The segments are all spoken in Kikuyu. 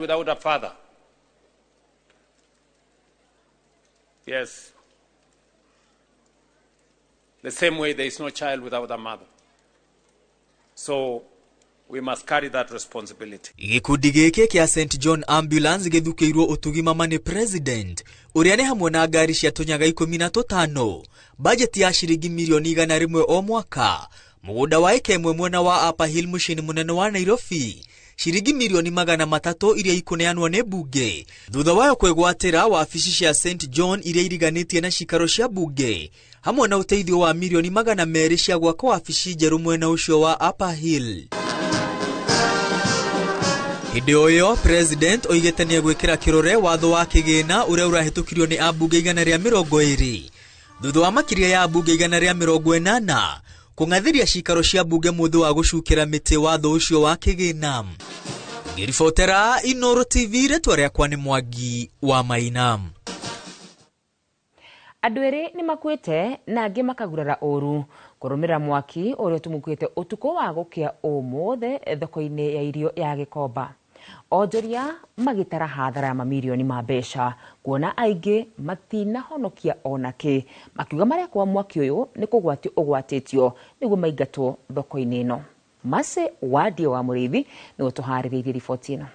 Without a father. Yes. The same way there is no child without a mother. So we must carry that responsibility. Gĩkundi gĩkĩ kĩa St John Ambulance gĩthukĩirwo ũtugi mama nĩ president ũrĩa nĩ hamwe na ngari cia tũnyaga 15, bajeti ya ciringi mirioni 100 o mwaka, mũgũnda wa ĩka ĩmwe mwena wa Upper Hill mũciĩ-inĩ mũnene wa Nairobi, ciringi mirioni 300 iria ikũneanwo nĩ mbunge thutha wayo kwĩgwatĩra wabici cia St John iria iriganĩtie na cikaro cia mbunge, hamwe na ũteithio wa mirioni 200 cia gwaka wabici njerũ mwena ũcio wa Upper Hill. Hĩndĩ o ĩyo president oigĩte nĩegwĩkĩra kĩrore watho wa kĩgĩna ũrĩa ũrahĩtũkirio nĩ ambunge 120 thutha wa makĩria ya ambunge 180 kũng'athĩria cikaro cia mbunge mũthĩ wa gũcukĩra mĩtĩ watho ũcio wa kĩgĩna. Ngĩribotera Inooro TV, rĩtwa rĩakwa nĩ Mwangi wa Maina. Andũ erĩ nĩ makuĩte na angĩ makagurara ũru kũrũmĩrĩra mwaki ũrĩa ũtumũkĩte ũtukũ wa gũkĩa ũmũthĩ thoko-inĩ ya irio ya Gĩkomba. Onjoria magĩtara hathara ya mamirioni ma mbeca kuona aingĩ matinahonokia onakĩ, makiuga marekwa mwaki ũyũ nĩ kũgwatio ũgwatĩtio nĩguo maingatwo thoko-inĩ ĩno. Mercy Wandia wa Mũrĩithi nĩwe tũharĩrĩirie riboti ĩno.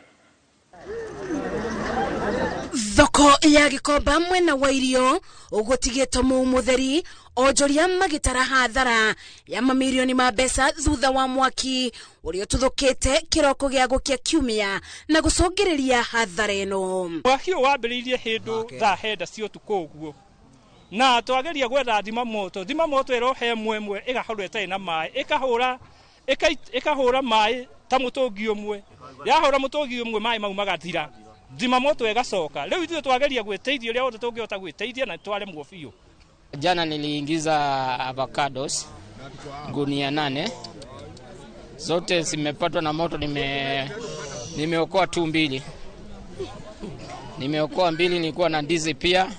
Thoko ya Gĩkomba mwena wa irio ũgũtigĩtwo mũu mũtheri, onjoria magĩtara hathara ya mamirioni ma mbeca thutha wa mwaki ũrĩa ũtuthũkĩte kĩroko gĩa gũkĩa kiumia na gũcũngĩrĩria hathara ĩno. Mwaki ũyũ wambĩrĩirie hĩndũ thaa 9 cia ũtukũ ũguo, na twageria gwetha thima moto, thima moto ĩrohe ĩmwe ĩmwe ĩgahũrwo ĩtarĩ na maĩ, ĩkahũra maĩ ta mũtũngi ũmwe, yahũra mũtũngi ũmwe maĩ mau magathira, thima moto ĩgacoka. Rĩu ithuĩ twageria gwĩteithia ũrĩa wothe tũngĩhota gwĩteithia na twaremwo biũ. Jana niliingiza avocados gunia 8, zote zimepatwa na moto. Nimeokoa tu mbili, nimeokoa mbili. Nilikuwa na ndizi pia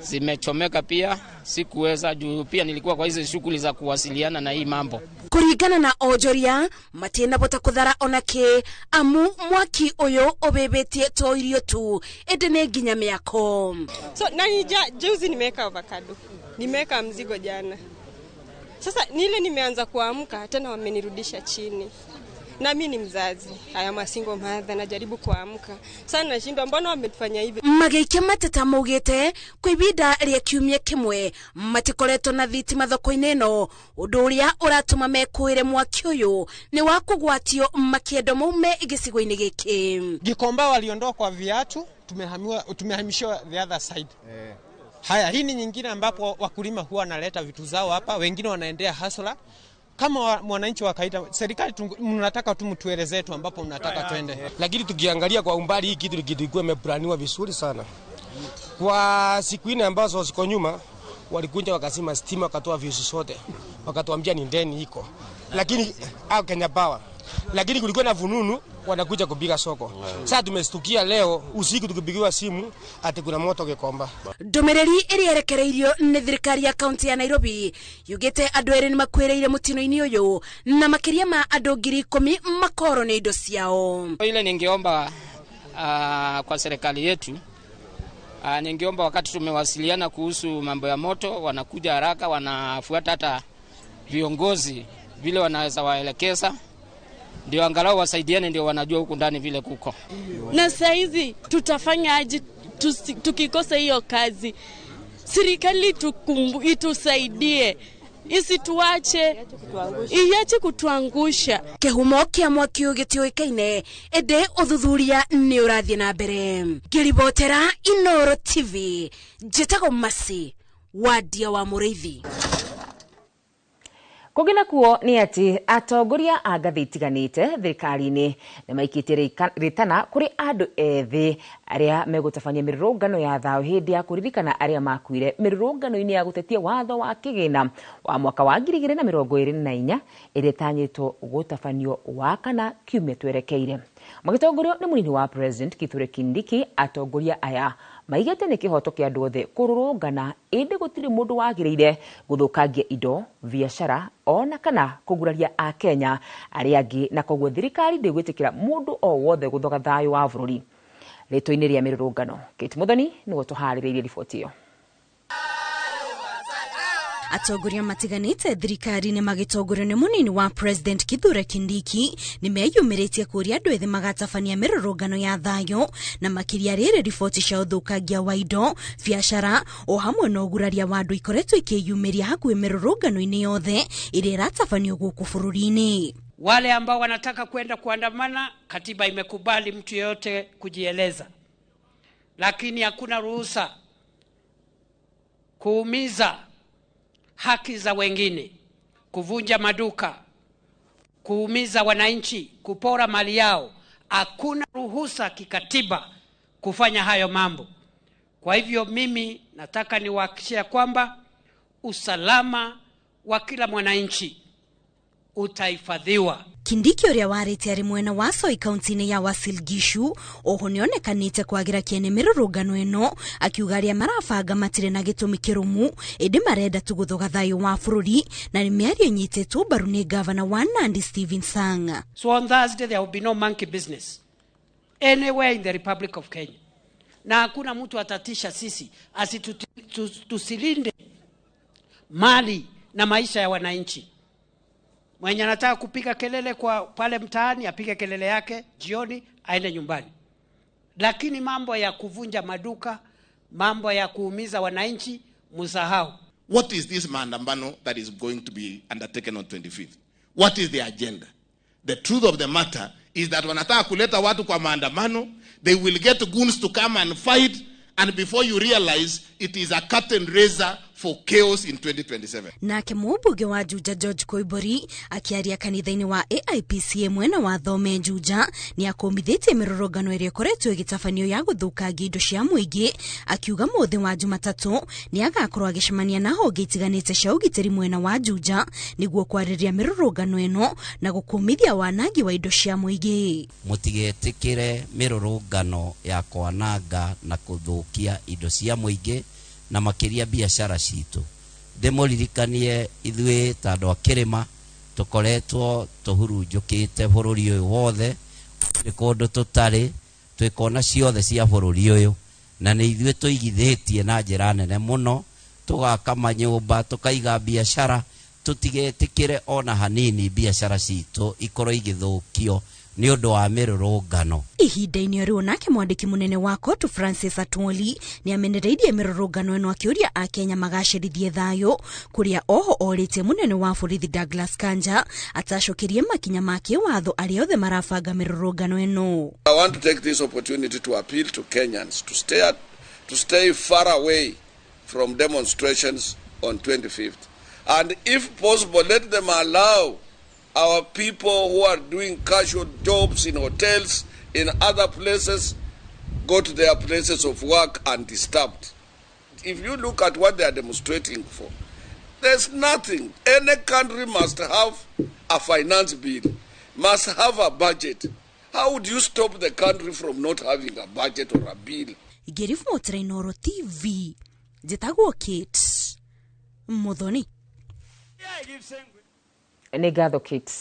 zimechomeka pia, sikuweza juu pia nilikuwa kwa hizo shughuli za kuwasiliana na hii mambo. Kuringana na onjoria matinabota kuthara onake amu mwaki uyu ubibitie to irio tu indi ni nginya miako. So nani juzi nimeweka avocado, nimeweka mzigo jana. Sasa nile nimeanza kuamka tena wamenirudisha chini. Na mimi ni mzazi, haya masingo mother, najaribu kuamka. Sasa nashindwa mbona wametufanya hivi. Magĩikia mateta maugĩte kwa ibinda rĩa kiumia kĩmwe matikoretwo na thitima thoko-inĩ ĩno, ũndũ ũrĩa ũratũma mekũĩre mwaki ũyũ nĩ wa kũgwatio makĩendo maume gĩcigo-inĩ gĩkĩ. Gikomba waliondoa kwa viatu, tumehamishiwa the other side. Haya, hii ni nyingine ambapo wakulima huwa wanaleta vitu zao hapa, wengine wanaendea hasla. Kama mwananchi wa kawaida, serikali mnataka tu mtuelezee tu ambapo mnataka twende. Lakini tukiangalia kwa umbali hii kitu kilikuwa imeplaniwa vizuri sana. Kwa siku nne ambazo ziko nyuma walikuja wakazima stima, wakatoa visu zote. Wakatuambia ni ndeni iko. Lakini au Kenya Power. Lakini kulikuwa na vununu wanakuja kupiga soko. Sasa tumestukia leo usiku tukipigiwa simu ati kuna moto Gikomba. Ndũmĩrĩri ĩrĩa ĩrekereirio nĩ thirikari ya kaunti ya Nairobi yugĩte andũ erĩ nĩmakuĩrĩire mũtino-inĩ ũyũ na makĩria ma andũ 10,000 makorwo nĩ indo ciao. Ile ningeomba kwa serikali yetu, ningeomba wakati tumewasiliana kuhusu mambo ya moto wanakuja haraka, wanafuata hata viongozi vile wanaweza waelekeza, ndio angalau wasaidiane, ndio wanajua huku ndani vile kuko. Na saizi tutafanya aje tukikosa hiyo kazi? Serikali itusaidie, isituache, iache kutuangusha. Kĩhumo kĩa mwaki ũyũ gĩtiũĩkaine, ĩndĩ ũthuthuria nĩ ũrathiĩ na mbere. Ngĩribotera Inooro TV, njĩtagwo Mercy Wandia wa Mũrĩithi. Kũngĩ nakuo nĩ atĩ atongoria a ngathĩ itiganĩte thirikari-inĩ nĩ maikĩtie rĩtana kũrĩ andũ ethĩ arĩa megũtabania mĩrũrũngano ya thayũ hĩndĩ ya kũririkana arĩa makuire mĩrũrũngano-inĩ ya gũtetia watho wa kĩgĩna wa mwaka wa 2024 ĩrĩa ĩtanyĩtwo gũtabanio Wakana kiumia twerekeire. Magĩtongorio nĩ mũnini wa President Kithure Kindiki, atongoria aya maigĩte nĩ kĩhoto kĩa andũ othe kũrũrũngana, ĩndĩ gũtirĩ mũndũ wagĩrĩire gũthũkangia indo, biacara ona kana kũguraria Akenya arĩa angĩ, na koguo thirikari ndĩgwĩtĩkĩra mũndũ o wothe gũthoga thayũ wa bũrũri. Rĩtwa-inĩ rĩa mĩrũrũngano, Kate Muthoni nĩwe ũtũharĩrĩirie riboti ĩyo. Atongoria matiganĩte thirikari-inĩ magĩtongorio nĩ mũnini wa President Kithure Kindiki nĩ meyumĩrĩtie kũria andũ ethĩ magatabania mĩrũrũngano ya thayũ, na makĩria rĩrĩ riboti cia ũthũkangia wa indo, biacara o hamwe na ũguraria wa andũ ikoretwo ikĩyumĩria hakuhĩ mĩrũrũngano-inĩ yothe ĩrĩa ĩratabanio gũkũ bũrũri-inĩ. Wale ambao wanataka kwenda kuandamana, katiba imekubali mtu yeyote kujieleza, lakini hakuna ruhusa kuumiza haki za wengine, kuvunja maduka, kuumiza wananchi, kupora mali yao. Hakuna ruhusa kikatiba kufanya hayo mambo. Kwa hivyo mimi nataka niwahakikishie kwamba usalama wa kila mwananchi utahifadhiwa. Kindiki ũrĩa warĩte arĩ mwena wa Soy kaunti-inĩ ya Uasin Gishu oho nĩonekanĩte kwagĩra kĩene mĩrũrũngano ĩno, akiuga arĩa marabanga matirĩ na gĩtũmi kĩrũmu ĩndĩ marenda tu gũthoga thayũ wa bũrũri, na nĩ mĩario ĩnyitĩtwo mbaru nĩ gavana wa Nandi Stephen Sang. So on Thursday there will be no monkey business anywhere in the Republic of Kenya, na hakuna mtu atatisha sisi tusilinde mali na maisha ya wananchi. Mwenye anataka kupiga kelele kwa pale mtaani apige kelele yake jioni, aende nyumbani. Lakini mambo ya kuvunja maduka, mambo ya kuumiza wananchi, msahau. What is this maandamano that is going to be undertaken on 25th? What is the agenda? The truth of the matter is that wanataka kuleta watu kwa maandamano, they will get goons to come and fight, and before you realize it is a curtain raiser for chaos in 2027. Nake mũmbunge wa Juja George Koimburi akiaria kanitha-inĩ wa AIPCA mwena wa Thome Juja nĩ akũmithĩtie mĩrũrũngano ĩrĩa ĩkoretwo ĩgĩtabanio ya gũthũkangia indo cia mũingĩ, akiuga mũthĩ wa Jumatatũ nĩ agakorwo agĩcemania na honge itiganĩte cia ũgitĩri mwena wa Juja nĩguo kwarĩrĩria mĩrũrũngano ĩno na gũkũmithia wanangi wa indo cia mũingĩ. Mũtigetĩkĩre mĩrũrũngano ya kwananga na kũthũkia indo cia mũingĩ na makĩria biacara citũ. Ndĩmũririkanie ithuĩ ta andũ a kĩrĩma tũkoretwo tũhurunjũkĩte bũrũri ũyũ wothe, gũtirĩ kũndũ tũtarĩ, twĩ kona ciothe cia bũrũri ũyũ, na nĩ ithuĩ tũigithĩtie na njĩra nene mũno, tũgaka manyũmba, tũkaiga biacara, tũtigetĩkĩre ona hanini biacara citũ ikorwo igĩthũkio nĩ ũndũ wa mĩrũrũngano. Ihinda-inĩ rĩu nake mwandĩki mũnene wa kotu Francis Atwoli nĩ amenereirie mĩrũrũngano ĩno akĩũria Akenya magacĩrithie thayũ, kũrĩa oho orĩtie mũnene wa borithi Douglas Kanja atacũkĩrie makinya ma kĩwatho arĩa othe marabanga mĩrũrũngano ĩno. I want to take this opportunity to appeal to Kenyans to stay far away from demonstrations on 25th, and if possible let them allow our people who are doing casual jobs in hotels, in other places, go to their places of work undisturbed. If you look at what they are demonstrating for, there's nothing. Any country must have a finance bill, must have a budget. How would you stop the country from not having a budget or a bill? Ngĩribotera Inooro TV, njĩtagwo Kate Muthoni. Nĩ ngatho Kate.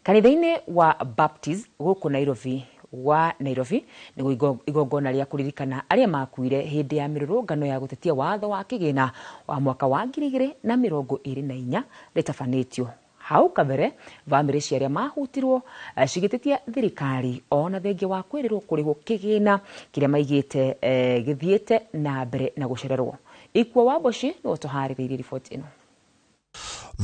Kanitha-inĩ wa Baptist gũkũ Nairobi wa Nairobi nĩguo igongona rĩa kũririkana arĩa makuire hĩndĩ ya mĩrũrũngano ya gũtetia watho wa kĩgĩna wa mwaka wa 2024 rĩtabanĩtio. Hau kabere bamĩrĩ cia arĩa mahutirwo cigĩtetia thirikari ona thengia wa kwĩrĩrwo kũrĩhwo kĩgĩna kĩrĩa maigĩte gĩthiĩte na mbere na gũcererwo. Ikua wa Mboci nĩwe ũtũharĩrĩirie riboti ĩno.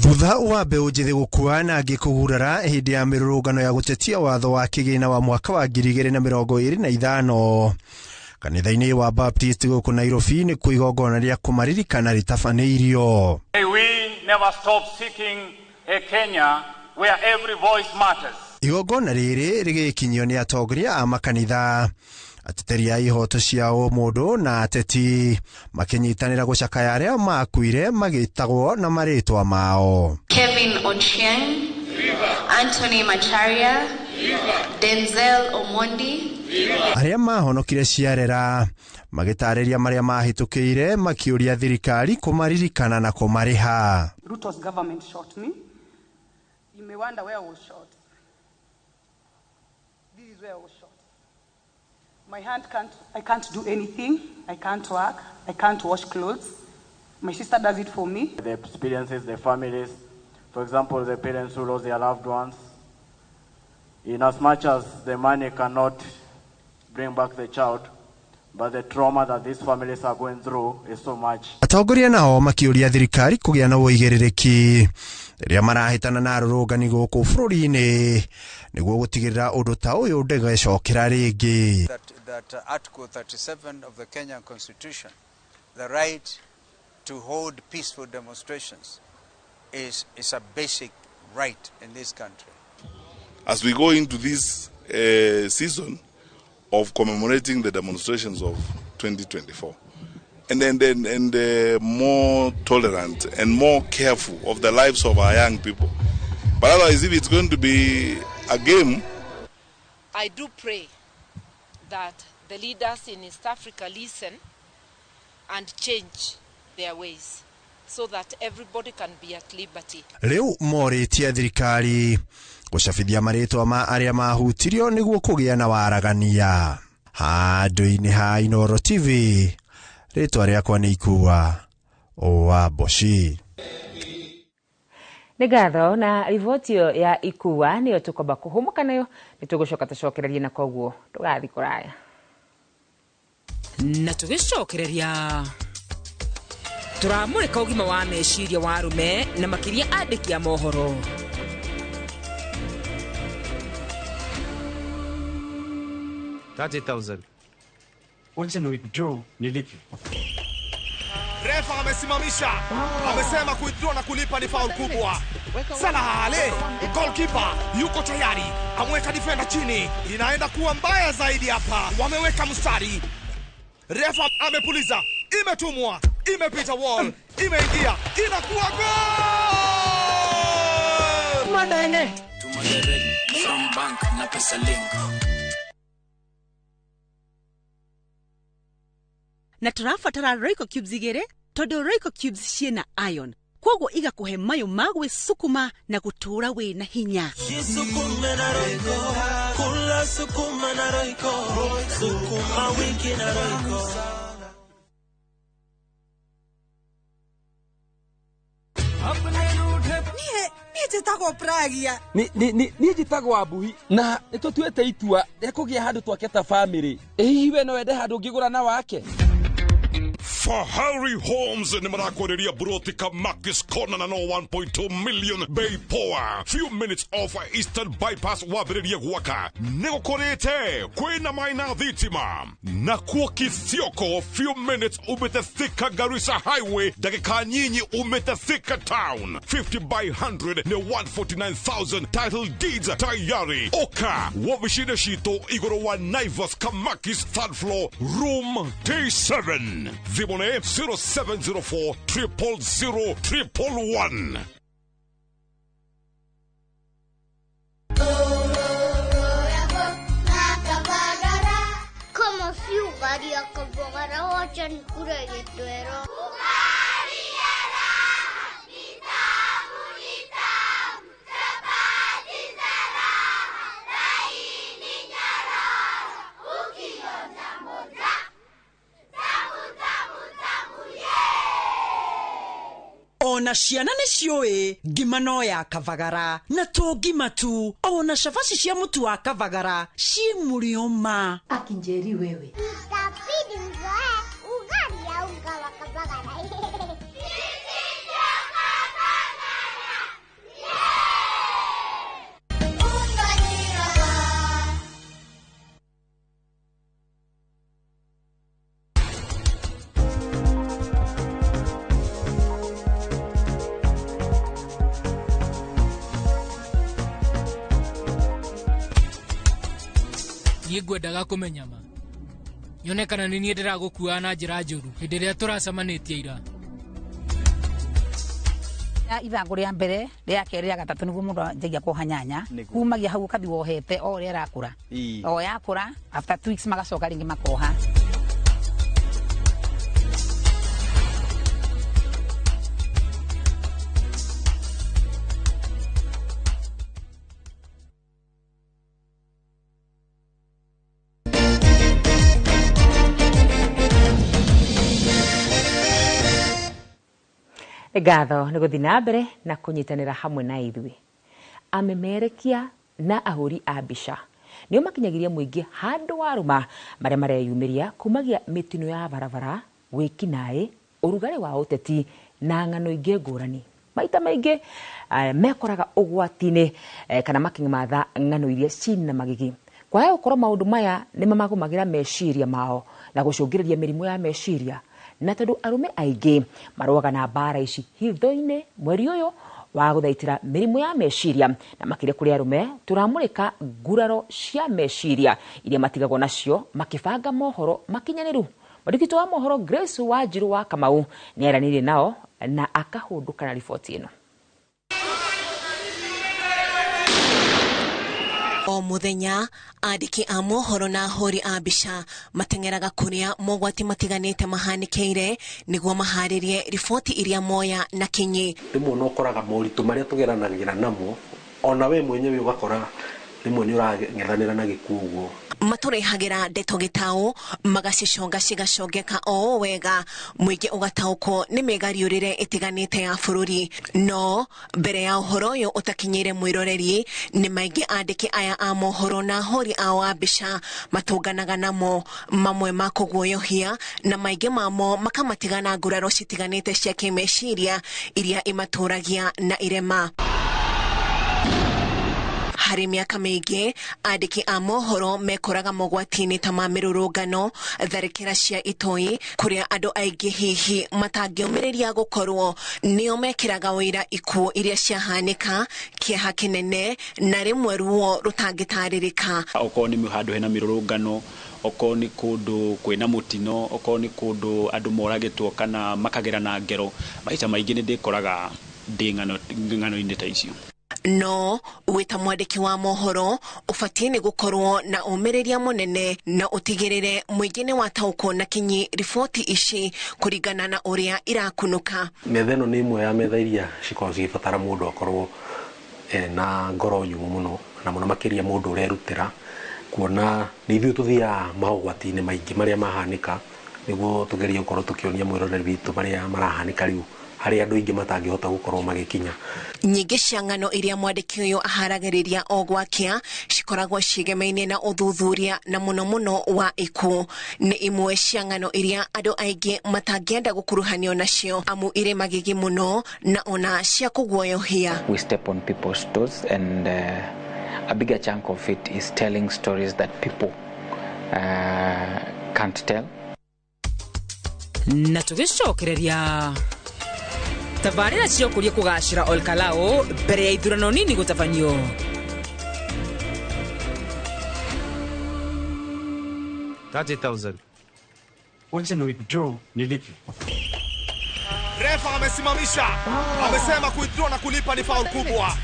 Thutha wa mbeũ njĩthĩ gũkua na angĩ kũgurara hĩndĩ ya mĩrũrũngano ya gũtetia watho wa kĩgĩna wa mwaka wa 2025 kanitha-inĩ wa Baptist gũkũ Nairobi nĩkuo igongona rĩa kũmaririkana rĩtabanĩirio. We never stop seeking a Kenya where every voice matters. Igongona rĩrĩ rĩgĩkinyio nĩ atongoria a makanitha, ateteri a ihoto cia ũmũndũ na ateti makĩnyitanĩra gũcakaya arĩa makuire magĩtagwo na marĩtwa mao. Kevin Ochieng, Anthony Macharia, Denzel Omondi. Arĩa mahonokire ciarera magĩtarĩria marĩa mahĩtũkĩire makĩũria thirikari kũmaririkana na kũmarĩha. Ruto's government shot me. You may wonder where I was shot. This is where I was shot. My hand can't, I can't do anything. I can't work. I can't wash clothes. My sister does it for me. The experiences, the families, for example, the parents who lost their loved ones. In as much as the money cannot bring back the child, but the trauma that these families are going through is so much. Atongoria nao makĩũria thirikari kũgĩa na ũigĩrĩrĩki rĩrĩa marahĩtana na arũrũngani gũkũ bũrũri-inĩ nĩguo gũtigĩrĩra ũndũ ta ũyũ ndũgecokera rĩngĩ. That Article 37 of the Kenyan Constitution, the right to hold peaceful demonstrations, is a basic right in this country. As we go into this season of commemorating the demonstrations of 2024, and then and more tolerant and more careful of the lives of our young people. But otherwise, if it's going to be a game, I do pray that the leaders in East Africa listen and change their ways so that everybody can be at liberty. Rĩu morĩtie thirikari gũcabithia marĩtwa ma arĩa mahutirio nĩguo kũgĩa na waragania. Handũ-inĩ ha Inooro TV, rĩtwa rĩakwa nĩ Ikua wa Mboci. Nĩ ngatho na riboti ĩyo ya Ikua nĩyo tũkwamba kũhũmũka nayo, nĩ tũgũcoka tũcokererie na koguo ndũgathiĩ kũraya. Na tũgĩcokereria tũramũrĩka ũgima wa meciria wa arũme na makĩria andĩki a mohoro. 30,000. Wacha ni withdraw nilipe. Refa amesimamisha, amesema kuwithdraw na kulipa ni faul kubwa. Salah Ale, goalkeeper yuko tayari, amweka defender chini, inaenda kuwa mbaya zaidi hapa. Wameweka mstari. Refa amepuliza, imetumwa, imepita wall, imeingia, inakuwa goal! Madenge. Tuma direct from bank na pesa link. Na tũrabatara Royco cubes igĩrĩ tondũ Royco cubes ciĩna iron, kwoguo igakũhe mayũ ma gwĩcukuma na gũtũũra wĩna hinya. Jisukume na Royco, kula sukuma na Royco, sukuma wiki na Royco. Niĩ njĩtagwo Pragia. Niĩ njĩtagwo Ambuhi na nĩtũtuĩte itua rĩa kũgĩa handũ twake ta bamĩrĩ. Ĩ hihi we no wende handũ ũngĩgũra na wake? Fahari Homes ni marakwereria broti Kamakis Corner na no 1.2 million bei poa. Few minutes off Eastern Bypass wambĩrĩrie gwaka. Nĩgũkũrĩte kwĩna maĩ na thitima. Na kuo Kithioko few minutes umĩte Thika Garissa Highway, ndagĩka nyinyi umĩte Thika Town. 50 by 100 nĩ 149,000 title deeds tayari. Oka wabici-inĩ citũ igũrũ wa Naivas Kamakis third floor room T7. Thimũ nĩ 0704 000 111. Kama si ugali ya Kabagara, wacha nikule githwero. Ona ciana nĩ ciũĩ ngima no ya Kabagara na to ngima tu, ona cabaci cia mũtu wa Kabagara ci mũrĩo ma. Akinjeri wewe. Itabidi mzoe ugali ya unga wa Kabagara. Niĩ ngwendaga kũmenya ma nyone kana nĩ niĩ ndĩragũkuaga na njĩra njũru hĩndĩ ĩrĩa tũracemanĩtie ira. Ithangũ rĩa mbere rĩa kerĩ rĩa gatatũ nĩguo mũndũ anjagia kuoha nyanya kumagia hau ũkathi wohete o ũrĩa ĩrakũra o yakũra after 2 weeks magacoka rĩngĩ makoha. Ngatho nĩ gũthiĩ na mbere na kũnyitanĩra hamwe na ithuĩ. Amemerekia na ahũri a mbica nĩo makinyagiria mũingĩ handũ warũma marĩa mareyumĩria kumagia mĩtino ya barabara, wĩkinaĩ, ũrugarĩ wa ũteti na ng'ano ingĩ ngũrani. Maita maingĩ mekoraga ũgwati-inĩ kana makĩmatha ng'ano iria cina magigi. Kwaga gũkorwo maũndũ maya nĩ mamagũmagĩra meciria mao na gũcũngĩrĩria mĩrimũ ya meciria. Na tondũ arũme aingĩ marũaga na mbara ici hitho-inĩ mweri ũyũ wa gũthaitĩra mĩrimũ ya meciria na makĩria kũrĩ arũme tũramũrĩka nguraro cia meciria iria matigagwo nacio makĩbanga mohoro makinyanĩru. Mwandĩki wa mohoro Grace Wanjiru wa Kamau nĩaranĩirie nao na akahũndũka na riboti ĩno. O muthenya andĩki a mohoro na ahũri a mbica mateng'eraga kũrĩa mogwati matiganĩte mahanĩkĩire nĩguo maharĩrie riboti iria moya na kinyi. Rĩmwe no ũkoraga moritũ marĩa tũgeranagĩra namo ona we mwenyewe ũgakora rĩmwe nĩ ũrang'ethanĩra na gĩkuũ ũguo. Matũrehagĩra ndeto gĩtaũ magaciconga cigacongeka o wega mũingĩ ũgataũkwo nĩ mĩgariũrĩre ĩtiganĩte ya bũrũri. No mbere ya ũhoro ũyũ ũtakinyĩire mwĩroreri nĩ maingĩ andĩki aya a mohoro na ahũri ao a mbica matũnganaga namo, mamwe ma kũguoyohia na maingĩ mamo makamatiga na nguraro citiganĩte cia kĩmeciria iria imatũragia na irema. Harĩ mĩaka mĩingĩ andĩki a mohoro mekoraga mogwati-inĩ ta ma mĩrũrũngano, tharĩkĩra cia itoi kũrĩa andũ aingĩ hihi matangĩũmĩrĩria gũkorwo nĩo mekĩraga ũira ikuũ iria ciahanĩka, kĩeha kĩnene na rĩmwe ruo rũtangĩtarĩrĩka. Okorwo nĩ handũ hena mĩrũrũngano, okorwo nĩ kũndũ kwĩna mũtino, okorwo nĩ kũndũ andũ moragĩtwo kana makagerana ngero, maita maingĩ nĩ ndĩkoraga ndĩ ng'ano-inĩ ta icio. No wĩta mwandĩki wa mohoro ũbatiĩ nĩ gũkorwo na ũmĩrĩria mũnene na ũtigĩrĩre mũingĩ nĩ wataũkwo na kinyi riboti ici kũringana na ũrĩa irakunũka. Metha ĩno nĩ ĩmwe ya metha iria cikoragwo cigĩbatara mũndũ akorwo na ngoro nyũmũ mũno na mũno makĩria mũndũ ũrerutĩra, kuona nĩ ithuĩ tũthiaga maũgwati-inĩ maingĩ marĩa mahanĩka nĩguo tũgerie gũkorwo tũkĩonia mwĩroreri witũ marĩa marahanĩka rĩu harĩa andũ aingĩ matangĩhota gũkorwo magĩkinya. Nyingĩ cia ng'ano iria mwandĩki ũyũ aharagĩrĩria o gwakĩa cikoragwo ciĩgemainie na ũthuthuria na mũno mũno wa ikuũ. Nĩ imwe cia ng'ano iria andũ aingĩ matangĩenda gũkuruhanio nacio amu irĩ magigi mũno na ona cia kũguoyohia. We step on people's toes and a bigger chunk of it is telling stories that people can't tell. Na tũgĩcokereria tabarĩra cia ũkũria kũgacĩra Olkalou mbere ya ithurano nini gũtabanio. Wacha na withdraw nilipe. Refa amesimamisha, amesema kuwithdraw na kulipa ni foul kubwa.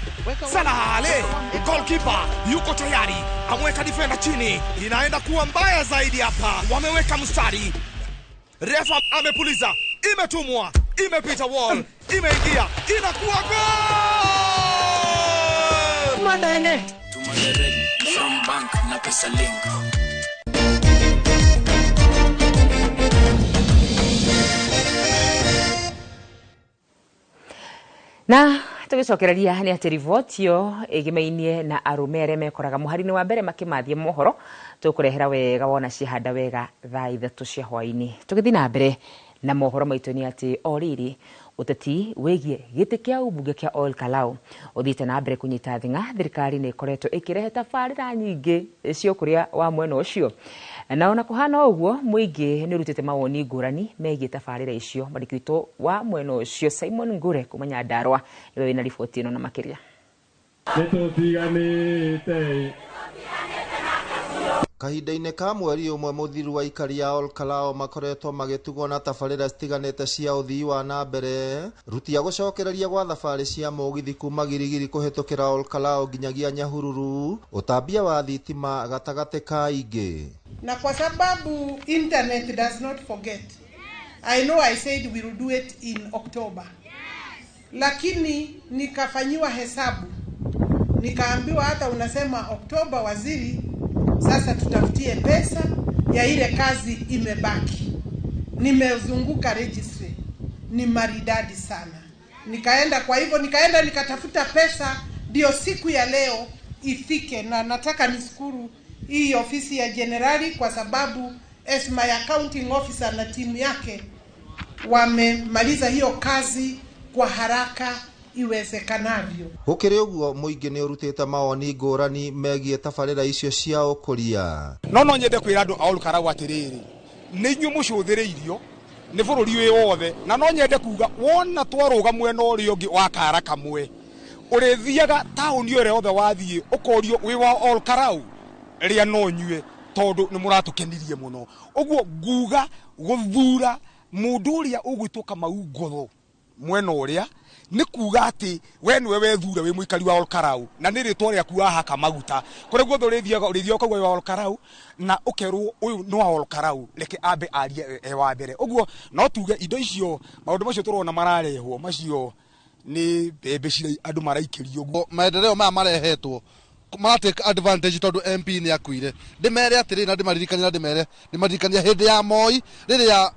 Salah Ale, goalkeeper yuko tayari, amweka defender chini, inaenda kuwa mbaya zaidi hapa. Wameweka mstari. Refa amepuliza, imetumwa, imepita wall, imeingia, inakuwa goal! Madane. From bank na pesa link. Na tũgĩcokereria nĩ atĩ riboti ĩyo ĩgĩmainie na arũme arĩa mekoraga mũhari-inĩ wa mbere makĩmathia mohoro tũkũrehera wega wona cihanda wega thaa 3 cia hwaĩ-inĩ. Tũgĩthiĩ na mbere na mohoro maitũ nĩ atĩ o rĩrĩ ũteti wĩgiĩ gĩtĩ kĩa ũmbunge kĩa Olkalou ũthiĩte na mbere kũnyita thing'a. Thirikari nĩ ĩkoretwo ĩkĩrehe tabarĩra nyingĩ cia ũkũria wa mwena ũcio, na ona kũhana ũguo mũingĩ nĩ ũrutĩte mawoni ngũrani megiĩ tabarĩra icio. Mwandĩki witũ wa mwena ũcio Simon Ngure kuma Nyandarua nĩwe wĩna riboti ĩno na makĩria. Kahinda-inĩ ka mweri ũmwe mũthiru aikari a Olkalou makoretwo magĩtugwo na tabarĩra citiganĩte cia ũthii wa na mbere rutia gũcokereria gwa thabarĩ cia mũgithi kuma Girigiri kũhĩtũkĩra Olkalou nginyagia Nyahururu, ũtambia wa thitima gatagatĩ ka ingĩ. Na kwa sababu internet does not forget, I know I said we will do it in October, lakini nikafanyiwa hesabu nikaambiwa hata unasema Oktoba waziri, sasa tutafutie pesa ya ile kazi imebaki. Nimezunguka registry, ni maridadi sana. Nikaenda, kwa hivyo nikaenda nikatafuta pesa ndio siku ya leo ifike. Na nataka nishukuru hii ofisi ya generali kwa sababu as my accounting officer na timu yake wamemaliza hiyo kazi kwa haraka iwezekanavyo. Gũkĩrĩ ũguo mũingĩ nĩ ũrutĩte mawoni ngũrani megiĩ tabarĩra icio cia ũkũria. No nyende kwĩra andũ a Olkalou atĩrĩrĩ, nĩ inyuĩ mũcũthĩrĩirio nĩ bũrũri wĩ wothe, na no nyende kuga wona twarũga mwena ũrĩa ũngĩ wa kara kamwe, ũrĩthiaga taũni ĩrĩa yothe wathiĩ ũkorio wĩ wa Olkalou, rĩa no nyue tondũ nĩ mũratũkenirie mũno. Ũguo nguga gũthura mũndũ ũrĩa ũgwĩtwo Kamau Ngotho mwena ũrĩa nĩ kuga atĩ we nĩwe wethure wĩ mũikari wa Olkalou na nĩ rĩtwa rĩaku wahaka maguta kũrĩa guothe ũrĩthiaga ũkauga wĩ wa Olkalou na ũkerwo ũyũ nĩ wa Olkalou, reke ambe arie e wa mbere. Ũguo no tuge indo icio maũndũ macio tũrona mararehwo macio nĩ mbembe ciria andũ maraikĩrio. Ũguo maendeleo maya marehetwo mara take advantage tondu MP ni akuire. Ndimere atĩrĩ na ndĩmaririkania ndĩmaririkania hĩndĩ ya Moi rĩrĩa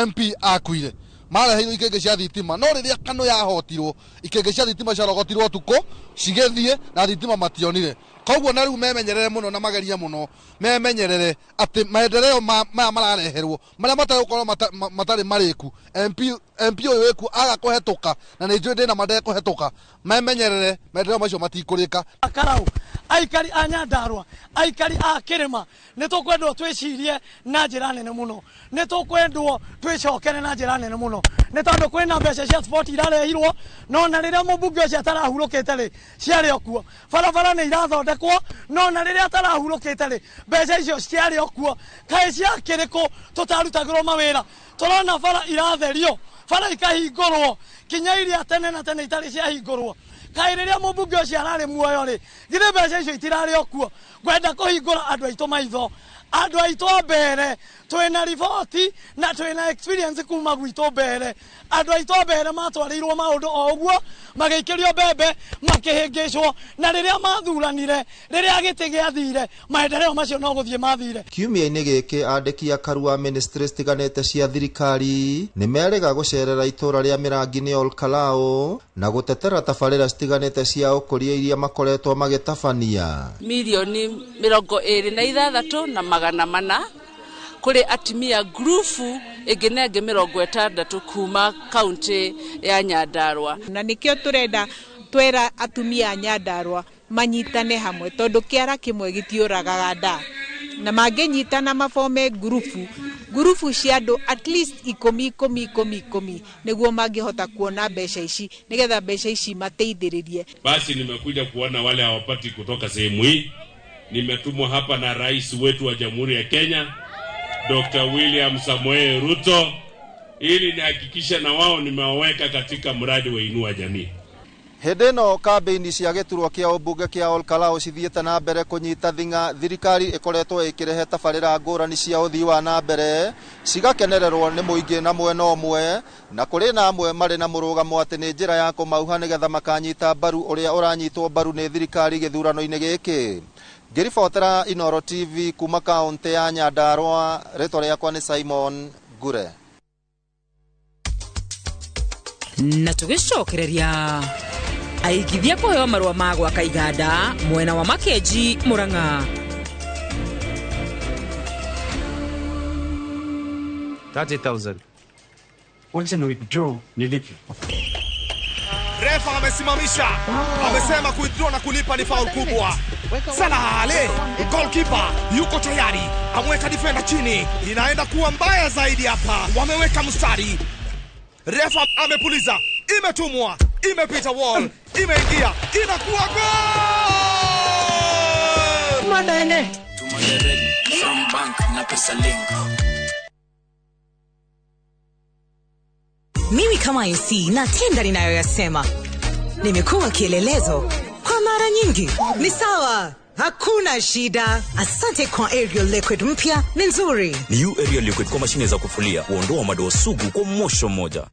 MP akuire mareheirwo ikenge cia thitima, no rĩrĩa Kanu yahotirwo ikenge cia thitima ciarogotirwo ũtukũ cigĩthiĩ na thitima mationire. Koguo na rĩu memenyerere mũno na magerie mũno memenyerere atĩ maendeleo maya marareherwo marĩa matarĩ gũkorwo matarĩ marĩku, MP ũyũ wĩkuo aga kũhetũka na nĩ njũĩ ndĩna mandekũhetũka, memenyerere maendeleo macio matikũrĩka. Karau aikari a Nyandarua, aikari a Kĩrĩma, nĩ tũkwendwo twĩcirie na njĩra nene mũno, nĩ tũkwendwo twĩcokere na njĩra nene mũno, nĩ tondũ kwĩna mbeca cia sport irarehirwo, no na rĩrĩa mũmbunge ũcio atarahurũkĩte rĩ ciarĩ o kuo, barabara nĩ irathondekwo, no na rĩrĩa atarahurũkĩte rĩ mbeca icio ciarĩ o kuo. Kaĩ ciakĩrĩ kũ tũtarutagĩrwo mawĩra? Tũrona bara iratherio, bara ikahingũrwo kinya iria tene na tene itarĩ ciahingũrwo. Kaĩ rĩrĩa mũmbunge ũcio ararĩ muoyo rĩ, githĩ mbeca icio itirarĩ o kuo? Ngwenda kũhingũra andũ aitũ maitho, andũ aitũ a mbere twĩna riboti na twĩna experience kuma gwitũ mbere. Andũ aitũ a mbere matwarĩirwo maũndũ o ũguo, magĩikĩrio mbembe, makĩhĩngĩcwo, na rĩrĩa mathuranire, rĩrĩa gĩtĩ gĩathire, maendeleo macio no gũthiĩ mathire. Kiumia-inĩ gĩkĩ andĩki a Karua ministry citiganĩte cia thirikari nĩ merĩga gũcerera itũra rĩa Mĩrangi-inĩ Olkalou na gũtetera tabarĩra citiganĩte cia ũkũria iria makoretwo magĩtabania. Mirioni 26,400 kũrĩ atumia ngurubu ĩngĩ na ĩngĩ 60 kuma kaunti ya Nyandarua. Na nĩkĩo tũrenda twera atumia a Nyandarua manyitane hamwe tondũ kĩara kĩmwe gĩtiũragaga nda, na mangĩnyitana mabome ngurubu cia andũ at least 10 10 10 10 nĩguo mangĩhota kuona mbeca ici nĩgetha mbeca ici mateithĩrĩrie. Basi nimekuja kuona wale hawapati kutoka sehemu hii. Nimetumwa hapa na rais wetu wa Jamhuri ya Kenya Dr. William Samoei Ruto ili nihakikishe na wao nimewaweka katika mradi wa Inua Jamii. Hĩndĩ ĩno kambĩini cia gĩturwa kĩa ũmbunge kĩa Olkalou cithiĩte na mbere kũnyita thing'a, thirikari ĩkoretwo ĩkĩrehe tabarĩra ngũrani cia ũthii wa na mbere cigakenererwo nĩ mũingĩ na mwena ũmwe, na kũrĩ na amwe marĩ na mũrũgamo atĩ nĩ njĩra ya kũmauha nĩgetha makanyita mbaru ũrĩa ũranyitwo mbaru nĩ thirikari gĩthurano-inĩ gĩkĩ. Ngĩribotera Inooro TV kuma kaũntĩ ya Nyandarua, rĩtwa rĩakwa nĩ Simon Ngure. Na tũgĩcokereria aigithia kũheo marũa ma gwaka iganda mwena wa Makenji Murang'a. 30,000. Wacha ni withdraw nilipe. Refa amesimamisha, amesema kuwithdraw na kulipa ni foul kubwa. Salah Ale, goalkeeper yuko tayari, amweka defender chini, inaenda kuwa mbaya zaidi hapa. Wameweka mstari. Refa amepuliza, imetumwa, imepita wall, imeingia, inakuwa goal! Madene. From bank na pesa link. Mimi kama MC natenda ninayoyasema. Nimekuwa kielelezo kwa mara nyingi. Ni sawa, hakuna shida. Asante kwa Ariel Liquid mpya, ni nzuri. New Ariel Liquid kwa mashine za kufulia, huondoa madoa sugu kwa mosho mmoja.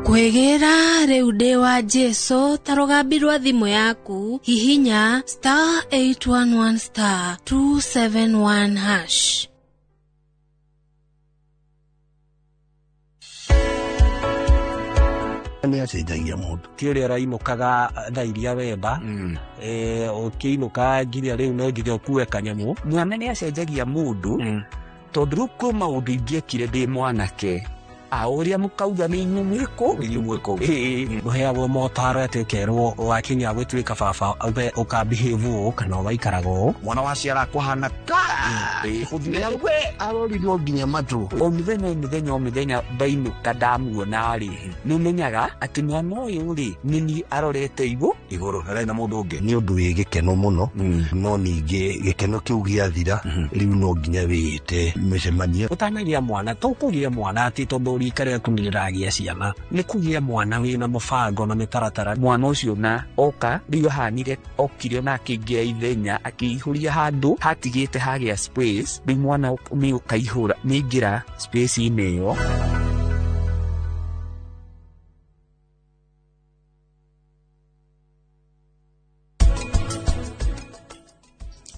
Kwĩgĩra rĩu ndĩ wa Jesu ta rũgambi rwa thimũ yaku hihinya *811 *271# Nĩ acenjagia mũndũ ti ũrĩa ũrainũkaga thaa iria wenda ũkĩinũka nginya rĩu no nginya ũkue kanyamũ. Mwana nĩ acenjagia mũndũ tondũ rĩu kwĩ maũndũ ingĩekire ndĩ mwanake a ũrĩa mũkauga nĩ inyuĩ mwĩkũ ũheagwo motaro atĩ ũkerwo wakinya gũtuĩka baba ũka behave ũũ kana ũgaikaraga ũũ. Mwana wa ciara akũhana ka we arorirwo nginya matũ. O mũthenya o mũthenya o mũthenya ndainũka ndamuona rĩ nĩ ũmenyaga atĩ mwana ũyũ rĩ nĩ niĩ arorete igũrũ hararĩ na mũndũ ũngĩ. Nĩ ũndũ wĩ gĩkeno mũno no ningĩ gĩkeno kĩu gĩathira rĩu no nginya wĩĩte mĩcemanio. Ũtanagĩa mwana to kũgĩa mwana atĩ tondũ rika rĩaku nĩ rĩragĩa ciana, nĩ kũgĩa mwana wĩna mũbango na mĩtaratara. Mwana ũcio na oka rĩu ahanire okire ona akĩingĩra ithenya akĩihũria handũ hatigĩte hagĩa space rĩu mwana nĩ ũkaihũra nĩ space inĩ ĩyo.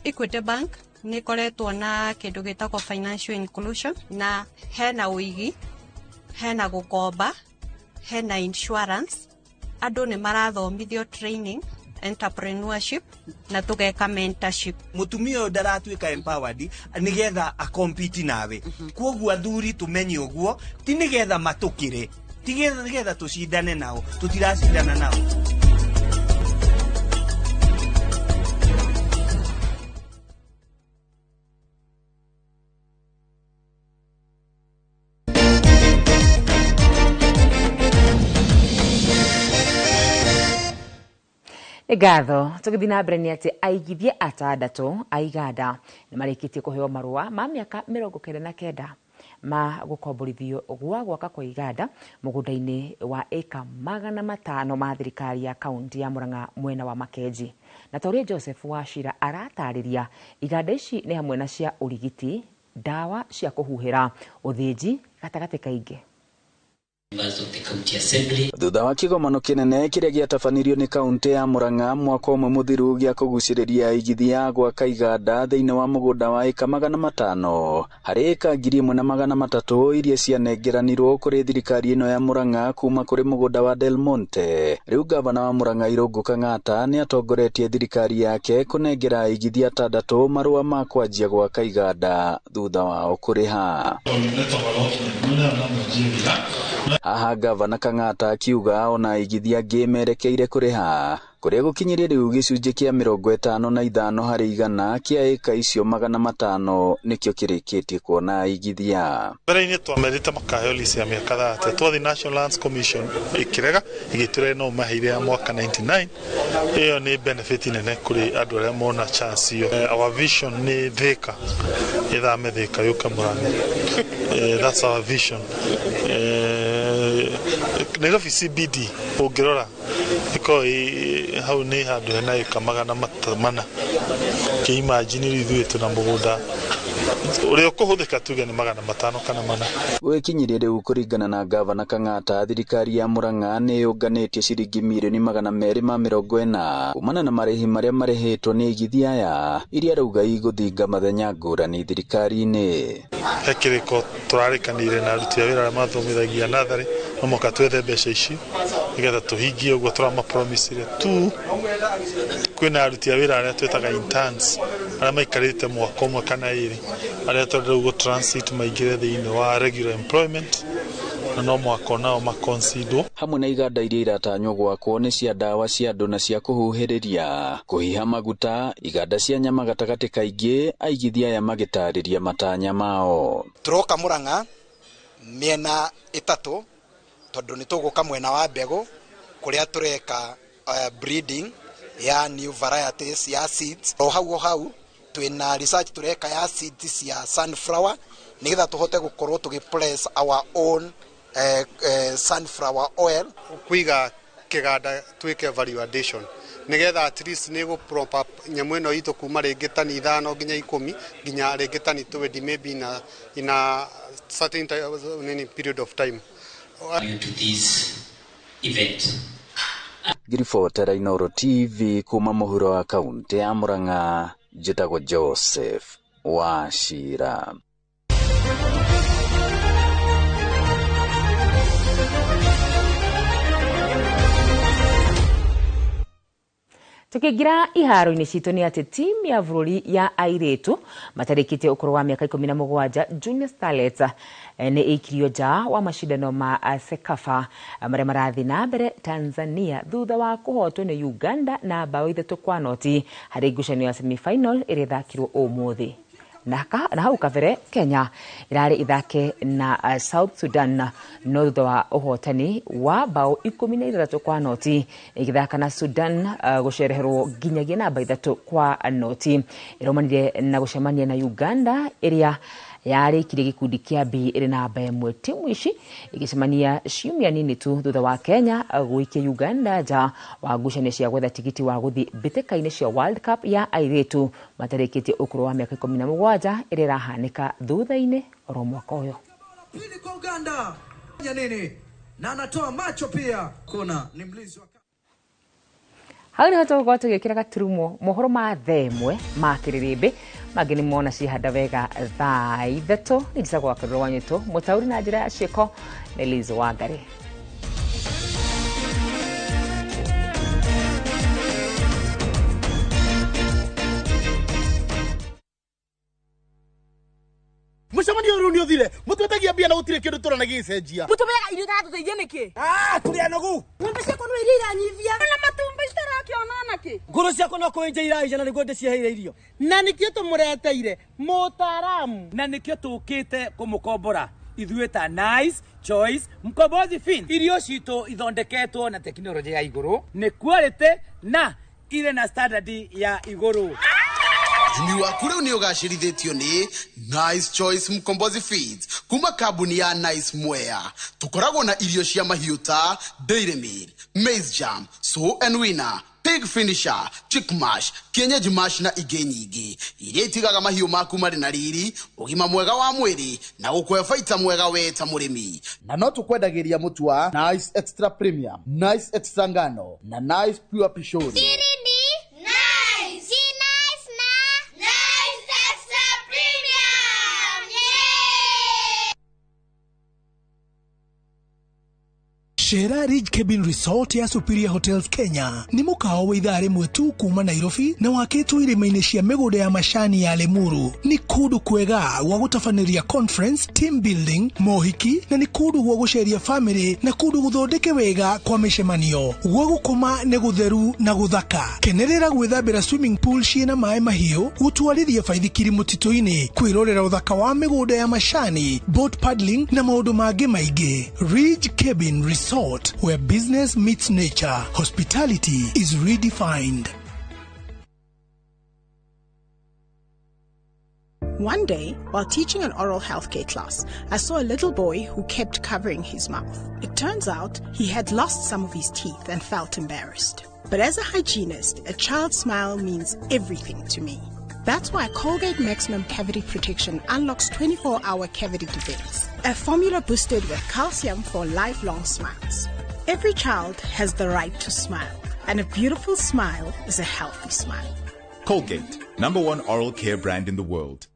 Equity Bank nĩ ĩkoretwo na kĩndũ gĩtagwo financial inclusion na hena ũigi, hena gũkomba, hena insurance, andũ nĩ marathomithio training, entrepreneurship na tũgeka mentorship. Mũtumia ũyũ ndaratuĩka empowered nĩgetha akompiti nawe. Kwoguo athuri tũmenye ũguo ti nĩgetha matũkĩre, ti nĩgetha tũcindane nao, tũtiracindana nao. Ngatho tũgĩthiĩ na mbere nĩ atĩ aigithia atandatũ a iganda nĩ marĩkĩtie kũheo marũa ma mĩaka 99 ma gũkomborithio gwa gwaka kwa iganda mũgũnda-inĩ wa ĩka 500 ma thirikari ya kaunti ya Murang'a mwena wa Makenji. Na ta ũrĩa Joseph Wachira aratarĩria, iganda ici nĩ hamwe na cia ũrigiti, ndawa cia kũhuhĩra, ũthĩnji gatagatĩ kaingĩ. Thutha wa kĩgomano kĩnene kĩrĩa gĩatabanirio nĩ kaunti ya Murang'a mwaka ũmwe mũthiru gĩa kũgucĩrĩria aigithia gwaka iganda thĩinĩ wa mũgũnda wa ĩka 500 harĩ ĩka 1300 iria cianengeranirwo kũrĩ thirikari ĩno ya Murang'a kuma kũrĩ mũgũnda wa Del Monte. Rĩu gavana wa Murang'a Irũngũ Kang'ata nĩ atongoretie thirikari yake kũnengera aigithia atandatũ marũa ma kwanjia gwaka iganda thutha wao kũrĩha. Haha gavana Kang'ata akiuga ona aigithia angĩ merekeire kũrĩha kũrĩa gũkinyĩria rĩu gĩcunjĩ kĩa 55 harĩ igana kĩa ĩka icio 500 nĩkĩo kĩrĩkĩtie kuona aigithia. Mbere-inĩ twamerĩte makaheo lease ya mĩaka 30 twathiĩ National Lands Commission ĩkĩrega ĩgĩtwĩra no maheire ya mwaka 99. Ĩyo nĩ benefit nene kũrĩ andũ arĩa mona chance ĩyo. Our vision nĩ Thika ĩthame Thika yũke Murang'a. That's our vision. Nairobi CBD ũngĩrora ĩkoragwo hau nĩ handũ hena ĩka 400. Kĩimagine rĩu ithuĩ twĩna mũgũnda ũrĩa ũkũhũthĩka tuge nĩ 500 kana 400. Gwĩkinyiria rĩu kũringana na gavana Kang'ata, thirikari ya Murang'a nĩ yũnganĩtie ciringi mirioni 240 kumana na marĩhi marĩa marĩhĩtwo nĩ aigithia aya iria rauga igũthinga mathenya ngũrani thirikari-inĩ. He kĩrĩko tũrarĩkanĩire na aruti a wĩra arĩa mathomithagia natharĩ no mũhaka twethe mbeca icio nĩgetha tũhingie ũguo tũramapromisire. Tu kwĩna aruti a wĩra arĩa twĩtaga interns Arĩa maikarĩte mwaka ũmwe kana ĩrĩ, arĩa tũrenda rĩu gũ transit maingĩre thĩinĩ wa regular employment, na no mwaka onao makonsidwo. Hamwe na iganda iria iratanywo gwakwo nĩ cia ndawa cia andũ na cia kũhuhĩrĩria, kũhiha maguta, iganda cia nyama gatagatĩ kaingĩ, aigithia aya magĩtarĩria matanya mao. Tũroka Murang'a mĩena ĩtatũ, tondũ nĩ tũgũka mwena wa mbegũ kũrĩa tũreka breeding ya new varieties ya seeds. O hau o hau twĩna research tũreka ya seeds cia sunflower, nĩgetha tũhote gũkorwo tũgĩ press our own sunflower oil. Kwiga kiganda twike value addition nigetha at least ni gu prop up nyamu ino itu kuma ringi tani 5 nginya 10 nginya ringi tani 20 maybe in a certain time, period of time. To this event. Ngiribotera Inooro TV kuma mũhuro wa kaunti ya Murang'a, njĩtagwo Joseph Wachira. Tukiingira iharo-inĩ citũ nĩ atĩ timu ya bũrũri ya airĩtu matarĩkĩtie ũkũrũ wa mĩaka 17 Junior Starlets nĩ ĩikirio nja wa macindano ma CECAFA marĩa marathiĩ na mbere Tanzania thutha wa kũhotwo nĩ Uganda na bao 3-0 harĩ ngucanio ya semi-final ĩrĩa ĩthakirwo ũmũthĩ. Na hau kabere Kenya irarĩ ithake na South Sudan no thutha wa ũhotani wa bao 16-0 ĩgĩthaka na Sudan gũcereherwo nginyagia namba 3-0 ĩromanire na gũcemania na Uganda ĩrĩa yarĩkirie gĩkundi kĩa B ĩrĩ namba 1. Timu ici igĩcemania ciumia nini tu thutha wa Kenya gũikia Uganda nja wa ngucanio cia gwetha tigiti wa gũthiĩ mbĩtĩka-inĩ cia World Cup ya airĩtu matarĩkĩtie ũkũrũ wa mĩaka 17 ĩrĩa ĩrahanĩka thutha-inĩ oro mwaka ũyũ. Pili kwa Uganda nini na anatoa macho pia kona ni mlinzi wa hau niho tũgũkorwo tũgĩkĩra gaturumo mohoro ma thaa ĩmwe ma kĩrĩrĩmbĩ mangĩ nĩ mona cihanda wega thaa 3 nĩ njĩtagwo Wakĩrũrũ wa Nyũtũ mũtaũri na njĩra ya ciĩko nĩ Liz Wangari. Mucemanio rĩu nĩ ũthire mũtwetagia mbia na gũtirĩ kĩndũ tũrona gĩgĩcenjia. Mũtũmeaga irio itaratũteithia nĩkĩ? Tũrĩ anogu. Ng'ombe ciakwa no iria iranyivia na matumbĩ citarakĩona nakĩ. Ngũrũ ciakwa no kũenja iraija na nĩguo ndĩciheire irio. Na nĩkĩo tũmũreteire mũtaaramu. Na nĩkĩo tũkĩte kũmũkombora ithuĩ ta Nice Choice Mkombozi Fin. Irio citũ ithondeketwo na tekinoronjĩ ya igũrũ, nĩ quality na irĩ na standard ya igũrũ. Ũrĩmi waku rĩu nĩ ũgacĩrithĩtio nĩ Nice Choice Mkombozi Feeds kuma kambuni ya Nice Mwea. Tũkoragwo na irio cia mahiũ ta Dairy Meal, Maize Jam, Sow and Winner, Pig Finisher, Chick Mash, Kienyeji Mash na ingĩ nyingĩ iria itigaga mahiũ maku marĩ na riri, ũgima mwega wa mwĩrĩ na gũkũhe baita mwega we ta mũrĩmi. Na no tũkwendagĩria mũtu wa Nice Extra Premium, Nice Extra Ngano na Nice Pure Pishori. Shera Ridge Cabin Resort ya Superior Hotels Kenya ni mũkawa wa ithaa rĩmwe tu kuma Nairobi na wakĩtwo irĩma-inĩ cia mĩgũnda ya macani ya Limuru. Nĩ kũndũ kwega gwa gũtabanĩria conference, team building, mohiki na nĩ kũndũ gwa gũceria family na kũndũ gũthondeke wega kwa mĩcemanio. Gwa gũkoma nĩ gũtheru na gũthaka. Kenerera gwĩthambĩra swimming pool ciĩna maĩ mahiũ, gũtwarithia baithikiri mũtitũ-inĩ, kwĩrorera ũthaka wa mĩgũnda ya macani, boat paddling na maũndũ mangĩ maingĩ. Ridge Cabin Resort, where business meets nature, hospitality is redefined. One day, while teaching an oral healthcare class, I saw a little boy who kept covering his mouth. It turns out he had lost some of his teeth and felt embarrassed. But as a hygienist, a child's smile means everything to me. That's why Colgate Maximum Cavity Protection unlocks 24-hour cavity defense, a formula boosted with calcium for lifelong smiles. Every child has the right to smile, and a beautiful smile is a healthy smile. Colgate, #1 oral care brand in the world.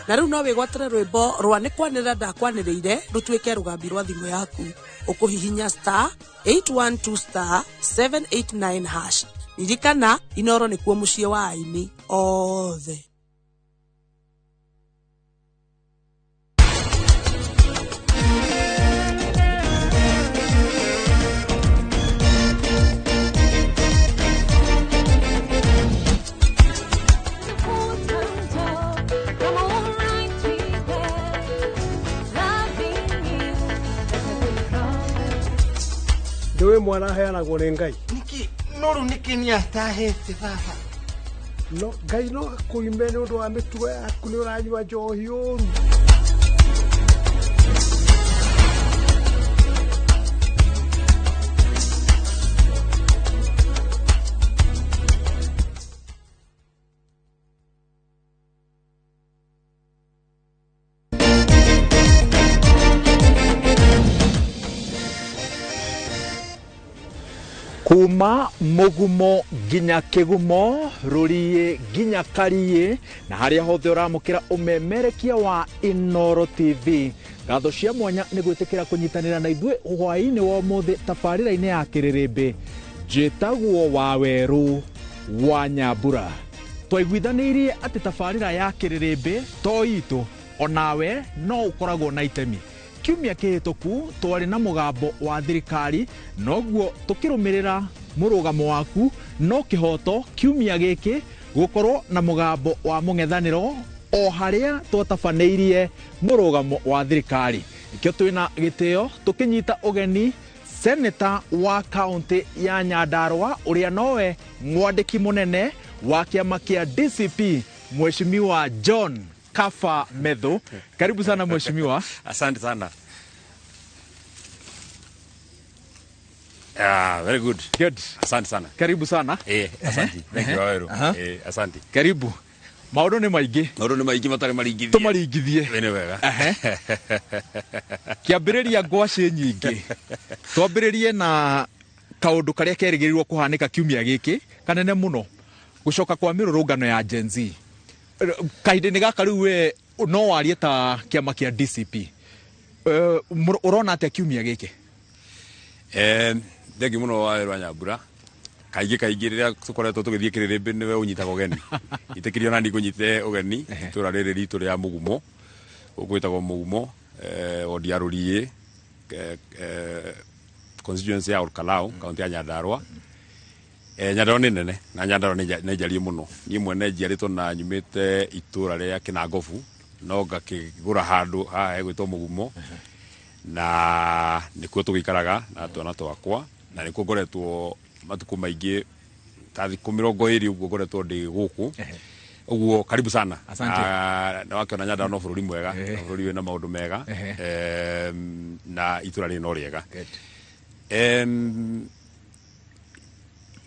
Na rĩu no wĩgwatĩre rwĩmbo rwa nĩ kwanĩrĩra ndakwanĩrĩire rũtuĩke rũgambi rwa thimũ yaku. Ũkũhihinya star 812 star 789 hash. Ririkana Inoro nĩkuo mũciĩ wa aini othe. Ndiwe mwana aheanagwo nĩ Ngai. Niki noru niki ni atahete baba. No Ngai no akũime nĩ ũndũ wa mĩtugo yaku nĩ ũranyua njohi ũru. Kuma mugumo nginya kigumo ruriĩ nginya kariĩ na harĩa hothe ũramũkĩra ũmemerekia wa Inoro TV. Ngatho cia mwanya nĩ gwĩtĩkĩra kũnyitanĩra na ithuĩ hwaĩ-inĩ wa ũmũthĩ tabarĩra-inĩ ya Kĩrĩrĩmbĩ. Njĩtagwo Wawerũ wa Nyambura. Twaiguithanĩirie atĩ tabarĩra ya Kĩrĩrĩmbĩ to itũ, onawe no ũkoragwo na itemi. Kiumia kĩhĩtũku twarĩ na mũgambo wa thirikari, noguo tũkĩrũmĩrĩra mũrũgamo waku no kĩhoto kiumia gĩkĩ gũkorwo na mũgambo wa mũng'ethanĩro o harĩa twatabanĩirie mũrũgamo wa thirikari. Nĩkĩo twĩna gĩtĩo tũkĩnyita ũgeni seneta wa kaunti ya Nyandarua ũrĩa nowe mwandĩki mũnene wa kĩama kĩa DCP Mheshimiwa John Kafa Methu. Karibu sana mheshimiwa. Asante sana. Ah, very good. Good. Asante sana. Karibu sana. Asante. Thank you Waweru. Asante. Karibu. Maũndũ nĩ maingĩ. Maũndũ nĩ maingĩ matarĩ maringithie. Tũmaringithie. Nĩ wega. Kĩambĩrĩria ngwacĩ nyingĩ. Twambĩrĩrie na kaũndũ karĩa kerĩgĩrĩirwo kũhanĩka kiumia gĩkĩ kanene mũno, gũcoka kwa mĩrũrũngano ya Gen Z. Kahinda-inĩ gaka rĩu we no warie ta kĩama kĩa DCP, ũrona atĩa kiumia gĩkĩ? Thengiũ mũno Waweru wa Nyambura. Kaingĩ kaingĩ rĩrĩa tũkoretwo tũgĩthiĩ Kĩrĩrĩmbĩ nĩwe ũnyitaga ũgeni. Itĩkĩria ona niĩ ngũnyite ũgeni itũra rĩrĩ ritũ rĩa Mũgumo, gũkũ gwĩtagwo Mũgumo, wodi ya Rũriĩ, constituency ya Olkalau, kaunti ya Nyandarua. Nyandarua nĩ nene na Nyandarua nĩ njariĩ mũno. Niĩ mwene njiarĩtwo na nyumĩte itũra rĩa Kĩnangobu, no ngakĩgũra handũ haha hegwĩtwo Mũgumo, na nĩkuo tũgĩikaraga na twana twakwa, na nĩkuo ngoretwo matukũ maingĩ ta thikũ 20 ũguo ngoretwo ndĩ gũkũ. Ũguo karibu sana. Asante. Na wakĩona Nyandarua no bũrũri mwega, no bũrũri wĩna maũndũ mega, na itũra rĩrĩ no rĩega.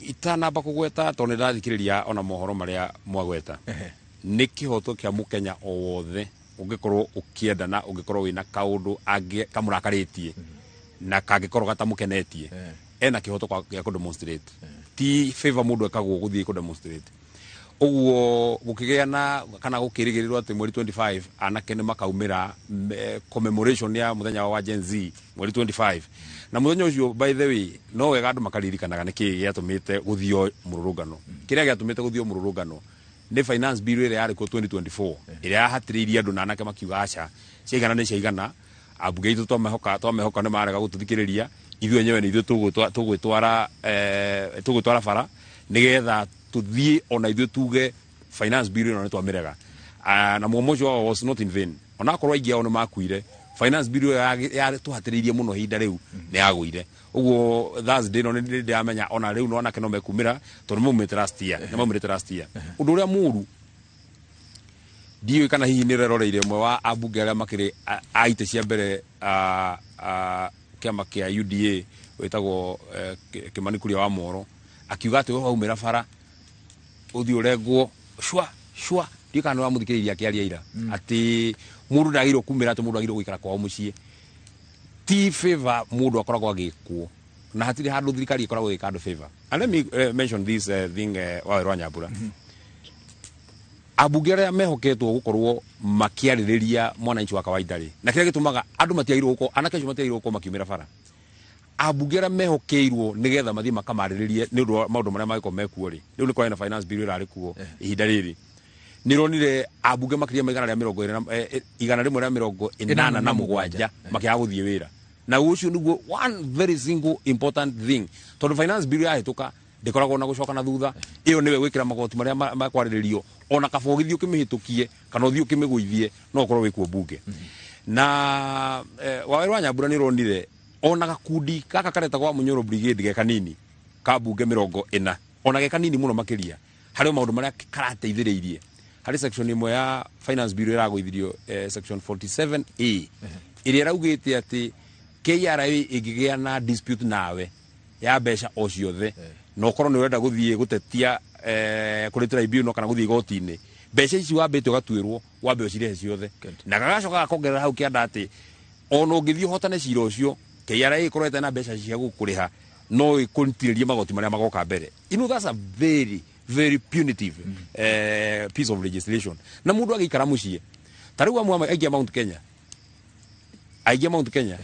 Itanamba kũgweta tondũ nĩ ndathikĩrĩria ona mohoro marĩa mwagweta, nĩ kĩhoto kĩa mũkenya o wothe ũngĩkorwo ũkĩenda na ũngĩkorwo wĩna kaũndũ kamũrakarĩtie na kangĩkorwo gatamũkenetie, ena kĩhoto gĩa kũ demonstrate. Ti favor mũndũ ekagwo gũthiĩ kũ demonstrate. Ũguo gũkĩgĩa na kana gũkĩrĩgĩrĩrwo atĩ mweri 25 anake nĩ makaumĩra commemoration ya mũthenya wa Gen Z mweri 25. Na mũthenya ũcio by the way no wega andũ makaririkanaga nĩkĩĩ gĩatũmĩte gũthio mũrũrũngano. Kĩrĩa gĩatũmĩte gũthio mũrũrũngano nĩ finance bill ĩrĩa yarĩ kuo 2024 ĩrĩa yahatĩrĩirie andũ na anake makiuga aca ciaigana nĩ ciaigana, ambunge aitũ twamehoka nĩ marega gũtũthikĩrĩria, ithuĩ enyewe nĩ ithuĩ tũgwĩtwara bara nĩgetha tũthiĩ ona ithuĩ tuge finance bill ĩno nĩ twamĩrega. Na mũgomo ũcio wao was not in vain. Onakorwo aingĩ ao nĩ makuire, finance bill ĩyo yatũhatĩrĩirie mũno ihinda rĩu nĩ yagũire. Ũguo Thursday no nĩ ndĩramenya ona rĩu no anake no mekumĩra tondũ maumĩte last year, nĩ maumĩrĩte last year. Ũndũ ũrĩa mũru ndiũĩ kana hihi nĩ ũreroreire ũmwe wa ambunge arĩa makĩrĩ a itĩ cia mbere kĩama kĩa UDA wĩtagwo Kĩmani Kuria wa Moro, akiuga atĩ we waumĩra bara ũthiĩ ũrengwo cua cua. Ndiũĩ kana nĩ wamũthikĩrĩirie akĩaria ira atĩ mũndũ ndagĩrĩirwo kumĩra, atĩ mũndũ agĩrĩirwo gũikara kwao mũciĩ. Ti favor mũndũ akoragwo agĩkwo, na hatirĩ handũ thirikari ĩkoragwo ĩgĩka andũ favor. And let me mention this thing Waweru wa Nyambura. Ambunge arĩa mehoketwo gũkorwo makĩarĩrĩria mwananchi wa kawaida rĩ, na kĩrĩa gĩtũmaga andũ matiagĩrĩirwo gũkorwo, anake acio matiagĩrĩirwo gũkorwo makiumĩra bara, ambunge arĩa mehokeirwo nĩgetha mathiĩ makamarĩrĩrie nĩ ũndũ wa maũndũ marĩa mangĩkorwo mekuo rĩ, rĩu nĩ kũrarĩ na finance bill ĩrarĩ kuo ihinda rĩrĩ, nĩronire ambunge makĩria ma 187 makĩaga gũthiĩ wĩra. Na ũcio nĩguo one very single important thing, tondũ finance bill yahĩtũka ndĩkoragwo na gũcoka na thutha. Ĩyo nĩwe gwĩkĩra magoti marĩa makwarĩrĩrio, ona kaba ũgĩthiĩ ũkĩmĩhĩtũkie kana ũthiĩ ũkĩmĩgũithie, no ũkorwo wĩkuo mbunge. Na Waweru wa Nyambura nĩũronire ona gakundi gaka karetagwo wa Munyoro Brigade ge kanini ka mbunge 40, ona ge kanini mũno makĩria, harĩ maũndũ marĩa karateithĩrĩirie. Harĩ section ĩmwe ya finance bill ĩragũithirio, section 47A, ĩrĩa ĩraugĩte atĩ KRA ĩngĩgĩa na dispute nawe ya mbeca o ciothe, na ũkorwo nĩ ũrenda gũthiĩ gũtetia kũrĩ tribunal kana gũthiĩ igoti-inĩ, mbeca ici wambĩte ũgatuĩrwo wambe ũcirehe ciothe. Na gagacoka gakongerera hau kĩanda atĩ ona ũngĩthiĩ ũhotane cira ũcio, KRA ĩkorwo ĩtarĩ na mbeca cia gũkũrĩha, no ĩkũtirĩrie magoti marĩa magoka mbere. You know, that's a very very punitive piece of legislation. Na mũndũ agĩikara mũciĩ ta rĩu amwe aingĩ a Mount Kenya, aingĩ a Mount Kenya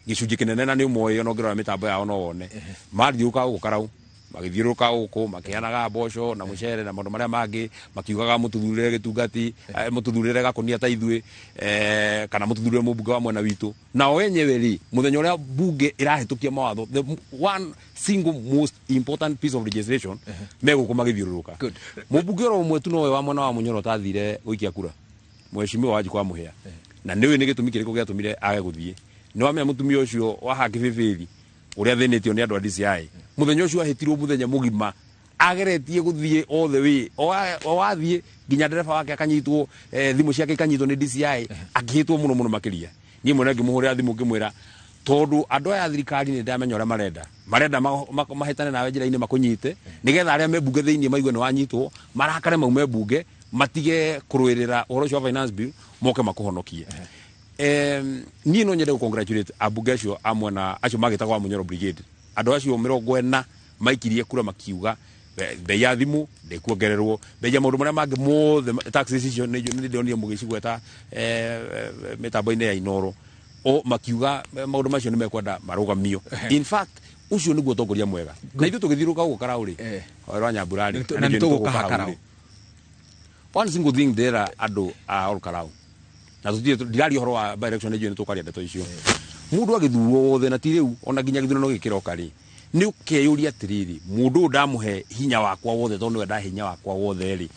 gĩcunjĩ kĩnene, na nĩ ũmoĩ ona ũngĩrora mĩtambo yao no wone, mathiũrũrũka gũkũ karau, magĩthiũrũrũka gũkũ makĩheanaga mboco na mũcere na maũndũ marĩa mangĩ, makiugaga mũtũthurĩre gĩtungati, mũtũthurĩre gakũnia ta ithuĩ, kana mũtũthurĩre mũmbunge wa mwena witũ. Nao enyewe rĩ, mũthenya ũrĩa mbunge ĩrahĩtũkia mawatho, the one single most important piece of legislation, megũkũ magĩthiũrũrũka. Mũmbunge oro ũmwe tu nowe wa mwena wa Munyoro ũtathire gũikia kura, Mheshimiwa Wanjikũ wa Mũhĩa, na nĩũĩ nĩ gĩtũmi kĩrĩkũ gĩatũmire age gũthiĩ. Nĩ wamenya mũtumia ũcio wa Hakĩbĩbĩri ũrĩa thĩnĩtio nĩ andũ a DCI, mũthenya ũcio ahĩtirwo mũthenya mũgima ageretie gũthiĩ all the way, o wathiĩ nginya ndereba wake akanyitwo, thimũ ciake ikanyitwo nĩ DCI, akĩhĩtwo mũno mũno makĩria. Niĩ mwene ngĩmũhũrĩra thimũ ngĩmwĩra, tondũ andũ aya a thirikari nĩ ndamenya ũrĩa marenda mahĩtane nawe njĩra-inĩ makũnyite, nĩgetha arĩa me mbunge thĩinĩ maigue nĩ wanyitwo, marakare maume mbunge, matige kũrũĩrĩra ũhoro ũcio wa finance bill, moke makũhonokie. Niĩ no nyende gũ-congratulate ambunge acio a mwena acio magĩtagwo wa Munyoro Brigade, andũ acio 40 maikirie kura makiuga bei ya thimũ ndĩkuongererwo, bei ya maũndũ marĩa mangĩ mothe, taxes icio nĩ ndĩronire mũgĩcigweta mĩtambo-inĩ ya Inoro, o makiuga maũndũ macio nĩ mekwenda marũgamio. In fact, ũcio nĩguo ũtongoria mwega. Na ithuĩ tũgĩthiũrũrũka gũkũ Karau rĩ, Waweru wa Nyambura rĩ, na nĩ tũgũka Karau. One single thing ndĩra andũ a Ol Karau, na tũtirĩ ndiraria ũhoro wa by election, nĩ tũkaria ndeto icio. Mũndũ agĩthurwo wothe, na ti rĩu ona nginya gĩthurano gĩkĩroka rĩ, nĩ ũkeyũria atĩrĩrĩ, mũndũ ũyũ ndamũhe hinya wakwa wothe, tondũ nĩwe ndahe hinya wakwa wothe rĩ,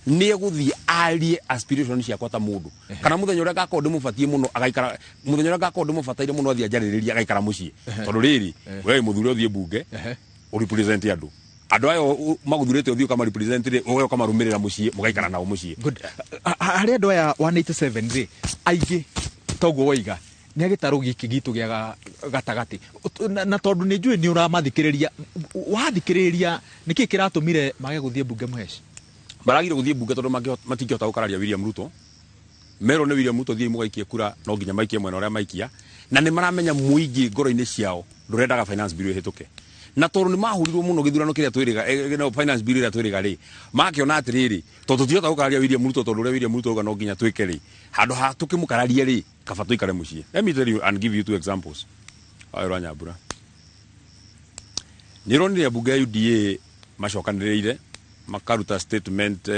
nĩ egũthiĩ arie aspiration ciakwa ta mũndũ, kana mũthenya ũrĩa ngakorwo ndĩmũbatiĩ mũno agaikara, mũthenya ũrĩa ngakorwo ndĩmũbataire mũno athiĩ anjarĩrĩrie agaikara mũciĩ. Tondũ rĩrĩ, we wĩ mũthure ũthiĩ mbunge ũrepresent andũ, andũ aya magũthurĩte ũthiĩ ũkamarepresent rĩ, ũgoka ũkamarũmĩrĩra mũciĩ, mũgaikara nao mũciĩ. Harĩ andũ aya 187 rĩ, aingĩ toguo waiga nĩ agĩtarũ gĩkĩ gitũ gĩa gatagatĩ, na tondũ nĩ njũĩ nĩ ũramathikĩrĩria, wathikĩrĩria nĩkĩ kĩratũmire mage gũthiĩ mbunge Mũheci? Maragire gũthiĩ mbunge tondũ matingĩhota gũkararia William Ruto. Merwo nĩ William Ruto thiĩ mũgaikie kura, no nginya maikie mwena ũrĩa maikia, na nĩ maramenya mũingĩ ngoro-inĩ ciao ndũrendaga finance bill ĩhĩtũke. Na tondũ nĩ mahũrirwo mũno gĩthurano kĩrĩa twĩrĩga, no finance bill ĩrĩa twĩrĩga rĩ, makĩona atĩrĩrĩ, tondũ tũtingĩhota gũkararia William Ruto, tondũ ũrĩa William Ruto auga no nginya twĩke rĩ, handũ ha tũkĩmũkararie rĩ, kaba tũikare mũciĩ. Let me tell you and give you two examples. Waweru wa Nyambura, nĩ ũronire mbunge ya UDA macokanĩrĩire makaruta statement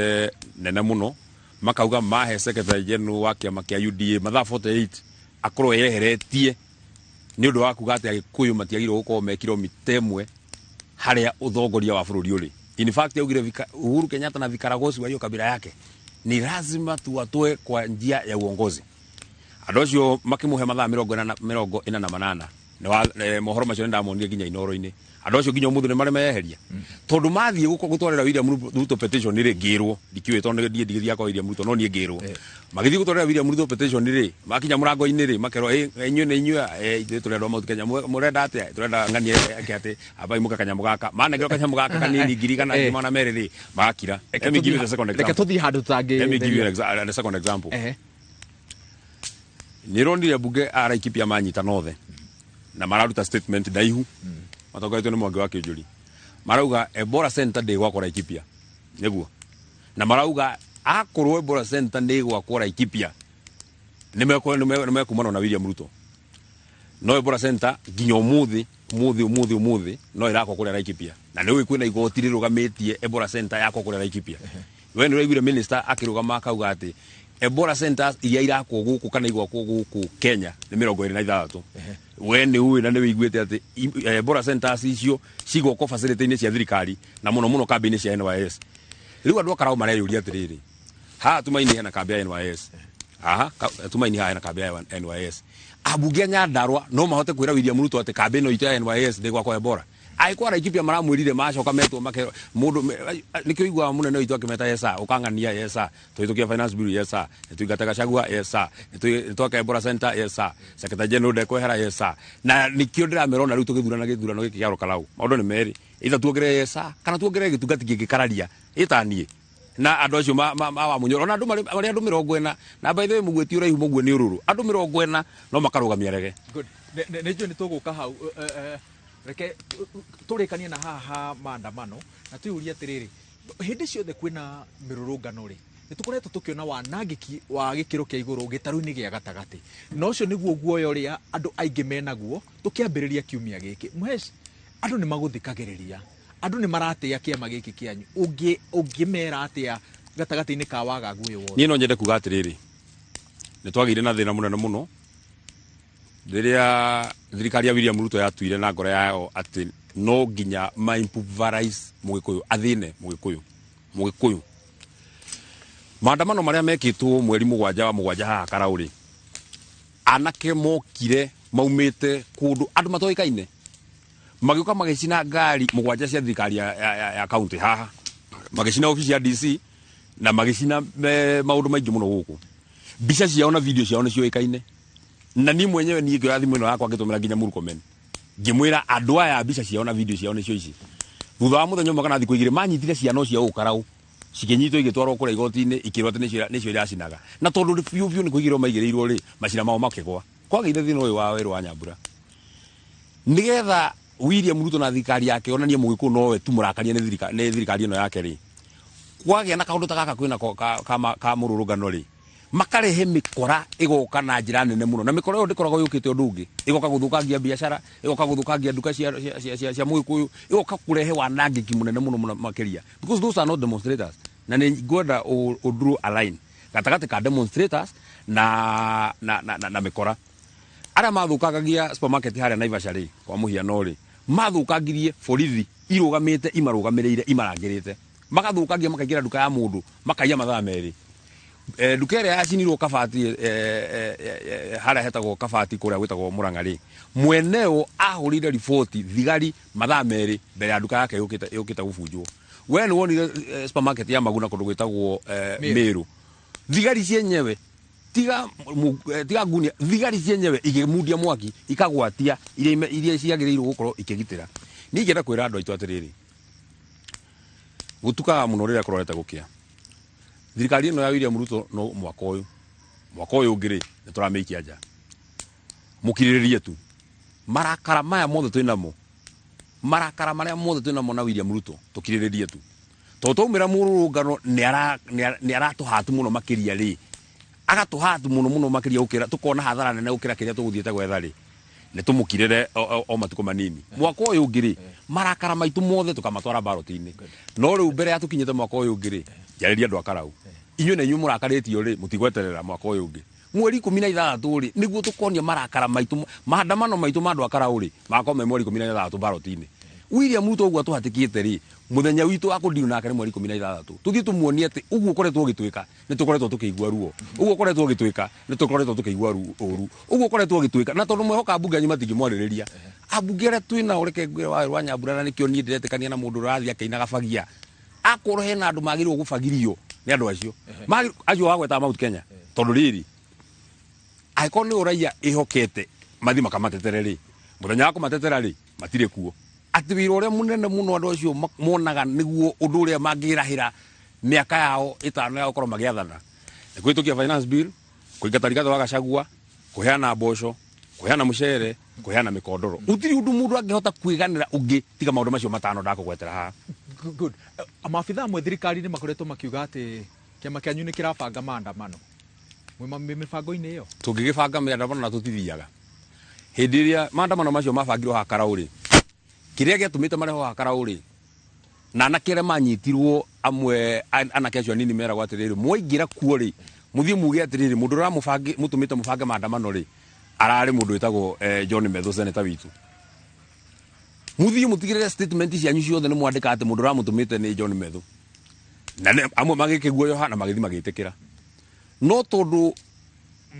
nene mũno, makauga mahe secretary general wa kĩama kĩa UDA mathaa 48 akorwo eyeheretie nĩ ũndũ wa kuga atĩ Agĩkũyũ matiagĩrĩirwo gũkorwo me kilomita ĩmwe harĩa ũtongoria wa bũrũri ũrĩ. In fact, augire Uhuru Kenyatta na vikaragosi wa hiyo kabila yake ni lazima tuwatoe kwa njia ya uongozi. Andũ acio makĩmũhe mathaa 48. Nĩ mohoro macio nĩndamonire nginya Inoro-inĩ. Andũ acio nginya ũmũthĩ nĩ marĩ meyeheria, tondũ mathiĩ gũtwarĩra William Ruto petition rĩ, ngĩrwo ndikĩũĩ tondũ niĩ ndigĩthiaga kwa William Ruto, no niĩ ngĩrwo magĩthiĩ gũtwarĩra William Ruto petition rĩ, makinya mũrango-inĩ rĩ, makerwo inyuĩ nĩ inyuĩ, ithuĩ tũrĩ andũ a Mount Kenya, mũrenda atĩa? Tũrenda ng'ania eke atĩ ambai mũke kanyamũ gaka, manengerwo kanyamũ gaka kanini 1200 rĩ, magakira. Let me give you the second Reke example. tũthiĩ handũ tũtangĩ. Let me give you the second example. Nĩ ũronire mbunge a Laikipia manyitana othe na mararuta statement ndaihu, matongoretio nĩ Mwangi wa Kĩnjũri, marauga Ebola Center ndĩgwakwo Laikipia nĩguo, na marauga Akorwo Ebola Center nĩ ĩgwakwo Laikipia, nĩ mekumana na William Ruto. No Ebola Center nginya ũmũthĩ ũmũthĩ ũmũthĩ ũmũthĩ no ĩrakwo kũrĩa Laikipia, na nĩ ũĩ kwĩna igoti rĩrũgamĩtie Ebola Center yakwo kũrĩa Laikipia. We nĩ ũraiguire minister akĩrũgama akauga atĩ Ebola centers iria irakwo gũkũ kana igwakwo gũkũ Kenya nĩ 26. We nĩ ũĩ na nĩ wĩiguĩte atĩ Ebola centers icio cigwakwo facility-inĩ cia thirikari na mũno mũno kambĩ-inĩ cia NYS. Rĩu andũ a Karau mareyũria atĩrĩrĩ, haha Tumaini hena kambĩ ya NYS, haha Tumaini haha hena kambĩ ya NYS. Ambunge a Nyandarua no mahote kwĩra William Ruto atĩ kambĩ ĩno itũ ya NYS ndĩgwakwo Ebola? Angĩkorwo Laikipia maramwĩrire macoka metwo makerwo mũndũ nĩkĩo iguaga mũnene witũ akĩmeta, "Yes sir," ũkang'ania, "Yes sir," tũhĩtũkia finance bill, "Yes sir," nĩtũingate Gachagua, "Yes sir," nĩtwaka Ebola Center, "Yes sir," secretary general ndekwehera, "Yes sir." Na nĩkĩo ndĩramera ona rĩu tũgĩthurana gĩthurano gĩkĩ kĩa Karau, maũndũ nĩ merĩ, either tuongerere "Yes sir" kana tuongerere gĩtungati kĩngĩkararia ĩtaniĩ na andũ acio ma wa Munyoro, ona andũ marĩ andũ 40. Na by the way, mũguĩ ti ũraihu, mũguĩ nĩ ũrũrũ. Andũ 40 no makarũgamia rege. Good. Nĩ njũĩ nĩ tũgũka hau. Reke tũrĩkanie na haha ha maandamano na twĩyũrie atĩrĩrĩ, hĩndĩ ciothe kwĩna mĩrũrũngano rĩ, nĩ tũkoretwo tũkĩona wanangĩki wa gĩkĩro kĩa igũrũ gĩtarũ-inĩ gĩa gatagatĩ, na ũcio nĩguo guoya ũrĩa andũ aingĩ menaguo. Tũkĩambĩrĩria kiumia gĩkĩ, Mũhesh, andũ nĩ magũthikagĩrĩria, andũ nĩ maratĩa kĩama gĩkĩ kĩanyu. Ũngĩmera atĩa gatagatĩ-inĩ ka wagagu ũyũ wothe? Niĩ no nyende kuga atĩrĩrĩ, nĩ twagĩire na thĩna mũnene mũno rĩrĩa thirikari ya William Ruto yatuire na ngoro yayo atĩ no nginya ma improvise Mũgĩkũyũ athĩne Mũgĩkũyũ. Mũgĩkũyũ, maandamano marĩa mekĩtwo mweri 7 wa 7 haha Karau rĩ, anake mokire maumĩte kũndũ andũ matoĩkaine, magĩũka magĩcina ngari 7 cia thirikari ya county haha, magĩcina obici ya DC na magĩcina maũndũ maingĩ mũno gũkũ. Mbica ciao na video ciao nĩ ciũĩkaine, na niĩ mwenyewe niĩ ngĩoya thimũ ĩno yakwa ngĩtũmĩra nginya Murkomen, ngĩmwĩra andũ aya mbica ciao na video ciao nĩcio ici. Thutha wa mũthenya ũmwe kana thikũ 2, manyitire ciana cia gũkũ Karau, cikĩnyitwo, igĩtwarwo kũrĩa igoti-inĩ, ikĩrwo atĩ nĩcio iracinaga. Na tondũ biũ biũ nĩ kũigĩrwo maigĩrĩirwo rĩ, macira mao makĩgwa. Kwagĩire thĩna ũyũ wa werũ wa Nyambura, nĩgetha William Ruto na thirikari yake onanie Mũgĩkũyũ nowe tu mũrakaria nĩ thirikari ĩno yake rĩ, kwagĩa na kaũndũ ta gaka kwĩna ka mũrũrũngano rĩ, makarehe mĩkora ĩgoka na njĩra nene mũno. Na mĩkora ĩyo ndĩkoragwo yũkĩte ũndũ ũngĩ, ĩgoka gũthũkangia biacara, ĩgoka gũthũkangia nduka cia Mũgĩkũyũ, ĩgoka kũrehe wanangĩki mũnene mũno mũno makĩria, because those are not demonstrators. Na nĩ ngwenda ũ draw a line gatagatĩ ka demonstrators na mĩkora. Arĩa mathũkangagia supermarket harĩa Naivasha rĩ, kwa mũhiano rĩ, mathũkangirie borithi irũgamĩte, imarũgamĩrĩire, imarangĩrĩte, magathũkangia, makaingĩra nduka ya mũndũ, makaiya mathaa 2. Nduka ĩrĩa yacinirwo Kabati, harĩa hetagwo Kabati kũrĩa gwĩtagwo Mũrang'a rĩ, mweneo ahũrĩire riboti thigari mathaa 2 mbere ya nduka yake yũkĩte gũbunjwo. We nĩ wonire supermarket ya Maguna kũndũ gwĩtagwo Meru. Meru, thigari cienyewe, tiga ngunia, thigari cienyewe igĩmundia mwaki ikagwatia iria ciagĩrĩirwo gũkorwo ikĩgitĩra. Niĩ ingĩenda kwĩra andũ aitũ atĩrĩrĩ, gũtukaga mũno rĩrĩa kũrorete gũkĩa. Thirikari ĩno ya William Ruto no mwaka ũyũ, mwaka ũyũ ũngĩ rĩ, nĩ tũramĩikia nja. Mũkirĩrĩrie tu. Marakara maya mothe twĩnamo, marakara marĩa mothe twĩnamo na William Ruto, tũkirĩrĩrie tu, tondũ twaumĩra mũrũrũngano nĩ aratũhatu mũno makĩria rĩ, agatũhatu mũno mũno makĩria gũkĩra tũkona hathara nene gũkĩra kĩrĩa tũgũthiĩte gwetha rĩ. Nĩ tũmũkirĩre o matukũ manini. Mwaka ũyũ ũngĩ rĩ, marakara maitũ mothe tũkamatwara baroti-inĩ. No rĩu mbere ya tũkinyĩte mwaka ũyũ ũngĩ rĩ, njarĩria andũ a Karau, inyuĩ na inyuĩ mũrakarĩtio rĩ, mũtigweterera mwaka ũyũ ũngĩ. Mweri 16 rĩ, nĩguo tũkonia marakara maitũ. Maandamano maitũ ma andũ a Karau rĩ, magakorwo me mweri 16 baroti-inĩ. William Ruto ũguo atũhatĩkĩte rĩ, mũthenya witũ wa kũndiru nake nĩ mweri 16. Tũthiĩ tũmuonie atĩ ũguo ũkoretwo ũgĩtwĩka, nĩ tũkoretwo tũkĩigua ruo. Ũguo ũkoretwo ũgĩtwĩka, nĩ tũkoretwo tũkĩigua ũru. Ũguo ũkoretwo ũgĩtwĩka. Na tondũ mwehoka ambunge anyu matingĩmwarĩrĩria, ambunge arĩa twĩ nao, reke ngwĩre wa Nyambura, na nĩkĩo niĩ ndĩretĩkania na mũndũ ũrathiĩ akĩinaga bagia. Akorwo hena andũ magĩrĩirwo gũbagirio nĩ andũ acio acio wagwetaga Mount Kenya, tondũ rĩrĩ, angĩkorwo nĩ ũraiya ĩhokete mathiĩ makamatetere rĩ, mũthenya wa kũmatetera rĩ, matirĩ kuo. Atĩ wĩra ũrĩa mũnene mũno andũ acio monaga nĩguo ũndũ ũrĩa mangĩrahĩra mĩaka yao 5 ya gũkorwo magĩathana nĩ kũhĩtũkia finance bill, kũingata Rigathĩ wa Gachagua, kũheana mboco, kũheana mũcere, kũheana mĩkondoro. Gũtirĩ ũndũ mũndũ angĩhota kwĩganĩra ũngĩ tiga maũndũ macio matano ndakũgwetera haha. Good. Maabitha amwe thirikari-inĩ makoretwo makiuga atĩ Kĩama kĩanyu nĩ kĩrabanga maandamano, mwĩ mĩbango-inĩ ĩyo? Tũngĩgĩbanga mĩandamano na tũtithiaga. Hĩndĩ ĩrĩa maandamano macio mabangirwo haha Karau rĩ, kĩrĩa gĩatũmĩte marehwo haha Karau rĩ, na anake arĩa manyitirwo amwe, anake acio anini meragwo atĩrĩrĩ, mwaingĩra kuo rĩ, mũthiĩ muge atĩrĩrĩ, mũndũ ũrĩa mũtũmĩte mũbange maandamano rĩ, ararĩ mũndũ wĩtagwo John Methu, senator witũ. Mũthiĩ mũtigĩrĩre statement cianyu ciothe nĩ mwandĩka atĩ mũndũ ũramũtũmĩte nĩ John Methu. Na amwe magĩkĩguoyoha na magĩthiĩ magĩtĩkĩra. No tondũ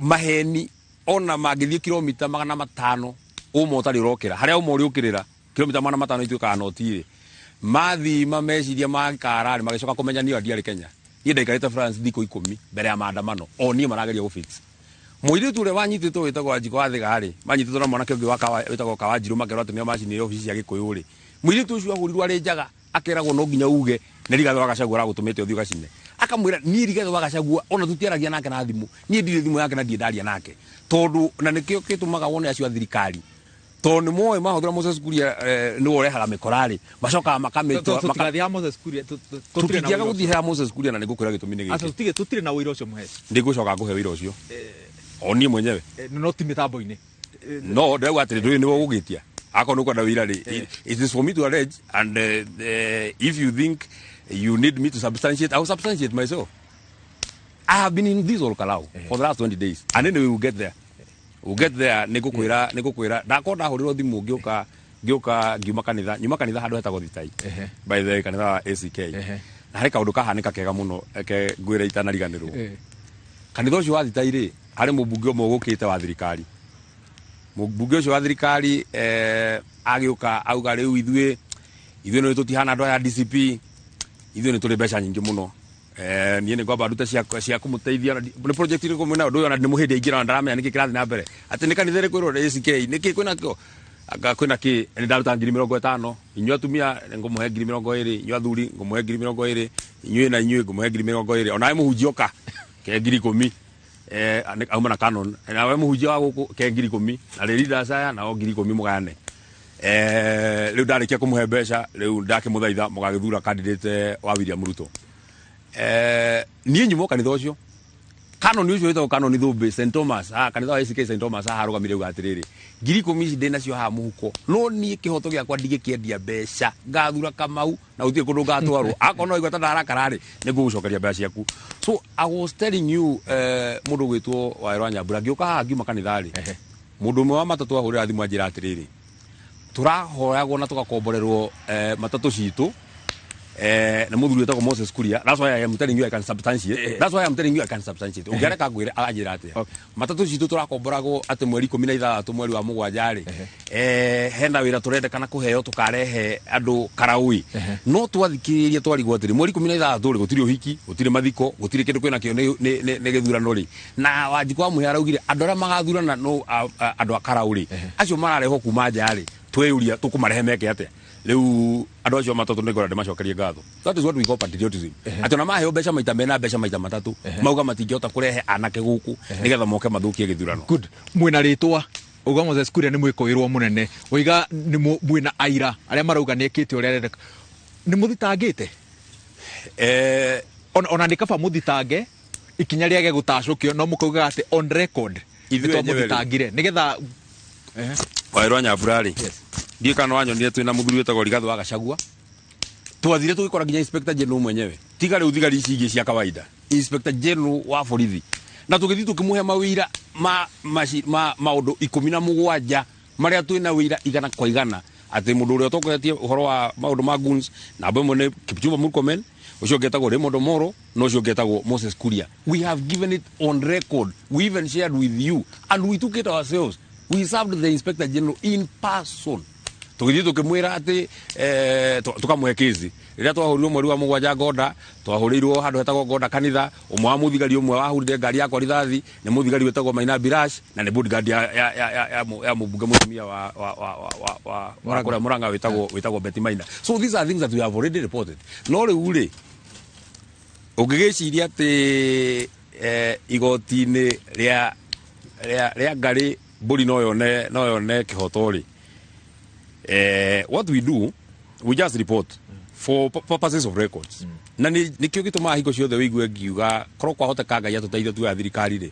maheni ona mangĩthiĩ kilomita 500 ũma ũtarĩ ũrokĩra, harĩa ũma ũrĩũkĩrĩra kilomita 500 ituĩkaga noti rĩ, mathima meciria makara rĩ, magĩcoka kũmenya niĩ ndiarĩ Kenya. Niĩ ndaikarĩte France thikũ 10 mbere ya maandamano, o niĩ marageria gũfix. Mũirĩtu ũrĩa wanyitĩtwo wĩtagwo Wanjikũ wa Thĩga rĩ, manyitĩtwo na mwanake ũngĩ wĩtagwo Kawanjirũ, makerwo atĩ nĩo macinire obici cia Gĩkũyũ rĩ, mũirĩtu ũcio ahũrirwo arĩ njaga, akeragwo no nginya uge nĩ Rigathĩ wa Gachagua aragũtũmĩte ũthiĩ ũgacine. Akamwĩra niĩ Rigathĩ wa Gachagua ona tũtiaragia nake na thimũ, niĩ ndirĩ thimũ yake na ndirĩ ndaria nake, tondũ na nĩkĩo gĩtũmaga wone acio a thirikari, tondũ nĩ moĩ mahũthĩra Moses Kuria nĩwe ũrehaga mĩkora rĩ, macokaga makamĩtua. Tũtigathiĩ ha Moses Kuria. Tũtingĩaga gũthiĩ ha Moses Kuria, na nĩngũkwĩra gĩtũmi nĩ gĩkĩ. Tũtirĩ na ũira ũcio mũheci. Nĩngũcoka ngũhe ũira ũcio o niĩ mwenyewe. No ti mĩtambo-inĩ. No ndĩrauga atĩrĩ, ndũĩ nĩwe ũgũgĩtia akorwo nĩ ũkwenda ũira rĩ, it is for me to allege, and if you think you need me to substantiate, I will substantiate myself. I have been in this Ol Kalou for the last 20 days, and anyway, we'll get there. We'll get there. Nĩngũkwĩra, nĩngũkwĩra ndakorwo ndahũrĩrwo thimũ ngĩũka ngĩũka ngiuma kanitha, nyuma kanitha handũ hetagwo Thitai, by the way, kanitha wa ACK, na harĩ kaũndũ kahanĩka kega mũno, reke ngwĩre itanariganĩrwo. Kanitha ũcio wa Thitai rĩ, harĩ mũmbunge ũmwe ũgũkĩte wa thirikari. Mũmbunge ũcio wa thirikari agĩũka auga rĩu ithuĩ nĩ tũtihana andũ aya DCP, ithuĩ nĩ tũrĩ mbeca nyingĩ mũno. Niĩ nĩ ngwamba ndute cia kũmũteithia nĩ project ĩrĩkũ mwĩnayo, ndũyũ ona nĩ mũhĩndĩ aingĩra na ndaramenya nĩkĩ kĩrathiĩ na mbere, atĩ nĩ kanitha ĩrĩkũ ĩrwo ACK, nĩkĩ kwĩna kĩo anga kwĩna kĩ, nĩ ndaruta 50,000, inyuĩ atumia ngũmũhe 20,000, inyuĩ athuri ngũmũhe 20,000, inyuĩ na inyuĩ ngũmũhe 20,000, onawe mũhunjia ũka ke 10,000, auma na Canon, nawe mũhunjia wa gũkũ ke 10,000, na rĩ leaders aya nao 10,000 mũgayane. Rĩu ndarĩkia kũmũhe mbeca, rĩu ndakĩmũthaitha mũgagĩthura candidate wa William Ruto. Niĩ nyuma kanitha ũcio, Canon ũcio wĩtagwo Canon Thũmbĩ St Thomas, kanitha wa ACK St Thomas, haha arũgamire auga atĩrĩrĩ, 10,000 ici ndĩ nacio haha mũhuko, no niĩ kĩhoto gĩakwa ndigĩkĩendia mbeca, ngathura Kamau na gũtirĩ kũndũ ngatwarwo, akorwo no igua ta ndarakara rĩ, nĩngũgũcokeria mbeca ciaku. So I was telling you, mũndũ ũgwĩtwo Wawerũ wa Nyambura, ngĩũka haha ngiuma kanitha rĩ, mũndũ ũmwe wa matatũ ahũrĩra thimũ anjĩra atĩrĩrĩ, tũrahoyagwo na tũgakomborerwo matatũ citũ na mũthuri wĩtagwo Moses Kuria. That's why I am telling you I can substantiate. That's why I am telling you I can substantiate. Ũngĩareka ngwĩre anjĩra atĩa, matatũ citũ tũrakomboragwo atĩ mweri 16 mweri wa 7 rĩ, hena wĩra tũrendekana kũheo tũkarehe andũ Karaui. No twathikĩrĩria twarigwo atĩrĩ, mweri 16 rĩ, gũtirĩ ũhiki, gũtirĩ mathiko, gũtirĩ kĩndũ kwĩna kĩo nĩ gĩthurano rĩ. Na Wanjikũ wa Mũhĩa araugire andũ arĩa magathurana no andũ a Karau rĩ, acio mararehwo kuma nja rĩ, tweyũria tũkũmarehe meke atĩa. Rĩu andũ acio matatũ nĩngwenda ndĩmacokerie ngatho. That is what we call patriotism. Atĩ ona maheo mbeca maita mena mbeca maita matatũ, mauga matingĩhota kũrehe anake gũkũ nĩgetha moke mathũkie gĩthurano. Good. Mwĩna rĩtwa uga Moses Kuria nĩ mwĩkũĩrwo mũnene, ũiga nĩ mwĩna aira arĩa marauga nĩ ekĩte ũrĩa arenda, nĩ mũthitangĩte? Ona nĩ kaba mũthitange ikinya rĩage gũtacũkio, no mũkaugaga atĩ on record Ithuĩ nĩ enyewe rĩ. twamũthitangire nĩgetha Wawerũ wa Nyambura rĩ, ndiũĩ kana wanyonire twĩna mũthuri wĩtagwo Rigathĩ wa Gachagua, twathire tũgĩkora nginya Inspector General mwenyewe, tiga rĩu thigari ici ingĩ cia kawaida, Inspector General wa borithi, na tũgĩthiĩ tũkĩmũhe mawĩra ma maũndũ 17 marĩa twĩna wĩira 100 kwa 100 atĩ mũndũ ũrĩa ũtongoretie ũhoro wa maũndũ ma goons, namba ĩmwe nĩ Kipchumba Murkomen, ũcio ũngĩ etagwo Raymond Omoro, na ũcio ũngĩ etagwo Moses Kuria. We have given it on record, we even shared with you, and we took it ourselves. We served the Inspector General in person. Tũgĩthiĩ tũkĩmwĩra atĩ tũkamũhe kesi. Rĩrĩa twahũrirwo mweri wa 7 Ngoda, twahũrĩirwo handũ hetagwo Ngoda kanitha, ũmwe wa mũthigari ũmwe wahũrire ngari yakwa rithathi nĩ mũthigari wĩtagwo Maina Birash, na nĩ bodyguard ya mũmbunge mũtumia wa kũrĩa Murang'a wĩtagwo Betty Maina. So these are things that we have already reported. No rĩu rĩ, ũngĩgĩciria atĩ igoti-inĩ rĩa ngarĩ mbũri no yone kĩhoto rĩ, what we do, we just report. For purposes of records, na nĩkĩo gĩtũmaga hingo ciothe wĩigue ngiuga korwo kwahoteka Ngai atũteithie tuoya thirikari rĩ,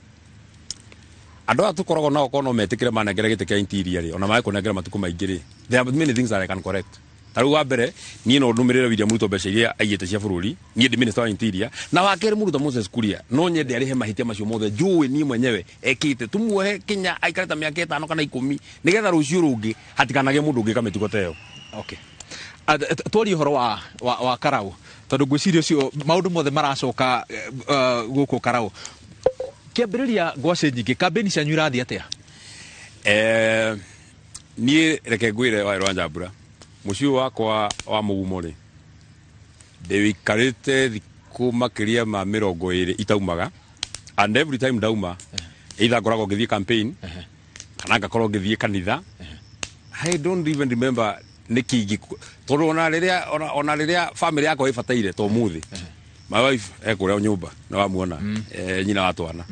andũ aya tũkoragwo nao korwo no metĩkĩre manengere gĩtĩ kĩa interior rĩ, ona mage kũnengera matukũ maingĩ rĩ, there are many things that I can correct. Ta rĩu wa mbere, niĩ no ndũmĩrĩre William Ruto mbeca iria aigĩte cia bũrũri. Niĩ ndĩ minister wa interior. Na wa kerĩ, mũruta Moses Kuria no nyende arĩhe mahĩtia macio mothe njũĩ niĩ mwenyewe ekĩte, tumuohe kinya aikare ta mĩaka 5 kana 10, nĩgetha rũciũ rũngĩ hatikanagĩe mũndũ ũngĩka mĩtugo ta ĩyo. Okay. Twarie ũhoro wa Karau, tondũ ngwĩciria ũcio maũndũ mothe maracoka gũkũ Karau. Kĩambĩrĩria ngwacĩ nyingĩ, kambĩni cianyu irathiĩ atĩa? Niĩ reke ngwĩre wa rwa Njambura, mũciĩ ũyũ wakwa wa mũgumo rĩ, ndĩwĩikarĩte thikũ makĩria ma 20 itaumaga, and every time ndauma, either ngoragwo ngĩthiĩ campaign kana ngakorwo ngĩthiĩ kanitha. I don't even remember nĩkĩ ingĩ, tondũ ona rĩrĩa family yakwa ĩbataire ta ũmũthĩ, my wife ekũrĩa nyũmba nĩ wamuona, nyina wa twana,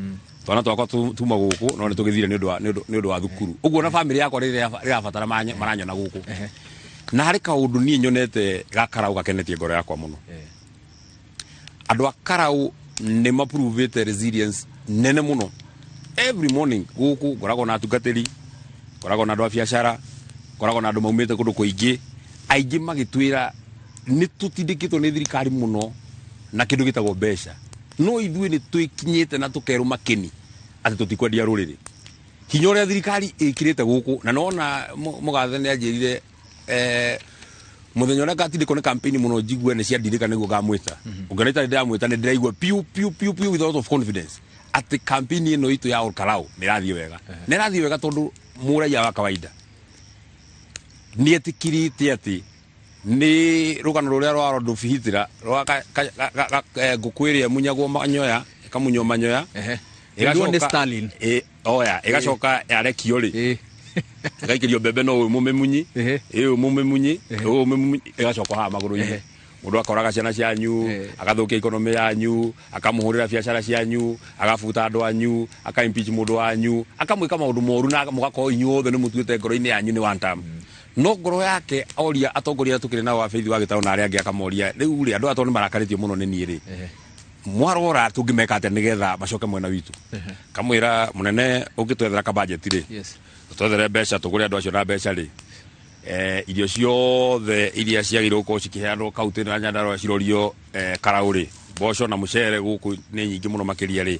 twana twakwa tuma gũkũ, no nĩ tũgĩthire nĩ ũndũ wa thukuru ũguo, na family yakwa rĩrĩa ĩrabatara maranyona gũkũ. Na harĩ kaũndũ niĩ nyonete ga Karau gakenetie ngoro yakwa mũno. Andũ a Karau nĩ maprovĩte resilience nene mũno. Every morning gũkũ ngoragwo na atungatĩri, ngoragwo na andũ a biacara, ngoragwo na andũ maumĩte kũndũ kũingĩ, aingĩ magĩtwĩra nĩ tũtindĩkĩtwo nĩ thirikari mũno na kĩndũ gĩtagwo mbeca, no ithuĩ nĩ twĩkinyĩte na tũkerwo makĩni atĩ tũtikwendia rũrĩrĩ hinya ũrĩa thirikari ĩkĩrĩte gũkũ. Na nona mũgathe nĩ anjĩrire mũthenya ũrĩa ngatindĩkwo nĩ campaign mũno njigue nĩ ciandirĩka nĩguo ngamwĩta. Ũngĩona itarĩ ndĩramwĩta, nĩ ndĩraigua piũ piũ piũ piũ with a lot of confidence atĩ campaign ĩno itũ ya Olkalou nĩ ĩrathiĩ wega, nĩ ĩrathiĩ wega, tondũ mũraia wa kawaida nĩ etĩkĩrĩte atĩ nĩ rũgano rũrĩa rwa Adolf Hitler rwa ngũkũ ĩrĩa ĩmunyagwo manyoya, ĩkamunywo manyoya. Nĩguo nĩ Stalin. Oya, ĩgacoka yarekio rĩ, ĩgaikĩrio mbembe, no ũyũ mũmĩmunyi, ĩyũ mũmĩmunyi, ũyũ mũmĩmunyi, ĩgacoka haha magũrũ-inĩ. Mũndũ akoraga ciana cianyu, agathũkia economy yanyu, akamũhũrĩra biacara cianyu, agabuta andũ anyu, aka impeach mũndũ wanyu, akamwĩka maũndũ moru, na mũgakorwo inyuothe nĩ mũtuĩte ngoro-inĩ yanyu nĩ one term. No ngoro yake oria atongoria arĩa tũkĩrĩ nao wa Faith wa Gĩtarũ na arĩa angĩ, akamoria, rĩu rĩ, andũ aya tondũ nĩ marakarĩtio mũno nĩ niĩ rĩ, mwarora tũngĩmeka atĩa nĩgetha macoke mwena witũ? Kamwĩra mũnene, ũngĩtwethera kabajeti rĩ, twethere mbeca tũgũre andũ acio na mbeca rĩ, irio ciothe iria ciagĩrĩirwo gũkorwo cikĩheanwo kaunti ĩno ya Nyandarũa cirorio Karau rĩ, mboco na mũcere gũkũ nĩ nyingĩ mũno makĩria rĩ,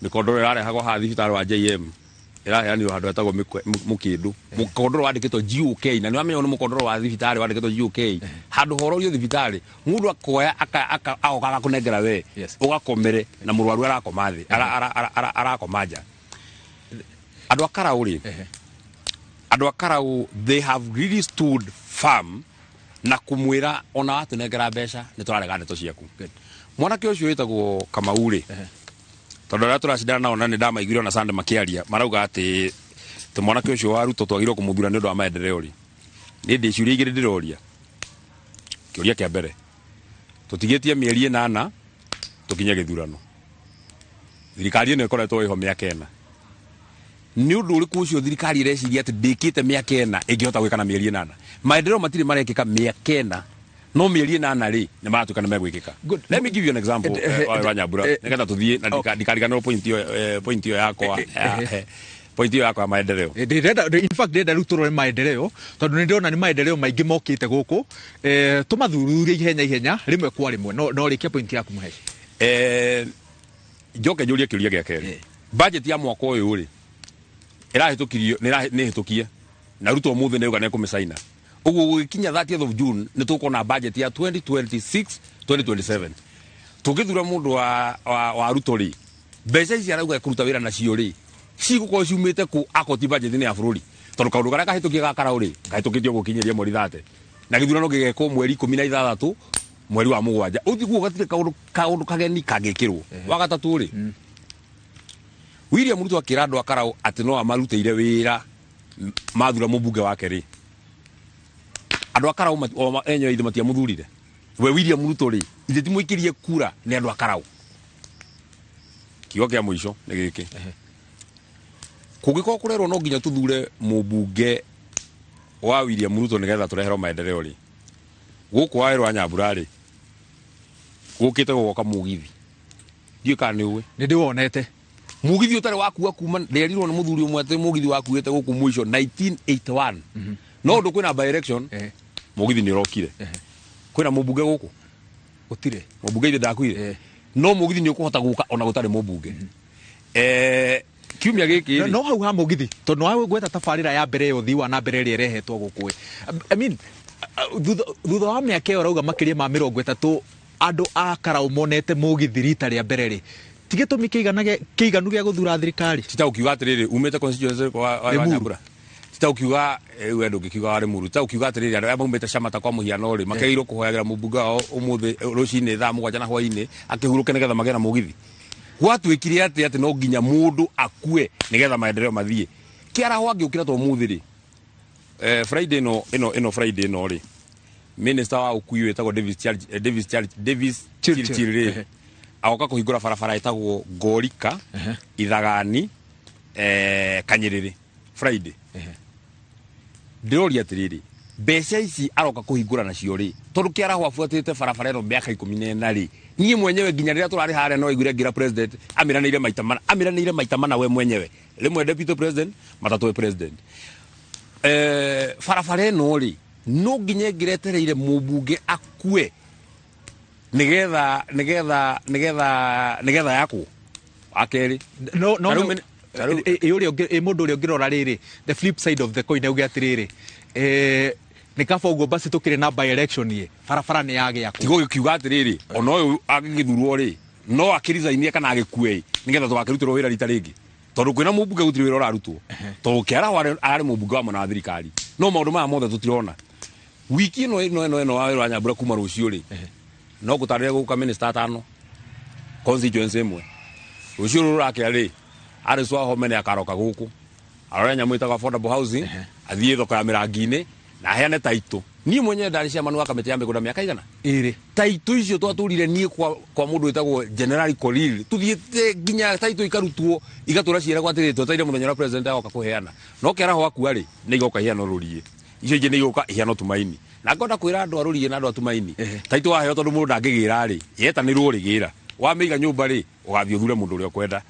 mĩkondoro ĩrarehagwo haha thibitarĩ wa JM ĩraheanirwo handũ hetagwo Mũkĩndũ, mũkondoro wandĩkĩtwo GOK, na nĩ wamenya nĩ mũkondoro wa thibitarĩ wandĩkĩtwo GOK, handũ hororio thibitarĩ, mũndũ akoya agoka agakũnengera we ũgakomere, na mũrwaru arakoma thĩ, arakoma nja. Andũ a Karau rĩ, andũ a Karau, they have really stood firm na kumwĩra ona watũnengera mbeca nĩ tũrarega ndeto ciaku. Mwanake ũcio wĩtagwo Kamau rĩ, tondũ arĩa tũracindana nao, na nĩ ndamaiguire ona Sunday makĩaria, marauga atĩ tĩ mwanake ũcio wa Ruto twagĩrĩirwo kũmũthura nĩ ũndũ wa maendeleo rĩ, niĩ ndĩ ciũria igĩrĩ ndĩroria. Kĩũria kĩa mbere, tũtigĩtie mĩeri 8 tũkinye gĩthurano, thirikari ĩno ĩkoretwo ĩho mĩaka 4. Nĩ ũndũ ũrĩkũ ũcio thirikari ĩreciria atĩ ndĩkĩte mĩaka 4 ĩngĩhota gwĩka na mĩeri 8? Maendeleo matirĩ marekĩka mĩaka 4, no mĩeri 8 rĩ, nĩ maratuĩka nĩ megwĩkĩka. Let me give you an example, wa Nyambura, nĩgetha tũthiĩ na ndikariganĩrwo point ĩyo, point ĩyo yakwa ya maendeleo. Ndĩrenda, in fact ndĩrenda rĩu tũrore maendeleo, tondũ nĩ ndĩrona nĩ maendeleo maingĩ mokĩte gũkũ, tũmathuthurie ihenya ihenya rĩmwe kwa rĩmwe, no rĩkia point yaku, Mũheshi. Njoke njũrie kĩũria gĩa kerĩ. Budget ya mwaka ũyũ rĩ, ĩrahĩtũkirio, nĩ hĩtũkie na Ruto ũmũthĩ nĩ auga nĩ ekũmĩcaina. Ũguo gũgĩkinya 30th of June nĩ tũkona budget ya 2026 2027. Tũngĩthura mũndũ wa Ruto rĩ, mbeca ici arauga ekũruta wĩra nacio rĩ, cigũkorwo ciumĩte kũ akorwo ti budget-inĩ ya bũrũri? Tondũ kaũndũ karĩa kahĩtũkie ga Karau rĩ, kahĩtũkĩtio gũkinyĩria mweri 30, na gĩthurano gĩgekwo mweri 16 mweri wa mũgwanja. Ũguo gatirĩ kaũndũ kageni kangĩkĩrwo. Wa gatatũ rĩ, William Ruto akĩra andũ a Karau atĩ no amarutĩire wĩra mathura mũmbunge wake rĩ, andũ a Karau enyewe ithe matiamuthurire we William Ruto rĩ, ithe timũikĩrie kura nĩ andũ a Karau. Kiugo kĩa mũico nĩ gĩkĩ: kũngĩkorwo kũrerwo no nginya tũthure mũmbunge wa William Ruto nĩgetha tũreherwo maendeleo rĩ, Gũkũ waĩ rwa Nyambura rĩ, gũkĩte gũgoka mũgithi. Ndiũĩ kana nĩ ũĩ. Nĩ ndĩwonete. Mũgithi ũtarĩ wakua kuma nderirwo nĩ mũthuri ũmwe atĩ mũgithi wakuĩte gũkũ mũico 1981. No ũndũ kwĩna by election, mũgithi nĩ ũrokire. Kwĩna mũmbunge gũkũ? Gũtirĩ. Mũmbunge ithe ndakuire. No mũgithi nĩ ũkũhota gũka ona gũtarĩ mũmbunge. Kiumia gĩkĩ rĩ. No hau ha mũgithi, tondũ nĩ wagweta tabarĩra ya mbere ya ũthii wa na mbere ĩrĩa ĩrehetwo gũkũ. I mean, thutha wa mĩaka ĩyo ũrauga makĩria ma 30 andũ a Karau monete mũgithi rita rĩa mbere rĩ, ti gĩtũmi kĩiganu gĩa gũthura thirikari? Ti ta ũkiuga atĩrĩrĩ, umĩte constituency wa Limuru. Nyambura. Ti ta ũkiuga, we ndũngĩkiuga wa Limuru. Ti ta ũkiuga atĩrĩrĩ, andũ arĩa maumĩte Shamata kwa mũhiano rĩ, makĩagĩrĩirwo kũhoyagĩra mũmbunge wao ũmũthĩ, rũcinĩ thaa 7 na hwainĩ, akĩhurũke nĩgetha magĩe na mũgithi. Gwatuĩkire atĩ atĩ no nginya mũndũ akue nĩgetha maendeleo mathiĩ. Kĩaraho angĩũkĩra to ũmũthĩ rĩ, Friday ĩno, ĩno, ĩno Friday ĩno rĩ, minister wa ũkui wĩtagwo Davis Church, Davis Church, Davis Chirchir. Chirchir rĩ, agoka kũhingũra barabara ĩtagwo Ngorika, Ithagani, Kanyĩrĩrĩ, Friday. Ndĩroria atĩrĩrĩ, mbeca ici aroka kũhingũra nacio rĩ, tondũ kĩaraho abuatĩte barabara ĩno mĩaka 14 rĩ, niĩ mwenyewe nginya rĩrĩa tũrarĩ harĩa no aiguire ngĩra president, amĩranĩire maita mana, amĩranĩire maita mana we mwenyewe, rĩmwe deputy president, matatũ we president. Barabara ĩno rĩ, no nginya ĩngĩretereire mũmbunge akue nĩgetha, nĩgetha, nĩgetha, nĩgetha yakwo. Wa kerĩ. No, no, Tarĩu no. tarĩu Ĩ ũrĩa ũngĩ, ĩ mũndũ ũrĩa ũngĩrora rĩrĩ, the flip side of the coin auge atĩrĩrĩ, nĩ kaba ũguo basi tũkĩrĩ na by election ĩ, barabara nĩ yagĩakwo. Tiga ũgĩkiuga atĩrĩrĩ, ona ũyũ angĩgĩthurwo rĩ, no akĩricainie kana agĩkue ĩ, nĩgetha tũgakĩrutĩrwo wĩra rita rĩngĩ. Tondũ kwĩna mũmbunge gũtirĩ wĩra ũrarutwo. Tondũ kĩaraho ararĩ mũmbunge wa mwena wa thirikari. No maũndũ maya mothe tũtirona. Wiki ĩno, ĩno, ĩno, ĩno wa wĩra wa Nyambura kuma rũciũ rĩ, no ngũtarĩria gũka minister atano constituency ĩmwe. Rũciũ rũrũ rũrakĩa rĩ, Alice Wahome nĩ akaroka gũkũ, arore nyamũ ĩtagwo affordable housing, athiĩ thoko ya mĩrangi-inĩ na aheane taitũ. Niĩ mwenyewe ndarĩ chairman wa kamĩtĩ ya mĩgũnda mĩaka igana? Ĩrĩ. Taitũ icio twatũrire niĩ kwa mũndũ wĩtagwo General Korir, tũthiĩte nginya taitũ ikarutwo, igatũra ciĩragwo atĩrĩrĩ, twetereire mũthenya ũrĩa president agoka kũheana. No kĩaraho akua rĩ, nĩ igoka iheanwo Rũriĩ. Icio ingĩ nĩ igoka iheanwo Tumaini. Na ngwenda kwĩra andũ a Rũriĩ na andũ a Tumaini, taitũ waheo tondũ mũndũ ndangĩgĩra rĩ, yetanĩrwo rĩgĩra. Wamĩiga nyũmba rĩ, ũgathiĩ ũthure mũndũ ũrĩa ũkwenda.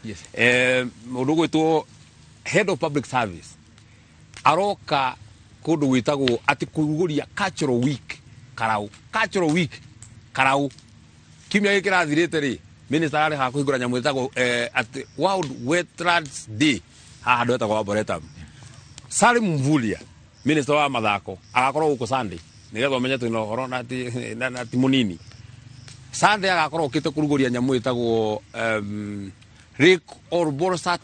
Mũndũ ũgwĩtwo head of public service aroka kũndũ gwĩtagwo atĩ kũrugũria cultural week Karau. Cultural week Karau. Kiumia gĩkĩ kĩrathirĩte rĩ, minister ararĩ haha kũhingũra nyamũ ĩtagwo, atĩ World Wetlands Day haha handũ hetagwo Arboretum. Salim Mvurya, minister wa mathako, agakorwo gũkũ Sunday nĩgetha ũmenye twĩna ũhoro na ti, na, na ti mũnini. Sunday agakorwo okĩte kũrugũria nyamũ ĩtagwo, Lake Olbolosat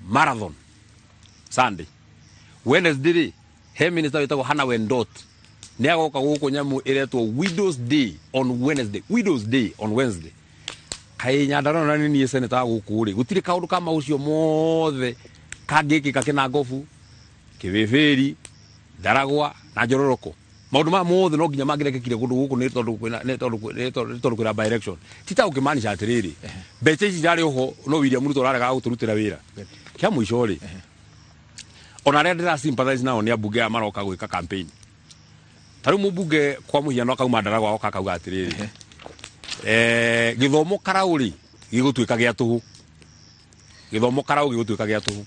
Marathon Sunday. Wednesday rĩ, he minister wĩtagwo Hannah Wendot nĩ agoka gũkũ nyamũ ĩretwo Widows Day on Wednesday. Widows Day on Wednesday. Kaĩ Nyandarua na nĩ niĩ senator wa gũkũ rĩ, gũtirĩ kaũndũ ka maũcio mothe kangĩkĩka Kĩnangobu, Kĩbĩbĩri, Ndaragwa na Njororoko. Maũndũ maya mothe no nginya mangĩrekĩkire kũndũ gũkũ nĩ tondũ kwĩna, nĩ tondũ kwĩ, nĩ tondũ, nĩ tondũ kwĩna by election. Ti ta ũkĩmaanisha atĩrĩrĩ, mbeca ici irarĩ oho no William Ruto ũraregaga gũtũrutĩra wĩra. Kĩa mũico rĩ, ona arĩa ndĩra sympathize nao nĩ ambunge aya maroka gwĩka campaign. Ta rĩu mũmbunge kwa mũhiano akauma Ndaragwa oka akauga atĩrĩrĩ, gĩthomo Karau rĩ, gĩgũtuĩka gĩa tũhũ. Gĩthomo Karau gĩgũtuĩka gĩa tũhũ.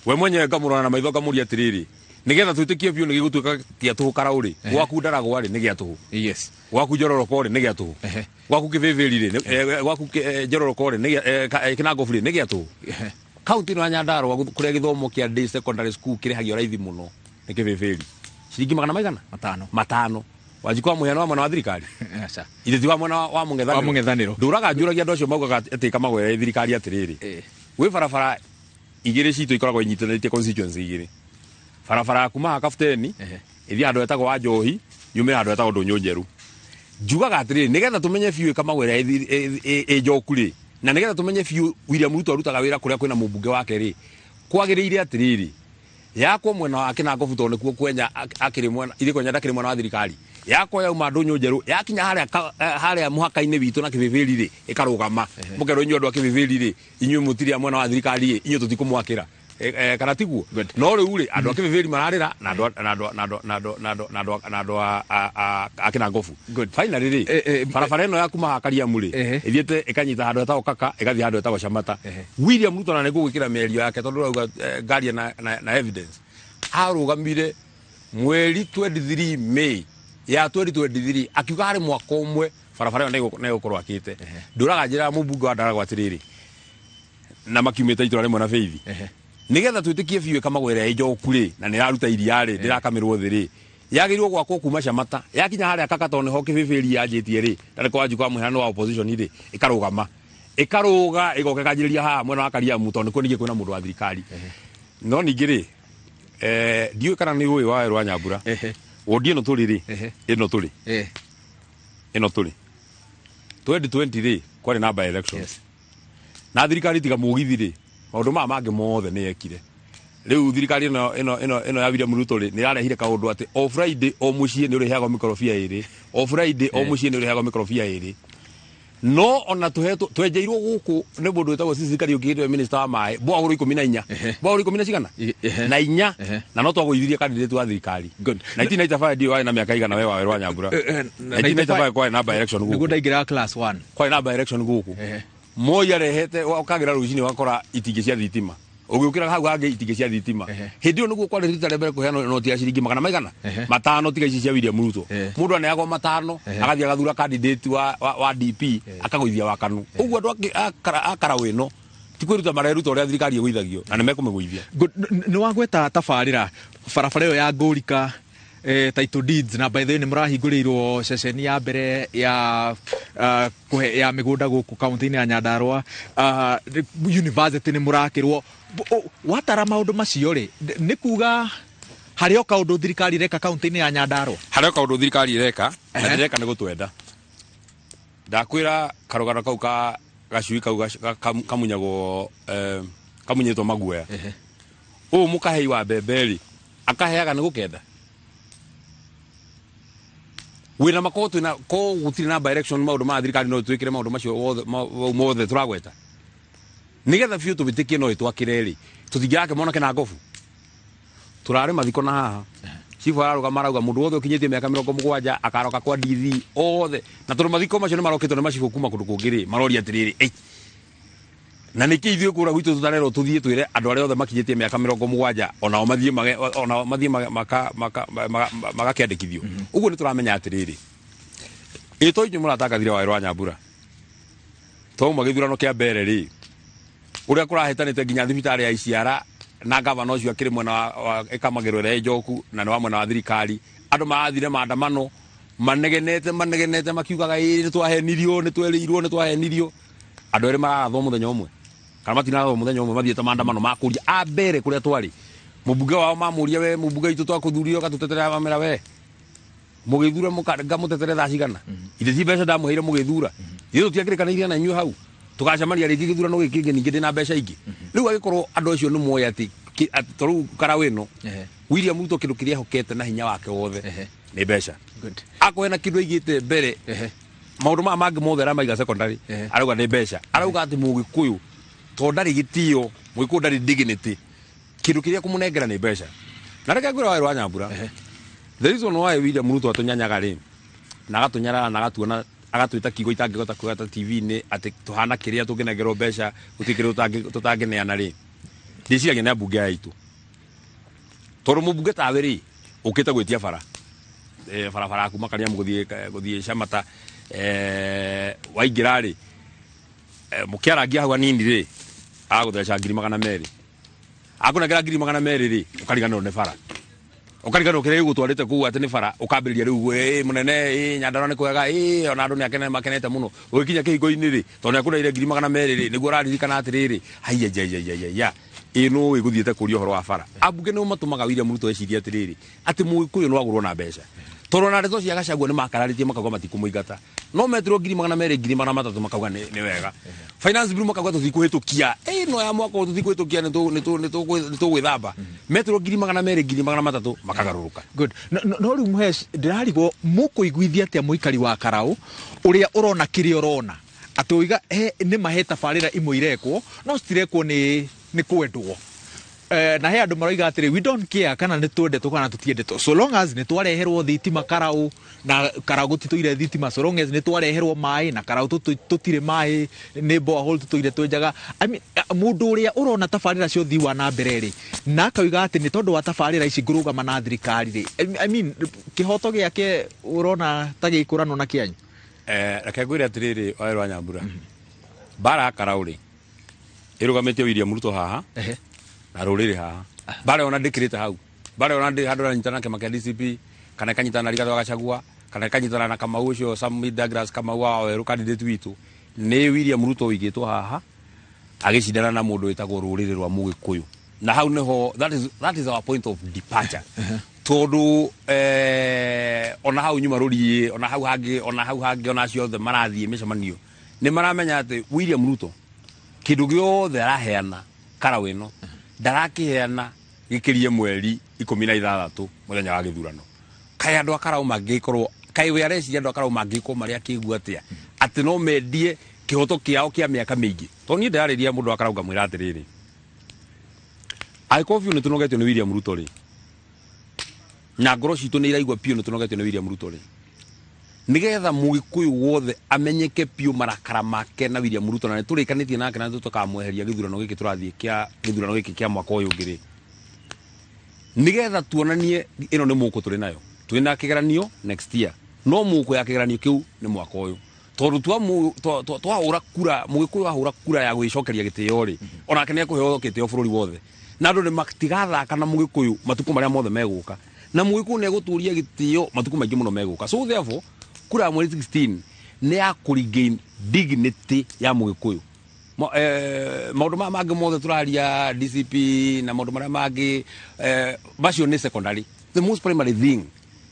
We mwenyewe ngamũrora na maitho ngamũria atĩrĩrĩ, nĩgetha twĩtĩkie biũ nĩ gĩgũtuĩka gĩa tũhũ Karau rĩ, gwaku Ndaragwa rĩ, nĩ gĩa tũhũ. Gwaku Njororoko rĩ, nĩ gĩa tũhũ. Gwaku Kĩbĩbĩri rĩ, gwaku Njororoko rĩ, nĩ gĩa Kĩnangobu rĩ, nĩ gĩa tũhũ. Kaunti ĩno ya Nyandarua kũrĩa gĩthomo kĩa day secondary school kĩrĩhagio raithi mũno nĩ Kĩbĩbĩri. Ciringi magana maigana? Matano. Matano. Wanjikũ wa mũhiano wa mwena wa thirikari? Aca. Ithe ti wa mwena wa mũng'ethanĩro? Wa mũng'ethanĩro. Ndũraga njũragia andũ acio maugaga atĩ kamagwere thirikari atĩrĩrĩ. Gwĩ barabara igĩrĩ citũ ikoragwo inyitanĩtie constituency igĩrĩ. Barabara ya kuma haha Kapteni, ĩthiĩ handũ hetagwo wa Njohi, yumĩre handũ hetagwo Ndũnyũ Njerũ. Njugaga atĩrĩrĩ, nĩgetha tũmenye biũ ĩkamagwĩra ĩ njoku rĩ, na nĩgetha tũmenye biũ William Ruto arutaga wĩra kũrĩa kwĩna mũmbunge wake rĩ, kwagĩrĩire atĩrĩrĩ, yakwo mwena wa Kĩnangobu tondũ nĩkuo Kwenya akĩrĩ mwena, ithe Kwenya ndakĩrĩ mwena wa thirikari. Yakwo yauma Ndũnyũ Njerũ, yakinya harĩa mũhaka-inĩ witũ na Kĩbĩbĩri rĩ, ĩkarũgama. Mũkerwo inyuĩ andũ a Kĩbĩbĩri rĩ, inyuĩ mũtirĩ a mwena wa thirikari rĩ, inyuĩ tũtikũmwakĩra. Kana tiguo no rĩu rĩ andũ a Kĩbĩbĩri mararĩra na andũ na andũ na andũ na andũ na andũ na andũ na andũ a Kĩnangobu. Finally rĩ, barabara ĩno ya kuma Kariamu rĩ ĩthiĩte ĩkanyita handũ hetagwo Kaka, ĩgathiĩ handũ hetagwo Camata. William Ruto na nĩngũgwĩkĩra mĩario yake tondũ ũrauga ngaria na evidence. Arũgamire mweri 23 May ya 2023 akiuga harĩ mwaka ũmwe barabara ĩyo nĩgũkorwo akĩte. Ndũraga njĩra mũmbunge wa Ndaragwa atĩrĩrĩ, na makiumĩte itũra rĩmwe na Faith, nigetha twĩtĩkie biũ ĩkamagwo ĩrĩa ĩnjoku rĩ na nĩraruta iria rĩ ndĩrakamirwo thĩ rĩ, yagĩrĩirwo gwakwo kuma Camata yakinya harĩa Kaka tondũ nĩho Kĩbĩbĩri yanjĩtie rĩ, na nĩko Wanjikũ wa mũhiano wa opposition rĩ, ĩkarũgama ĩkarũga ĩgoka ĩkanjĩrĩria haha mwena wa Kariamu tondũ nĩkuo ningĩ kwĩna mũndũ wa thirikari. No ningĩ rĩ, ndiũĩ kana nĩ ũĩ wa Werũ wa Nyambura, wondi ĩno tũrĩ rĩ, ĩno tũrĩ ĩno tũrĩ 2020 rĩ, kwarĩ na by elections na thirikari tiga mũgithi rĩ, maũndũ maya mangĩ mothe nĩ yekire. Rĩu thirikari ĩno ĩno ĩno ĩno ya William Ruto rĩ, nĩ ĩrarehire kaũndũ atĩ o Friday o mũciĩ nĩ ũrĩheagwo mĩkorobia ĩrĩ, o Friday o mũciĩ nĩ ũrĩheagwo mĩkorobia ĩrĩ. No ona tũhetwo twenjeirwo gũkũ nĩ mũndũ wĩtagwo Sisi Kariũki hĩndĩ ĩyo minister wa maĩ, bwahũrũ 14, bwahũrũ ikũmi na cigana na inya, na no twagũithirie candidate wa thirikari. 1995 ndiũĩ warĩ na mĩaka igana we wa Werũ wa Nyambura. 1995 kwarĩ na by election gũkũ. Nĩguo ndaingĩraga class 1. Kwarĩ na by election gũkũ. Moi arehete ũkagĩra rũcinĩ ũgakora itingĩ cia thitima, ũgĩũkĩra hau hangĩ itingĩ cia thitima. Hĩndĩ ĩyo nĩguo kwarĩ rita rĩa mbere kũheanwo noti ya ciringi magana maigana matano tiga ici cia William Ruto. Mũndũ aneagwo matano agathiĩ agathura candidate wa DP akagũithia wa KANU. Ũguo andũ a Karaũ ĩno ti kwĩruta mareruta ũrĩa thirikari ĩgũithagio na nĩmekũmĩgũithia. Nĩ wagweta tabarĩra barabara ĩyo ya Ngũrika, title deeds, na by the way nĩ mũrahingũrĩirwo ceceni ya mbere ya kũhe ya mĩgũnda gũkũ kaunti-inĩ ya Nyandarua, university nĩ mũrakĩrwo. Watara maũndũ macio rĩ, nĩ kuga harĩ o kaũndũ thirikari ĩreka kaunti-inĩ ya Nyandarua? Harĩ o kaũndũ thirikari ĩreka na ndĩreka nĩ gũtwenda. Ndakwĩra karũgano kau ka gacui kau kamunyagwo, kamunyĩtwo maguoya. Ũyũ mũkahei wa mbembe rĩ, akaheaga nĩ gũkenda wĩna makorwo twĩna ko gũtirĩ na direction maũndũ ma thirikari no twĩkĩre maũndũ macio mothe tũragweta nĩgetha biũ tũbĩtĩkie no ĩtwakĩre rĩ, tũtingĩrake mwanake na ngobu. Tũrarĩ mathiko na haha chifu ararũgama arauga mũndũ wothe ũkinyĩtie mĩaka 70 akaroka kwa DV othe, na tondũ mathiko macio nĩ marokĩtwo nĩ macibũ kuma kũndũ kũngĩ rĩ, maroria atĩrĩrĩ, ei na nĩkĩ ithuĩ kũrĩa gwitũ tũtarerwo tũthiĩ twĩre andũ arĩa othe makinyĩtie mĩaka 70 onao mathiĩ onao mathiĩ magakĩandĩkithio. Ũguo nĩ tũramenya atĩrĩrĩ, ĩ to inyuĩ mũratangathire Werũ wa Nyambura twauma gĩthurano kĩa mbere rĩ, ũrĩa kũrahĩtanĩte nginya thibitarĩ ya Iciara na gavana ũcio akĩrĩ mwena wa ĩkamagĩrwo ĩrĩa ĩnjoku na nĩ wa mwena wa thirikari, andũ marathire maandamano manegenete makiugaga ĩ nĩ twahenirio, nĩ twerĩirwo, nĩ twahenirio. Andũ erĩ mararathwo mũthenya ũmwe kana matinathwo mũthenya ũmwe, mathiĩte maandamano makũria a mbere kũrĩa twarĩ. Mũmbunge wao mamũria, we mũmbunge witũ twakũthuria ũgatũtetera, mamera we mũgĩthura ngamũtetere thaa cigana, ithe ti mbeca ndamũheire mũgĩthura, ithuĩ tũtiakĩrĩkanĩire na inyuĩ hau, tũgacemania rĩngĩ gĩthurano gĩkĩ kĩngĩ ningĩ ndĩna mbeca ingĩ. Rĩu agĩkorwo andũ acio nĩ moĩ atĩ ta rĩu Karaũ ĩno William Ruto kĩndũ kĩrĩa ehokete na hinya wake wothe nĩ mbeca. Akorwo hena kĩndũ aigĩte mbere, maũndũ maya mangĩ mothe aramaiga secondary, arauga nĩ mbeca. Arauga atĩ mũgĩkũyũ tondũ ndarĩ gĩtĩo, mũgĩkũyũ ndarĩ dignity, kĩndũ kĩrĩa kũmũnengera nĩ mbeca. Na reke ngwĩre Werũ wa Nyambura, the reason why William Ruto atũnyanyaga rĩ, na agatũnyarara na agatuona agatwĩta kiugo itangĩhota kuuga ta TV-inĩ atĩ tũhana kĩrĩa tũngĩnengerwo mbeca gũtirĩ kĩndũ tũtangĩneana rĩ, ndĩciragia nĩ ambunge aya aitũ. Tondũ mũmbunge tawe rĩ, ũkĩte gwĩtia bara, barabara kuma Kariamu gũthiĩ Camata, waingĩra rĩ, mũkĩarangia hau hanini rĩ, agũtheca 200,000. Akũnengera 200,000 rĩ, ũkariganĩrwo nĩ bara. Ũkariganĩrwo kĩrĩa gĩgũtwarĩte kũu atĩ nĩ bara, ũkambĩrĩria rĩu, ĩ mũnene, ĩ Nyandarua nĩ kwega, ĩ ona andũ nĩ makenete mũno. Ũgĩkinya kĩhingo-inĩ rĩ, tondũ nĩ akũneire 200,000 rĩ, nĩguo ũraririkana atĩrĩrĩ, haiya, ja, ja, ja, ja, ja, ĩ nũ ĩgũthiĩte kũria ũhoro wa bara. Ambunge nĩo matũmaga William Ruto ecirie atĩrĩrĩ, atĩ mũgĩkũyũ no agũrwo na mbeca. Tondũ ona ndeto cia Gachagua nĩ makararĩtie makauga matikũmũingata. No metirwo 200,000, 300,000 makauga nĩ wega. Finance bill makauga tũtikũhĩtũkia. Ĩno ya mwaka ũyũ tũtikũhĩtũkia, nĩ tũgwĩthamba. Metirwo 200,000, 300,000 makagarũrũka. Good. No rĩu Mũhesh, ndĩrarigwo mũkũiguithia atĩa mũikari wa Karaũ ũrĩa ũrona kĩrĩa ũrona atĩ ũiga nĩ mahe tabarĩra imwe irekwo no citirekwo nĩ kwendwo. Na he andũ maroiga atĩrĩ, we don't care kana nĩ twendetwo kana tũtiendetwo, so long as nĩ twareherwo thitima Karau, na Karau gũtitũire thitima, so long as nĩ twareherwo maĩ, na Karau tũtirĩ maĩ, nĩ borehole tũtũire twenjaga. I mean, mũndũ ũrĩa ũrona tabarĩra cia ũthii wa na mbere rĩ, na akauga atĩ nĩ tondũ wa tabarĩra ici ngũrũgama na thirikari rĩ, I mean, kĩhoto gĩake ũrona ta gĩkũranwo na kĩanyu? Reke ngwĩre atĩrĩrĩ, Wawerũ wa Nyambura, mbara ya Karau rĩ, ĩrũgamĩtie William Ruto haha na rũrĩrĩ haha. Mbara ona ndĩkĩrĩte hau, mbara ona ndĩ handũ ĩranyitana na kĩama kĩa DCP, kana ĩkanyitana na Rigathĩ wa Gachagua, kana ĩkanyitana na Kamau ũcio, Sam Douglas Kamau wa Wawerũ, candidate witũ. Nĩ William Ruto ũigĩtwo haha agĩcindana na mũndũ wĩtagwo rũrĩrĩ rwa Mũgĩkũyũ, na hau nĩho that is our point of departure, tondũ ona hau nyuma rũriĩ, ona hau hangĩ, ona hau hangĩ, ona acio othe marathiĩ mĩcemanio nĩ maramenya atĩ William Ruto kĩndũ gĩothe araheana Karau ĩno ndarakĩheana gĩkĩrie mweri 16 mũthenya wa gĩthurano. Kaĩ andũ a Karau mangĩkorwo, kaĩ we areciria andũ a Karau mangĩkorwo marĩ akĩgu atĩa atĩ no mendie kĩhoto kĩao kĩa mĩaka mĩingĩ? Tondũ niĩ ndĩrarĩria mũndũ wa Karau ngamwĩra atĩrĩrĩ, angĩkorwo biũ nĩ tũnogetio nĩ William Ruto rĩ, na ngoro citũ nĩ iraigua biũ nĩ tũnogetio nĩ William Ruto rĩ, nigetha mũgĩkũyũ wothe amenyeke biũ marakara make na William Ruto, na nĩ tũrĩkanĩtie nake na tũkamweheria gĩthurano gĩkĩ tũrathiĩ kĩa gĩthurano gĩkĩ kĩa mwaka ũyũ ũngĩ rĩ, nigetha tuonanie ĩno nĩ mũkũ tũrĩ nayo, twĩna kĩgeranio next year, no mũkũ ya kĩgeranio kĩu nĩ mwaka ũyũ, tondũ twahũra kura, mũgĩkũyũ ahũra kura ya gwĩcokeria gĩtĩo rĩ, onake nĩ ekũheo gĩtĩo bũrũri wothe, na andũ nĩ matigathaka na mũgĩkũyũ matukũ marĩa mothe megũka, na mũgĩkũyũ nĩ egũtũria gĩtĩo matukũ maingĩ mũno megũka. So therefore, kura ya mweri 16 nĩ ya kũ regain dignity ya mũgĩkũyũ. Maũndũ maya mangĩ mothe tũraria, DCP na maũndũ marĩa mangĩ, macio nĩ secondary. The most primary thing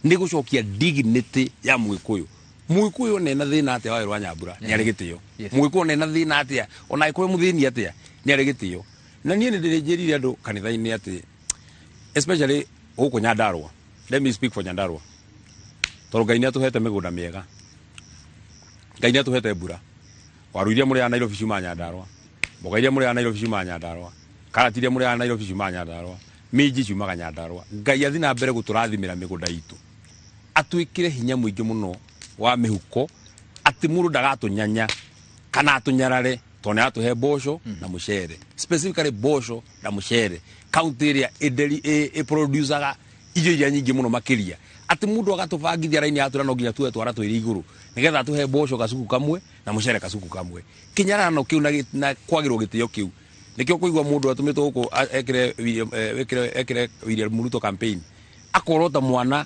nĩ gũcokia dignity ya mũgĩkũyũ. Mũgĩkũyũ nena thĩna atĩa, Wawerũ wa Nyambura, nĩ arĩ gĩtĩo. Mũgĩkũyũ nena thĩna atĩa, ona angĩkorwo mũthĩni atĩa, nĩ arĩ gĩtĩo. Na niĩ nĩ ndĩrĩnjĩrire andũ kanitha-inĩ atĩ, especially gũkũ Nyandarũa, let me speak for Nyandarũa, tondũ Ngai nĩ atũhete mĩgũnda mĩega, Ngai nĩ atũhete mbura. Waru iria mũrĩaga Nairobi ciumaga Nyandarũa, mboga iria mũrĩaga Nairobi ciumaga Nyandarũa, karati iria mũrĩaga Nairobi ciumaga Nyandarũa, minji ciumaga Nyandarũa. Ngai athi na mbere gũtũrathimĩra mĩgũnda itũ, atwĩkĩre hinya mũingĩ mũno wa mĩhuko, atĩ mũndũ ndagatũnyanya kana atũnyarare, tondũ nĩ atũhe mboco na mũcere, specifically mboco na mũcere, kaunti ĩrĩa ĩproducaga irio iria nyingĩ mũno makĩria, atĩ mũndũ agatũbangithia raini yatũra no nginya tuoe twara twĩrĩ igũrũ nĩgetha atũhe mboco gacuku kamwe na mũcere gacuku kamwe. Kĩnyarano kĩu na kwagĩrwo gĩtĩo kĩu nĩkĩo kũigua mũndũ atũmĩtwo gũkũ ekĩre William Ruto campaign, akorwo ta mwana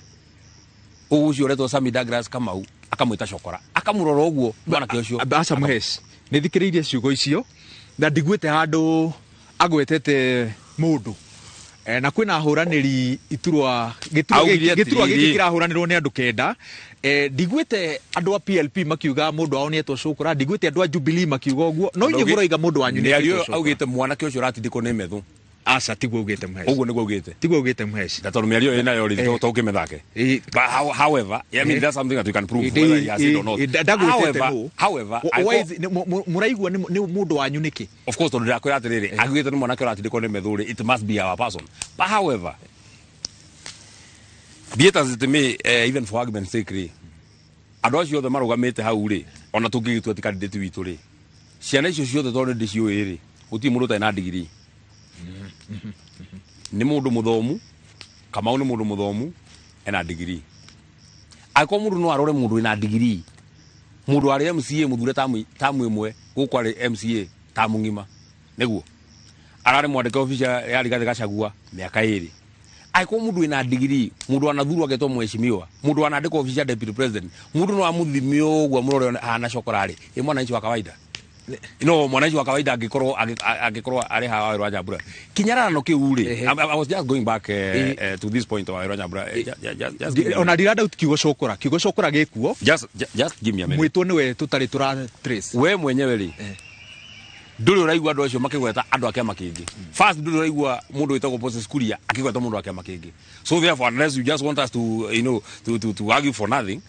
ũcio ũretwo Sammy Douglas Kamau, akamwĩta cokora, akamũrora ũguo mwanake ũcio. Aca Mũhesh, nĩ thikĩrĩirie ciugo icio na ndiguĩte handũ agwetete mũndũ. Na kwĩna ahũranĩri iturwa, gĩturwa Augire gĩturwa gĩkĩ atĩrĩrĩ. Kĩrahũranĩrwo nĩ andũ 9. Ndiguĩte andũ a PLP makiuga mũndũ wao nĩ etwo cũkũra, ndiguĩte andũ a Jubilee makiuga ũguo, no inyuĩ mũroiga mũndũ wanyu nĩ mĩario etwo cũkũra. Augĩte mwanake ũcio ũratindĩkwo nĩ methu. Aca, tiguo augĩte, Mũhesh. Ũguo nĩguo augĩte. Tiguo augĩte, Mũhesh. Na tondũ mĩario ĩ nayo rĩ, to ũkĩmĩthake. But however, I mean, that's something that we can prove whether he has it or not. Ndagwĩtete However, nũ. however, Why mũraigua nĩ mũndũ wanyu nĩkĩ? Of course, tondũ ndĩrakwĩra atĩrĩrĩ, augĩte nĩ mwanake ũratindĩkwo nĩ methu rĩ, it must be our person. But however, be it as it may, even for argument's sake rĩ, andũ acio othe marũgamĩte hau rĩ, ona tũngĩgĩtua ti candidate witũ rĩ, ciana icio ciothe, tondũ nĩ ndĩciũĩ rĩ, gũtirĩ mũndũ ũtarĩ na ndigiri, nĩ mũndũ mũthomu. Kamau nĩ mũndũ mũthomu, ena ndigiri. Angĩkorwo mũndũ no arore mũndũ wĩna ndigiri, mũndũ warĩ MCA mũthure tamu ĩmwe gũkũ, arĩ MCA tamu ng'ima, nĩguo ararĩ mwandĩke obici ya Rigathĩ Gachagua mĩaka 2. Angĩkorwo mũndũ wĩna ndigiri, mũndũ wanathurwo agetwo mheshimiwa, mũndũ wanandĩkwo obici ya deputy president, mũndũ no amũthime ũguo amũrore ahana cokora rĩ, ĩ mwananchi wa kawaida, no mwananchi wa kawaida angĩkorwo arĩ haha, Wawerũ wa Nyambura, kinyarano kĩu rĩ, I was just going back to this point, Wawerũ wa Nyambura, just give me a Ona minute. ndiranda kiugo cũkũra, kiugo cũkũra gĩkuo. Just give me a minute. Mwĩtwo nĩwe tũtarĩ tũra trace. We mwenyewe rĩ, ndũrĩ ũraigua andũ acio makĩgweta andũ a kĩama kĩngĩ? First, ndũrĩ ũraigua mũndũ wĩtagwo Moses Kuria akĩgweta mũndũ wa kĩama kĩngĩ? So therefore, unless you just want us to you know to, to, to argue for nothing,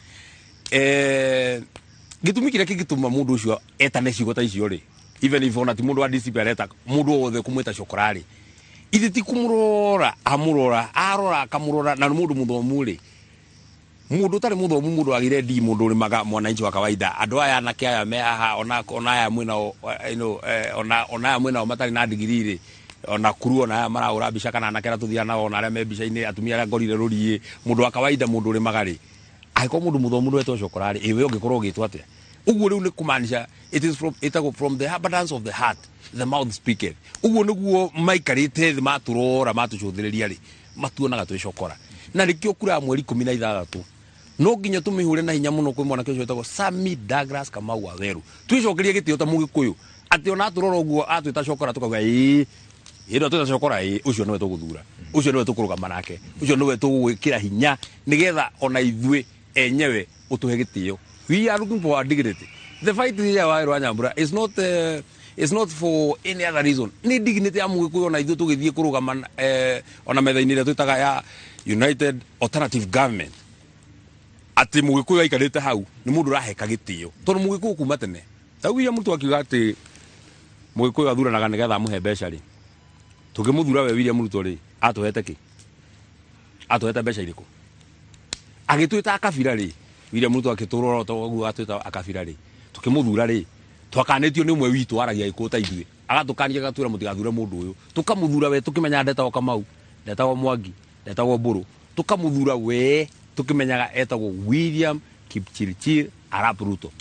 gĩtũmi kĩrĩa kĩngĩtũma mũndũ ũcio etane ciugo ta icio rĩ, even if ona ti mũndũ wa DCP areta mũndũ o wothe kũmwĩta cokora rĩ, Ithe ti kumurora amurora arora akamurora na mundu muthomu ri mundu utari muthomu mundu agire ndi mundu urimaga mwananchi wa kawaida andu aya anake aya me haha ona aya mwina ona aya mwina matari na digiri ri ona kuru ona aya marahura mbica kana anake aria tuthiaga nao ona aria me mbica-inĩ atumia aria ngorire rũriĩ mundu wa kawaida mundu urimaga ri angĩkorwo mundu muthomu ndwetwo cokora ri iwe ũngĩkorwo ũgĩtwo atĩa uguo riu ni kumaanisha it is from itago from the abundance of the heart the mouth speaketh uguo niguo maikarite thi maturora matucuthiriria ri matuonaga twicokora na rikio kura mweri 16 no nginya tumihure na hinya muno kwi mwanake ucio wetagwo Sammy Douglas Kamau Waweru twicokerie gitio ta mugikuyu ati ona aturora uguo atwita cokora tukauga ii ĩno twita cokora ii ucio niwe tuguthura ucio niwe tukurugama nake ucio niwe tugwikira hinya nigetha ona ithuĩ enyewe utuhe gitio. We are looking for our dignity. The fight here wa Nyambura is not for any other reason. Ni dignity ya mugikuyu ona ithuĩ tugithie kurugama ona metha-inĩ ĩrĩa twĩtaga ya United Alternative Government. Ati mugikuyu aikarĩte hau ni mundu uraheka gĩtĩo tondu mugikuyu kuma tene ta William Ruto akiuga ati mugikuyu athuranaga nigetha amuhe mbeca ri tukimuthura we William Ruto ri atuhete ki atuhete mbeca iriku agitwita akabira ri William Ruto akiturora to uguo atwita akabira ri tukimuthura ri twakanĩtio nĩ ũmwe witũ aragia gĩkũyũ ta ithuĩ agatukania agatwĩra mũtigathure mũndũ ũyũ tukamuthura we tukimenya ndetagwo Kamau ndetagwo Mwangi ndetagwo Mbũrũ tukamuthura we tukimenyaga etagwo William Kipchirchir Arap Ruto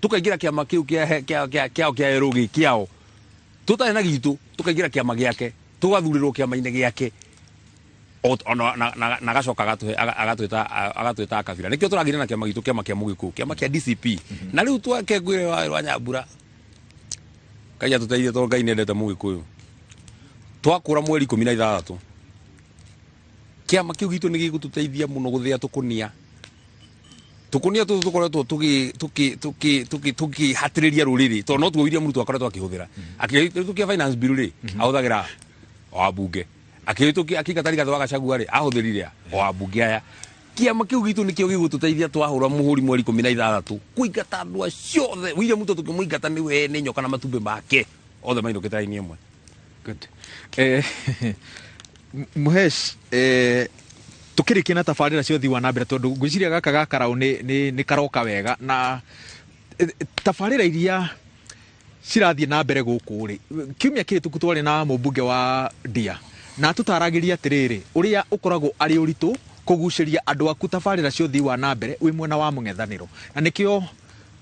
tukaingĩra kĩama kĩu kĩao kĩa erũ gĩ kĩao tũtarĩ na gitũ tukaingĩra kĩama gĩake tugathurĩrwo kĩama-inĩ gĩake na gacoka agatwĩta akabira nĩkĩo tũragire na kĩama gitũ kĩama kĩa mũgĩkũyũ kĩama kĩa DCP na rĩu twake ngwĩre wa Nyambura Ngai atũteithie tondũ Ngai nĩendete mũgĩkũyũ twakũra mweri 16 kĩama kĩu gitũ nĩ gĩgũtũteithia mũno gũthĩa tũkũnia tũkũnia tũtũ tũkoretwo tũkĩhatĩrĩria rũrĩrĩ tondũ no tuo William Ruto akoretwo akĩhũthĩra akĩhĩtũkia finance bill rĩ ahũthagĩra o ambunge akĩhĩtũkia akĩingata Rigathĩ wa Gachagua rĩ ahũthĩrire o ambunge aya kĩama kĩu gitũ nĩkĩo gĩgũtũteithia twahũra mũhũri mweri 16 kũingata andũ acio othe William Ruto tũkĩmũingata nĩ we nĩ nyoka na matumbĩ make othe mainũkĩte raini ĩmwe. Good. Muhesh tukirikia na tabarĩra cia ũthii wa na mbere tondũ ngwĩciria gaka ga Karau nĩ karoka wega na tabarĩra iria cirathiĩ na mbere gũkũ rĩ kiumia kĩhĩtũku twarĩ na mũmbunge wa Ndia na tũtaragĩria atĩrĩrĩ ũrĩa ũkoragwo arĩ ũritũ kũgucĩria andũ aku tabarĩra cia ũthii wa na mbere wĩ mwena wa mũng'ethanĩro na nĩkĩo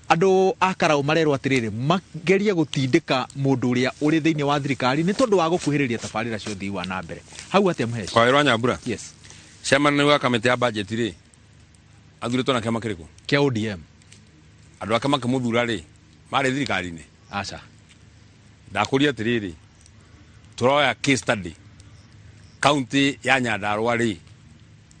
andũ a Karau marerwo atĩrĩrĩ magerie gũtindĩka mũndũ ũrĩa ũrĩ thĩinĩ wa thirikari nĩ tondũ wa gũkuhĩrĩria tabarĩra cia ũthii wa na mbere hau atĩa Mũheshi? Kwa Nyambura. Yes. Chairman wa kamĩtĩ ya budget rĩ athurĩtwo na kĩama kĩrĩkũ? Kĩa ODM. Andũ ake makĩmũthura rĩ marĩ thirikari-inĩ? Aca. Ndakũria atĩrĩrĩ tũroya case study county ya Nyandarua rĩ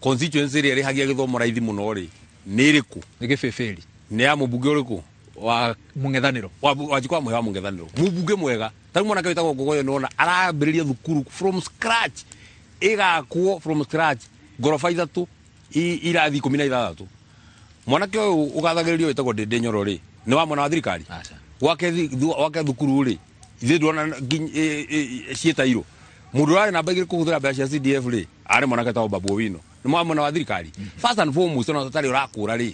constituency ĩrĩa ĩrĩhagia gĩthomo raithi mũno rĩ nĩ ĩrĩkũ? Nĩ Gĩbĩbĩri. Nĩ ya mũmbunge ũrĩkũ? Wa mũng'ethanĩro. Wanjikũ wa Mũhĩa wa mũng'ethanĩro mũmbunge mwega ta rĩu mwanake wĩtagwo Ngogoyo nĩwona arambĩrĩria thukuru from scratch ĩgakwo from scratch ngoroba ithatũ irathi 16 mwanake ũyũ ũgathagĩrĩrio wĩtagwo Ndĩndĩ Nyoro rĩ nĩ wa mwena wa thirikari gwake thukuru rĩ ithuĩ ndwona ciĩtairwo mũndũ ũrarĩ namba igĩrĩ kũhũthĩra mbeca cia CDF rĩ arĩ mwanake wĩtagwo Babu Owino nĩ wa mwena wa thirikari. First and foremost ona tũtarĩ ũrakũra rĩ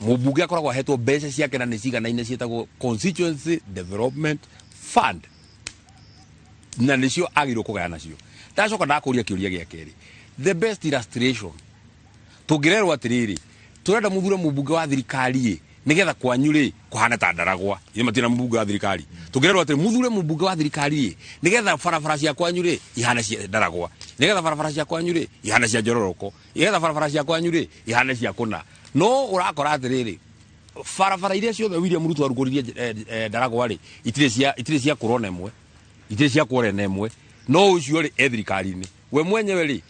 mũmbunge akoragwo ahetwo mbeca ciake na nĩ ciganaine ciĩtagwo Constituency Development Fund na nĩcio agĩrĩirwo kũgaya nacio. Ndacoka ndakũria kĩũria gĩa kerĩ the best illustration tũngĩrerwo atĩrĩrĩ tũrenda mũthure mũmbunge wa thirikari ĩ nĩgetha kwanyu rĩ kũhane ta Ndaragwa ithuĩ matirĩ na mũmbunge wa thirikari tũngĩrerwo atĩrĩ mũthure mũmbunge wa thirikari ĩ nĩgetha barabara cia kwanyu rĩ ihane cia Ndaragwa nĩgetha barabara cia kwanyu rĩ ihane cia Njororoko nĩgetha barabara cia kwanyu rĩ ihane cia kũna no ũrakora atĩrĩrĩ barabara iria ciothe William Ruto arugũririe Ndaragwa rĩ itirĩ cia kũrona ĩmwe itirĩ cia kũrena ĩmwe no ũcio rĩ e thirikari-inĩ we mwenyewe rĩ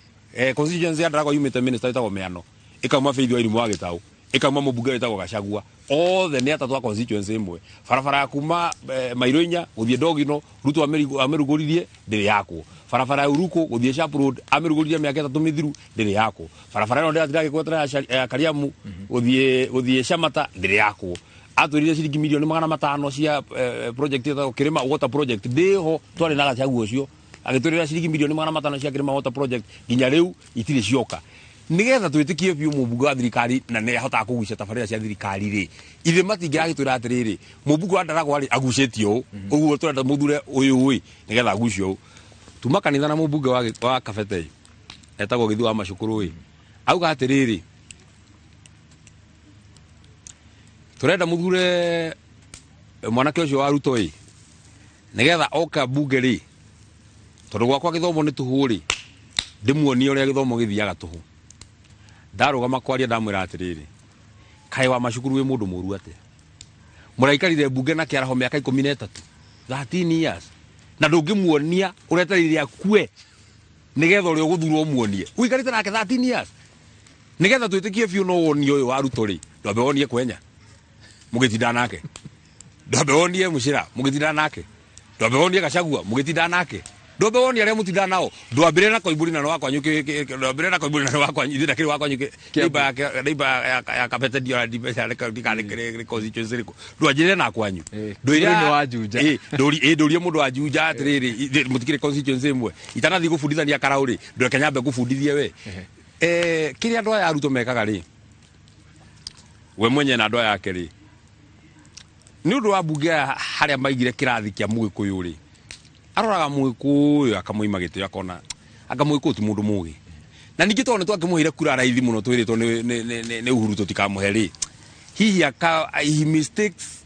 constituency ya Ndaragwa yumĩte minister wĩtagwo Mĩano ĩkauma Faith wa Irimũ wa Gĩtaũ ĩkauma mũmbunge wĩtagwo Gachagua othe nĩ atatũ a constituency ĩmwe barabara ya kuma mairo inya gũthiĩ Ndogino Ruto amĩrugũririe ndĩrĩ yakwo barabara ya Uruku gũthiĩ Sharp Road amĩrugũririe mĩaka 3 mĩthiru ndĩrĩ yakwo barabara ĩno ndĩratinda ngĩgwetera ya Kariamu gũthiĩ Shamata ndĩrĩ yakwo atwĩrire ciringi milioni 500 cia project ĩtagwo Kĩrĩma Water Project ndĩho twarĩ na Gachagua ũcio Agĩtwĩrĩra ciringi mirioni 500 cia Kĩrĩma Water Project, nginya rĩu itirĩ cioka. Nigetha twĩtĩkie biũ mũmbunge wa thirikari na nĩ ahotaga kũgucia tabarĩra cia thirikari rĩ, ithe matingĩragĩtwĩra atĩrĩrĩ, mũmbunge wa Ndaragwa rĩ, agucĩtie ũũ, ũguo tũrenda mũthure ũyũ ĩ nĩgetha agucie ũũ. Tuma kanitha na mũmbunge wa Kabete etagwo Gĩthu wa Macukuru ĩ, auga atĩrĩrĩ, tũrenda mũthure mwanake ũcio wa Ruto ĩ, nĩgetha oka mbunge rĩ, tondũ gwakwa gĩthomo nĩ tũhũ rĩ, ndĩmuonie ũrĩa gĩthomo gĩthiaga tũhũ. Ndarũgama kwaria, ndamwĩra atĩrĩrĩ, kaĩ wa macukuru wĩ mũndũ mũru atĩa? Mũraikarire mbunge na kĩaraho mĩaka 13, 13 years, na ndũngĩmuonia ũretereire akue nĩgetha ũrĩa ũgũthurwo ũmuonie. Ũikarĩte nake 13 years. Nĩgetha twĩtĩkie biũ no wonie ũyũ wa Ruto rĩ, ndwambe wonie Kwenya mũgĩtinda nake, ndwambe wonie Mũcĩra mũgĩtinda nake, ndwambe wonie Gachagua mũgĩtinda nake, ndwambe wonie arĩa mũtinda nao, ndwambĩrĩre na Koimbũri na nĩ wa kwanyu, ndwambĩrĩre na Koimbũri na nĩ wa kwanyu, ithuĩ ndakĩrĩ wa kwanyu. Neighbor yake, neighbor ya Kabete, ndiona ndikanĩ constituency ĩrĩkũ, ndwanjĩrĩre na kwanyu. Ndũire nĩ wa Juja. Ndũrie mũndũ wa Juja atĩrĩrĩ, mũtikĩrĩ constituency ĩmwe, itanathiĩ gũbundithania Karaũ rĩ, ndũreke nyambe ngũbundithie we. Kĩrĩa andũ aya arutwo mekaga rĩ, we mwenye na andũ aya ake rĩ, nĩ ũndũ wa mbunge aya harĩa maigire kĩrathi kĩa Mũgĩkũyũ rĩ, aroraga Mũgĩkũyũ akamũima gĩtĩo, akona anga Mũgĩkũyũ ti mũndũ mũgĩ, na ningĩ tondũ nĩ twakĩmũheire kura raithi mũno twĩrĩtwo nĩ Uhuru tũtikamũhe rĩ, hihi aka he mistakes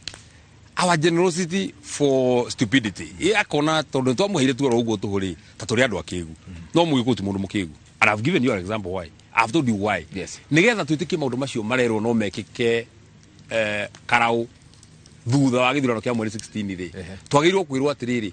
our generosity for stupidity. Ye akona tondũ twamũheire tu oro ũguo tũhũ rĩ, ta tũrĩ andũ akĩgu, no Mũgĩkũyũ ti mũndũ mũkĩgu. And I've given you an example why. I've told you why. Nĩgetha twĩtĩkie maũndũ macio marerwo no mekĩke Karau thutha wa gĩthurano kĩa mweri 16 rĩ, twagĩrĩirwo kwĩrwo atĩrĩrĩ,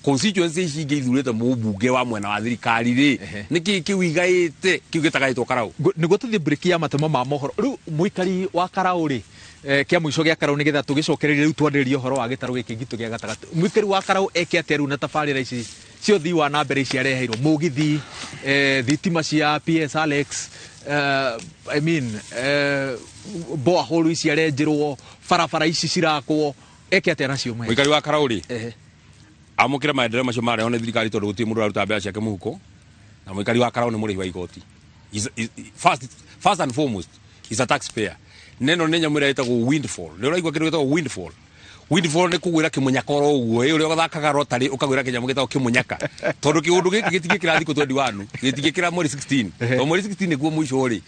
constituency ici ingĩ ithurĩte mũmbunge wa mwena wa thirikari rĩ, nĩkĩ kĩu igaĩte kĩu gĩtagaĩtwo Karau? Nĩguo tũthiĩ break ya matemo ma mohoro rĩu, mũikari wa Karau rĩ, kĩa mũico gĩa Karau, nĩgetha tũgĩcokererie rĩu twanĩrĩrie ũhoro wa gĩtarũ gĩkĩ gitũ gĩa gatagatĩ, mũikari wa Karau eke atĩa rĩu na tabarĩra ici cia ũthii wa na mbere ici areheirwo, mũgithi, thitima cia PS Alex, I mean, borehole ici arenjerwo, barabara ici cirakwo, eke atĩa nacio mwe? Mũikari wa Karau rĩ, amũkĩre maendeleo macio marehwo nĩ thirikari, tondũ gũtirĩ mũndũ ũraruta mbeca ciake mũhuko, na mũikari wa Karau nĩ mũrĩhi wa igoti. First and foremost is a taxpayer. Neno nĩ nyamũ ĩrĩa ĩtagwo windfall. Nĩ ũraigua kĩndũ gĩtagwo windfall? Windfall nĩ kũgwĩra kĩmũnyaka oro ũguo, ĩ ũrĩa ũgathakaga rotary ũkagwĩra kĩnyamũ gĩtagwo kĩmũnyaka, tondũ kĩũndũ gĩkĩ gĩtingĩkĩra thikũ 21, gĩtingĩkĩra mweri 16, tondũ mweri 16 nĩguo mũico rĩ,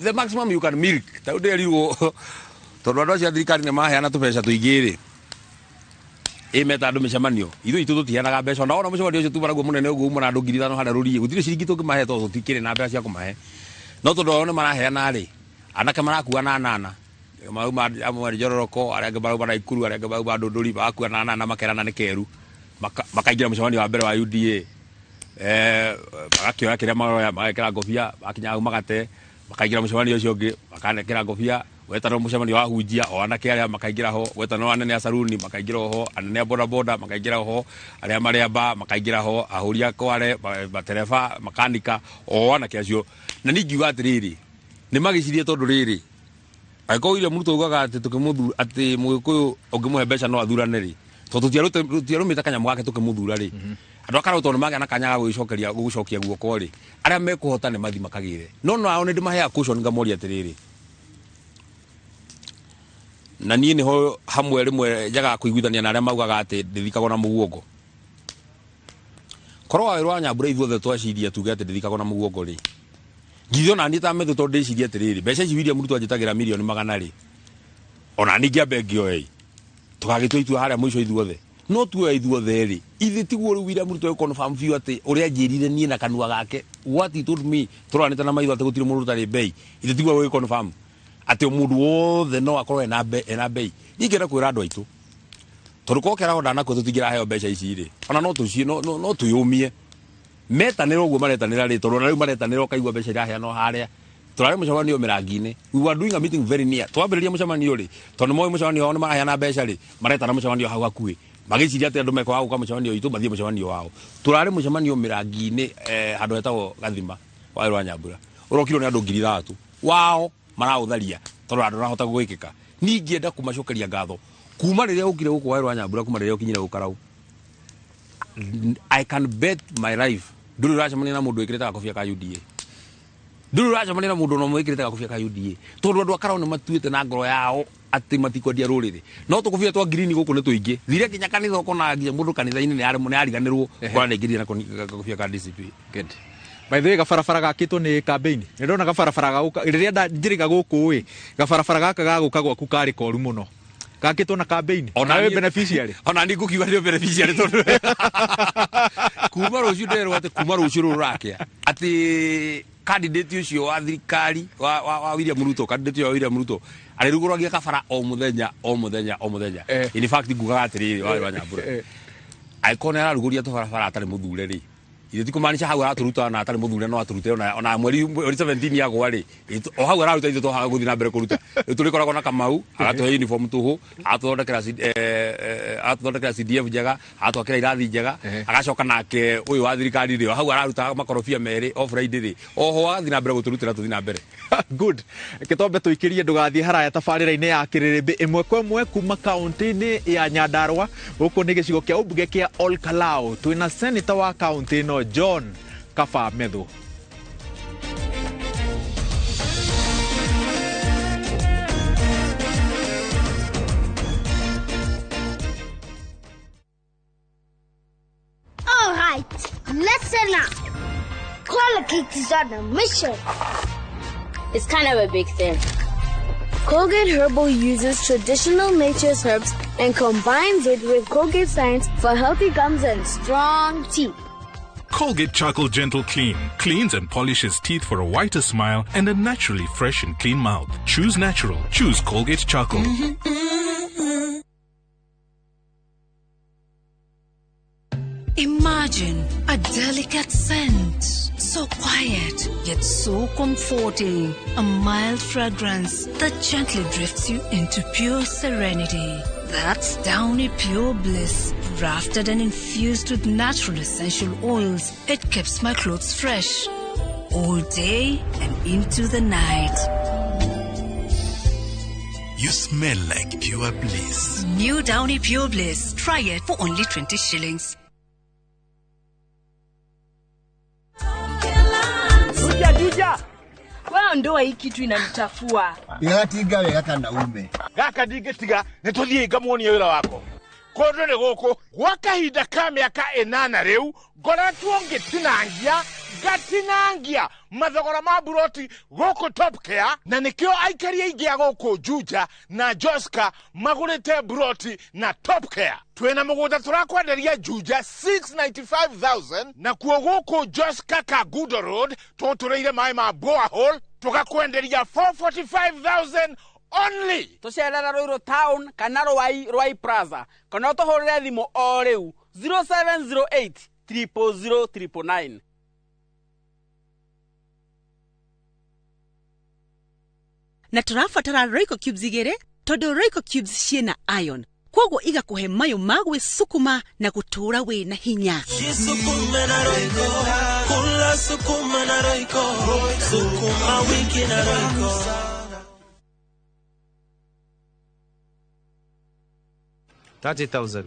the maximum you can milk. Ta rĩu ndĩrerirwo, tondũ andũ acio a thirikari nĩ maheana tũbeca tũingĩ rĩ, ĩ meta andũ mĩcemanio, ithuĩ itũ tũtiheanaga mbeca. Ona wona mũcemanio ũcio tuma naguo mũnene ũguo, uma na andũ 5,000 harĩa rũriĩ, gũtirĩ ciringi tũngĩmahe, tondũ tũtikĩrĩ na mbeca cia kũmahe. No tondũ o nĩ maraheana rĩ, anake marakua na nana marauma, amwe Njororoko, arĩa angĩ marauma Naikuru, arĩa angĩ marauma Ndũndũri, magakua na nana, makerana nĩ keru. Makaingĩra mũcemanio wa mbere wa UDA, magakĩoya kĩrĩa maroya, magekĩra ngobia, makinya hau magate, makaingĩra mũcemanio ũcio ũngĩ, makanekĩra ngobia, wetanwo mũcemanio wa hunjia, o anake arĩa makaingĩra ho, wetanwo anene a saruni makaingĩra ho, anene a bodaboda makaingĩra ho, arĩa marĩa ba makaingĩra ho, ahũri a kware, matereba, makanika, o anake acio. Na niĩ ngiuga atĩrĩrĩ, nĩ magĩcirie, tondũ rĩrĩ, angĩkorwo William Ruto augaga atĩ tũkĩmũthura, atĩ Mũgĩkũyũ ũngĩmũhe mbeca no athurane rĩ, tondũ tũtiarũmĩte kanyamũ gake tũkĩmũthura rĩ, andũ a Karau tondũ nĩ magĩa na kanya ga gwĩcokeria gũcokia guoko rĩ, arĩa mekũhota nĩ mathi makagĩre. No nao nĩ ndĩmaheaga caution, ngamoria atĩrĩrĩ, na niĩ nĩho hamwe rĩmwe njagaga kũiguithania na arĩa maugaga atĩ ndĩthikagwo na mũguongo. Korwo wa wĩra wa Nyambura ithuothe twaciria tuge atĩ ndĩthikagwo na mũguongo rĩ, ngithio na niĩ ta methu, tondũ ndĩcirie atĩrĩrĩ, mbeca ici William Ruto anjĩtagĩra mirioni 100 rĩ, ona niĩ ngĩambe ngĩoe, tũgagĩtua itua harĩa mũico ithuothe, no tuoya ithuothe rĩ, ithe tiguo rĩu William Ruto confirm biũ atĩ ũrĩa anjĩrire niĩ na kanua gake, what he told me, tũroranĩte na maitho, atĩ gũtirĩ mũndũ ũtarĩ mbei, ithe tiguo gũgĩ confirm atĩ mũndũ wothe no akorwo ena mbei. Niĩ ngĩenda kwĩra andũ aitũ, tondũ korwo kĩaraho ndanakua tũtingĩraheo mbeca ici rĩ, ona no tũciĩ no twĩyũmie metanĩra ũguo maretanĩra rĩ, tondũ ona rĩu maretanĩra ũkaigua mbeca iraheanwo harĩa tũrarĩ mũcemanio mĩrangi-inĩ. We were doing a meeting very near. Twambĩrĩria mũcemanio rĩ, tondũ moĩ mũcemanio wao nĩ maraheana mbeca rĩ, maretana mũcemanio hau hakuhĩ, magĩciria atĩ andũ mekwaga gũka mũcemanio witũ mathiĩ mũcemanio wao. Tũrarĩ mũcemanio mĩrangi-inĩ, handũ hetagwo Gathima wa rwa Nyambura, ũrokirwo nĩ andũ 3,000 wao maraũtharia, tondũ andũ marahota gwĩkĩka. Niĩ ingĩenda kũmacokeria ngatho kuma rĩrĩa ũkire gũkũ wa rwa Nyambura, kuma rĩrĩa ũkinyire gũkarau. I can bet my life ndũrĩ ũracemania na mũndũ wĩkĩrĩte gakobia ka UDA, ndũrĩ ũracemania na mũndũ ona ũmwe wĩkĩrĩte gakobia ka UDA, tondũ andũ a Karau nĩ matuĩte na ngoro yao atĩ matikwendia rũrĩrĩ. No tũkobia twa ngirini gũkũ nĩ tũingĩ. Thire nginya kanitha ũkona nginya mũndũ kanitha-inĩ nĩ ariganĩrwo kora nĩ aingĩrire na gakobia ka DCP. Good. By the way, gabarabara gakĩtwo nĩ campaign. Nĩ ndona gabarabara gagũka rĩrĩa njĩrĩga gũkũ ĩ, gabarabara gaka gagũka gwaku karĩ koru mũno. Gakĩtwo na campaign. Ona we beneficiary. Ona ni ngũkiuga nĩ beneficiary tondũ kuma rũciũ nderwo atĩ kuma rũciũ rũrũ rũrakĩa atĩ candidate ũcio wa thirikari wa William Ruto, candidate ũcio wa William Ruto arĩrugũragia kabara o mũthenya o mũthenya o mũthenya. In fact ngugaga atĩrĩrĩ wa Nyambura, angĩkorwo nĩ ararugũria tũbarabara atarĩ mũthure rĩ, ithuĩ ti kũmaanisha hau aratũruta ona atarĩ mũthure no atũrute ona mweri 17 yagwa rĩ, o hau araruta ithuĩ twahaga gũthiĩ na mbere kũruta. Rĩu tũrĩkoragwo na Kamau agatũhe uniform tũhũ, agatũthondekera CDF njega, agatwakĩra irathi njega, agacoka nake ũyũ wa thirikari rĩ, o hau araruta makorobia merĩ o Friday rĩ, oho agathiĩ na mbere gũtũrutĩra tũthiĩ na mbere. Good. Gĩtombe tũikĩrie ndũgathiĩ haraya tabarĩra-inĩ ya Kĩrĩrĩmbĩ ĩmwe kwa ĩmwe kuma kaunti-inĩ ya Nyandarua. Gũkũ nĩ gĩcigo kĩa ũmbunge kĩa Ol Kalou. Twĩna senator wa kaunti ĩno John Kaba Methu. All right, listen up. Colgate is on a mission. It's kind of a big thing. Colgate Herbal uses traditional nature's herbs and combines it with Colgate science for healthy gums and strong teeth. Colgate Charcoal Gentle Clean cleans and polishes teeth for a whiter smile and a naturally fresh and clean mouth. Choose natural. Choose Colgate Charcoal. Imagine a delicate scent, so quiet yet so comforting. A mild fragrance that gently drifts you into pure serenity. That's Downy Pure Bliss. Crafted and infused with natural essential oils, it keeps my clothes fresh all day and into the night. You smell like pure bliss. New Downy Pure Bliss. Try it for only 20 shillings. Juja. Wewe ndoa hii kitu inanitafua. Igatinga wega kana ume. Gaka ndingĩtiga nĩ tũthiĩ ngamuonie wĩra wako. Kũndũ nĩ gũkũ gwa kahinda ka mĩaka 8 rĩu ngoretwo ngĩtinangia ngatinangia mathogora ma buroti gũkũ Top Care, na nĩkĩo aikari aingĩ a gũkũ Juja na Joska magũrĩte buroti na Top Care. Twĩna mũgũnda tũrakwenderia Juja 695,000, na kuo gũkũ Joska Kagudo Road tũtũrĩire maĩ ma borehole tũgakwenderia 445,000 only. Tũcerera Ruiru Town kana Ruai Plaza kana ũtũhũrĩre thimũ o rĩu 0708 000 999. Na tũrabatara Royco Cubes 2 tondũ Royco Cubes ciĩna iron, kwoguo igakũhe mayũ ma gwĩsukuma na gũtũũra wĩ na hinya. Jisukume na Royco, kula sukuma na Royco, sukuma wiki na Royco. 30,000.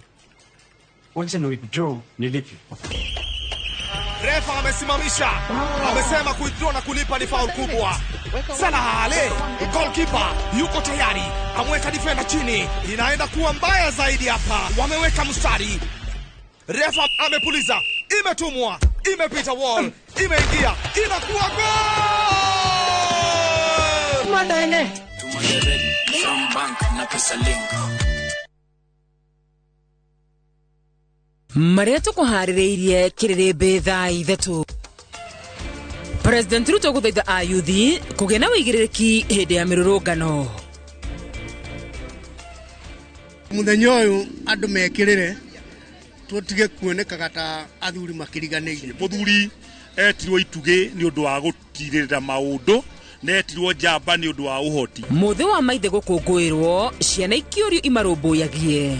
Wacha ni withdraw nilipe. Refa amesimamisha. Amesema kuwithdraw na kulipa ni foul kubwa. Salah Ale, goalkeeper yuko tayari. Ameweka defender chini. Inaenda kuwa mbaya zaidi hapa. Wameweka mstari. Refa amepuliza. Imetumwa, imepita wall, imeingia, inakuwa goal. Madane. From bank na pesa link. Marĩa tũkũharĩrĩirie kĩrĩrĩmbĩ thaa 3. President Ruto gũthaitha ayuthi kũgĩa na wĩigĩrĩrĩki hĩndĩ ya mĩrũrũngano. Mũthenya ũyũ andũ mekĩrĩre tũtige kuonekaga ta athuri makĩriganĩire. Mũthuri etirwo itugĩ nĩ ũndũ wa gũtirĩrĩra maũndũ, na etirwo njamba nĩ ũndũ wa ũhoti. Mũthĩ wa maithe gũkũngũĩrwo, ciana ikĩũrio imarũmbũyagie.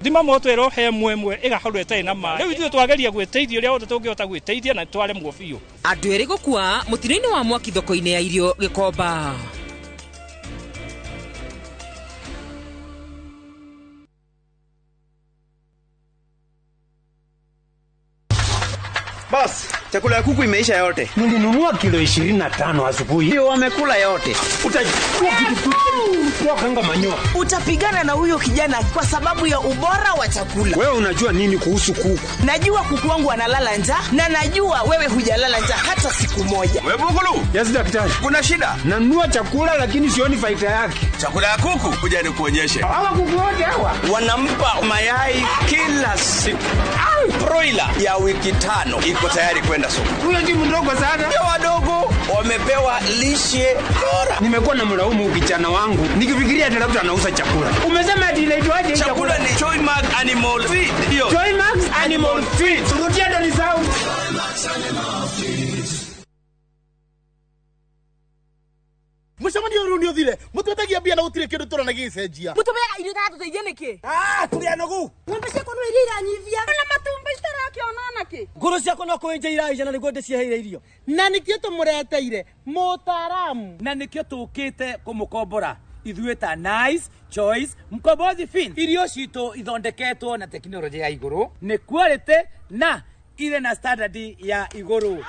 Thima moto ero he mwemwe ĩgakorwo ĩtarĩ na maĩ. Rĩu ithuĩ twageria gwĩteithia ũrĩa wothe tũngĩhota gwĩteithia na twaremwo biũ. Andũ erĩ gũkua mũtino-inĩ wa mwaki thoko-inĩ ya irio Gĩkomba. Chakula ya kuku imeisha yote. Nilinunua kilo 25 asubuhi. Ndio wamekula yote. Utajua kitu kanga manyoa. Utapigana na huyo kijana kwa sababu ya ubora wa chakula. Wewe unajua nini kuhusu kuku? Najua kuku wangu wanalala njaa na najua wewe hujalala njaa hata siku moja. Wewe Bugulu? Yes, daktari. Kuna shida? Nanunua chakula lakini sioni faida yake. Chakula ya kuku kuja nikuonyeshe. Hawa kuku wote hawa wanampa mayai kila siku. Broiler ya wiki 5 iko tayari kwenda soko. Huyo si mdogo sana. Ndio wadogo wamepewa lishe bora. Nimekuwa na mlaumu kijana wangu nikifikiria ati labda anauza chakula. Umesema ati inaitwaje? Chakula ni Joymax Animal Feed. Ndio. Joymax Animal Feed. Rudia ndo nisahau. Mucemanio riu ni uthire mutwetagia mbia na gutire kindu turona gicenjia. Mutubeaga irio iratũteithia nĩkĩ? Ah, turi anogu. Ng'ombe ciakwa no iria iranyivia na matumbi citarakiona nakĩ. Ngũrũ ciakwa no kũenja iraija na nĩguo ndĩciheire irio. Na nĩkĩo tũmũreteire mũtaaramu. Na nĩkĩo tũkĩte kũmũkombora ithuĩ ta Nice Choice Mkombozi Fin. Irio citũ ithondeketwo na tekinoronjĩ ya igũrũ, nĩ quality na irĩ na standard ya igũrũ.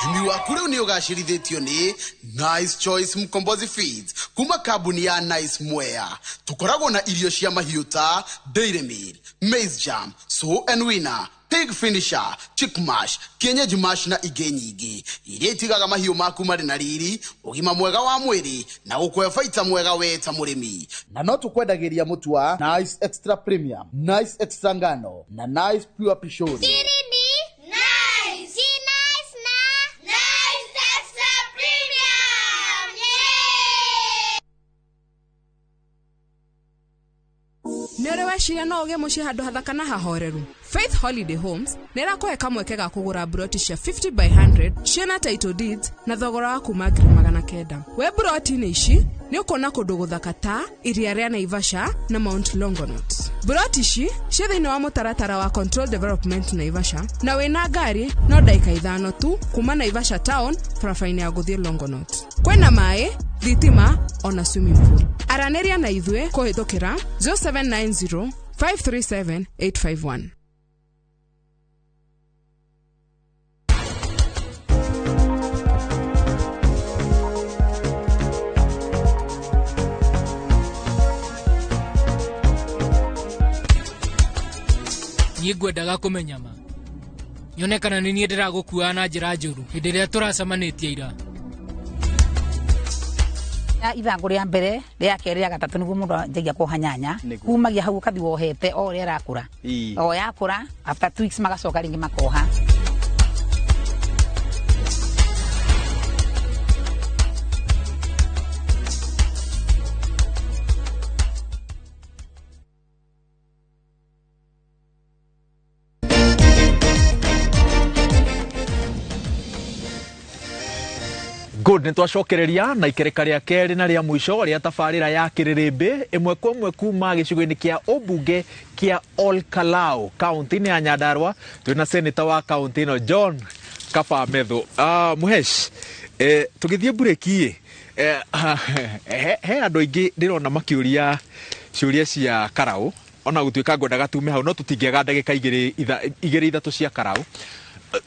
Ũrĩmi waku rĩu nĩ ũgacĩrithĩtio nĩ Nice Choice Mkombozi Feeds kuma kambuni ya Nice Mwea. Tũkoragwo na irio cia mahiũ ta Dairy Meal, Maize Jam, Sow and Winner, Pig Finisher, Chick Mash, Kienyeji Mash na ingĩ nyingĩ iria itigaga mahiũ maku marĩ na riri, ũgima mwega wa mwĩrĩ na gũkũhe baita mwega we ta mũrĩmi. Na no tũkwendagĩria mũtu wa Nice Extra Premium, Nice Extra Ngano na Nice Pure Pishori. Nĩ ũrĩ weciria no ũgĩe mũciĩ handũ hathaka na hahoreru? Faith Holiday Homes nĩ ĩrakũhe kamweke ga kũgũra mburoti cia 50 by 100 ciĩna title deeds na thogora wa kuma 900,000. We mburoti-inĩ ici nĩ ũkuona kũndũ gũthaka ta iria rĩa Naivasha na Mount Longonot. Mburoti ici ciĩ thĩinĩ wa mũtaratara wa Control Development Naivasha na wĩna ngari no ndagĩka 5 tu kuma Naivasha town barabara-inĩ ya gũthiĩ Longonot. Kwĩna maĩ, thitima ona swimming pool. Aranĩria na ithuĩ kũhĩtũkĩra 0790 537 851. Niĩ ngwendaga kũmenya ma nyone kana nĩ niĩ ndĩragũkuaga na njĩra njũru hĩndĩ ĩrĩa tũracemanĩtie ira. Ithangũ rĩa mbere rĩa kerĩ rĩa gatatũ nĩguo mũndũ anjagia kuoha nyanya. Kumagia hau ũkathi wohete o ũrĩa ĩrakũra, o yakũra after 2 weeks magacoka rĩngĩ makoha. Good, nĩ twacokereria na ikereka rĩa kerĩ na rĩa mũico rĩa tabarĩra ya kĩrĩrĩmbĩ ĩmwe kwa ĩmwe kuma gĩcigo-inĩ kĩa ũmbunge kĩa Olkalau kaunti-inĩ ya Nyandarua. Twĩna seneta wa kaunti ĩno John Kaba Methu. Muhesh, tũgĩthiĩ mburĩki he andũ aingĩ ndĩrona makĩũria ciũria cia Karau, ona gũtuĩka ngwendaga tume hau no tũtingĩaga ndagĩka igĩrĩ ithatũ cia Karau.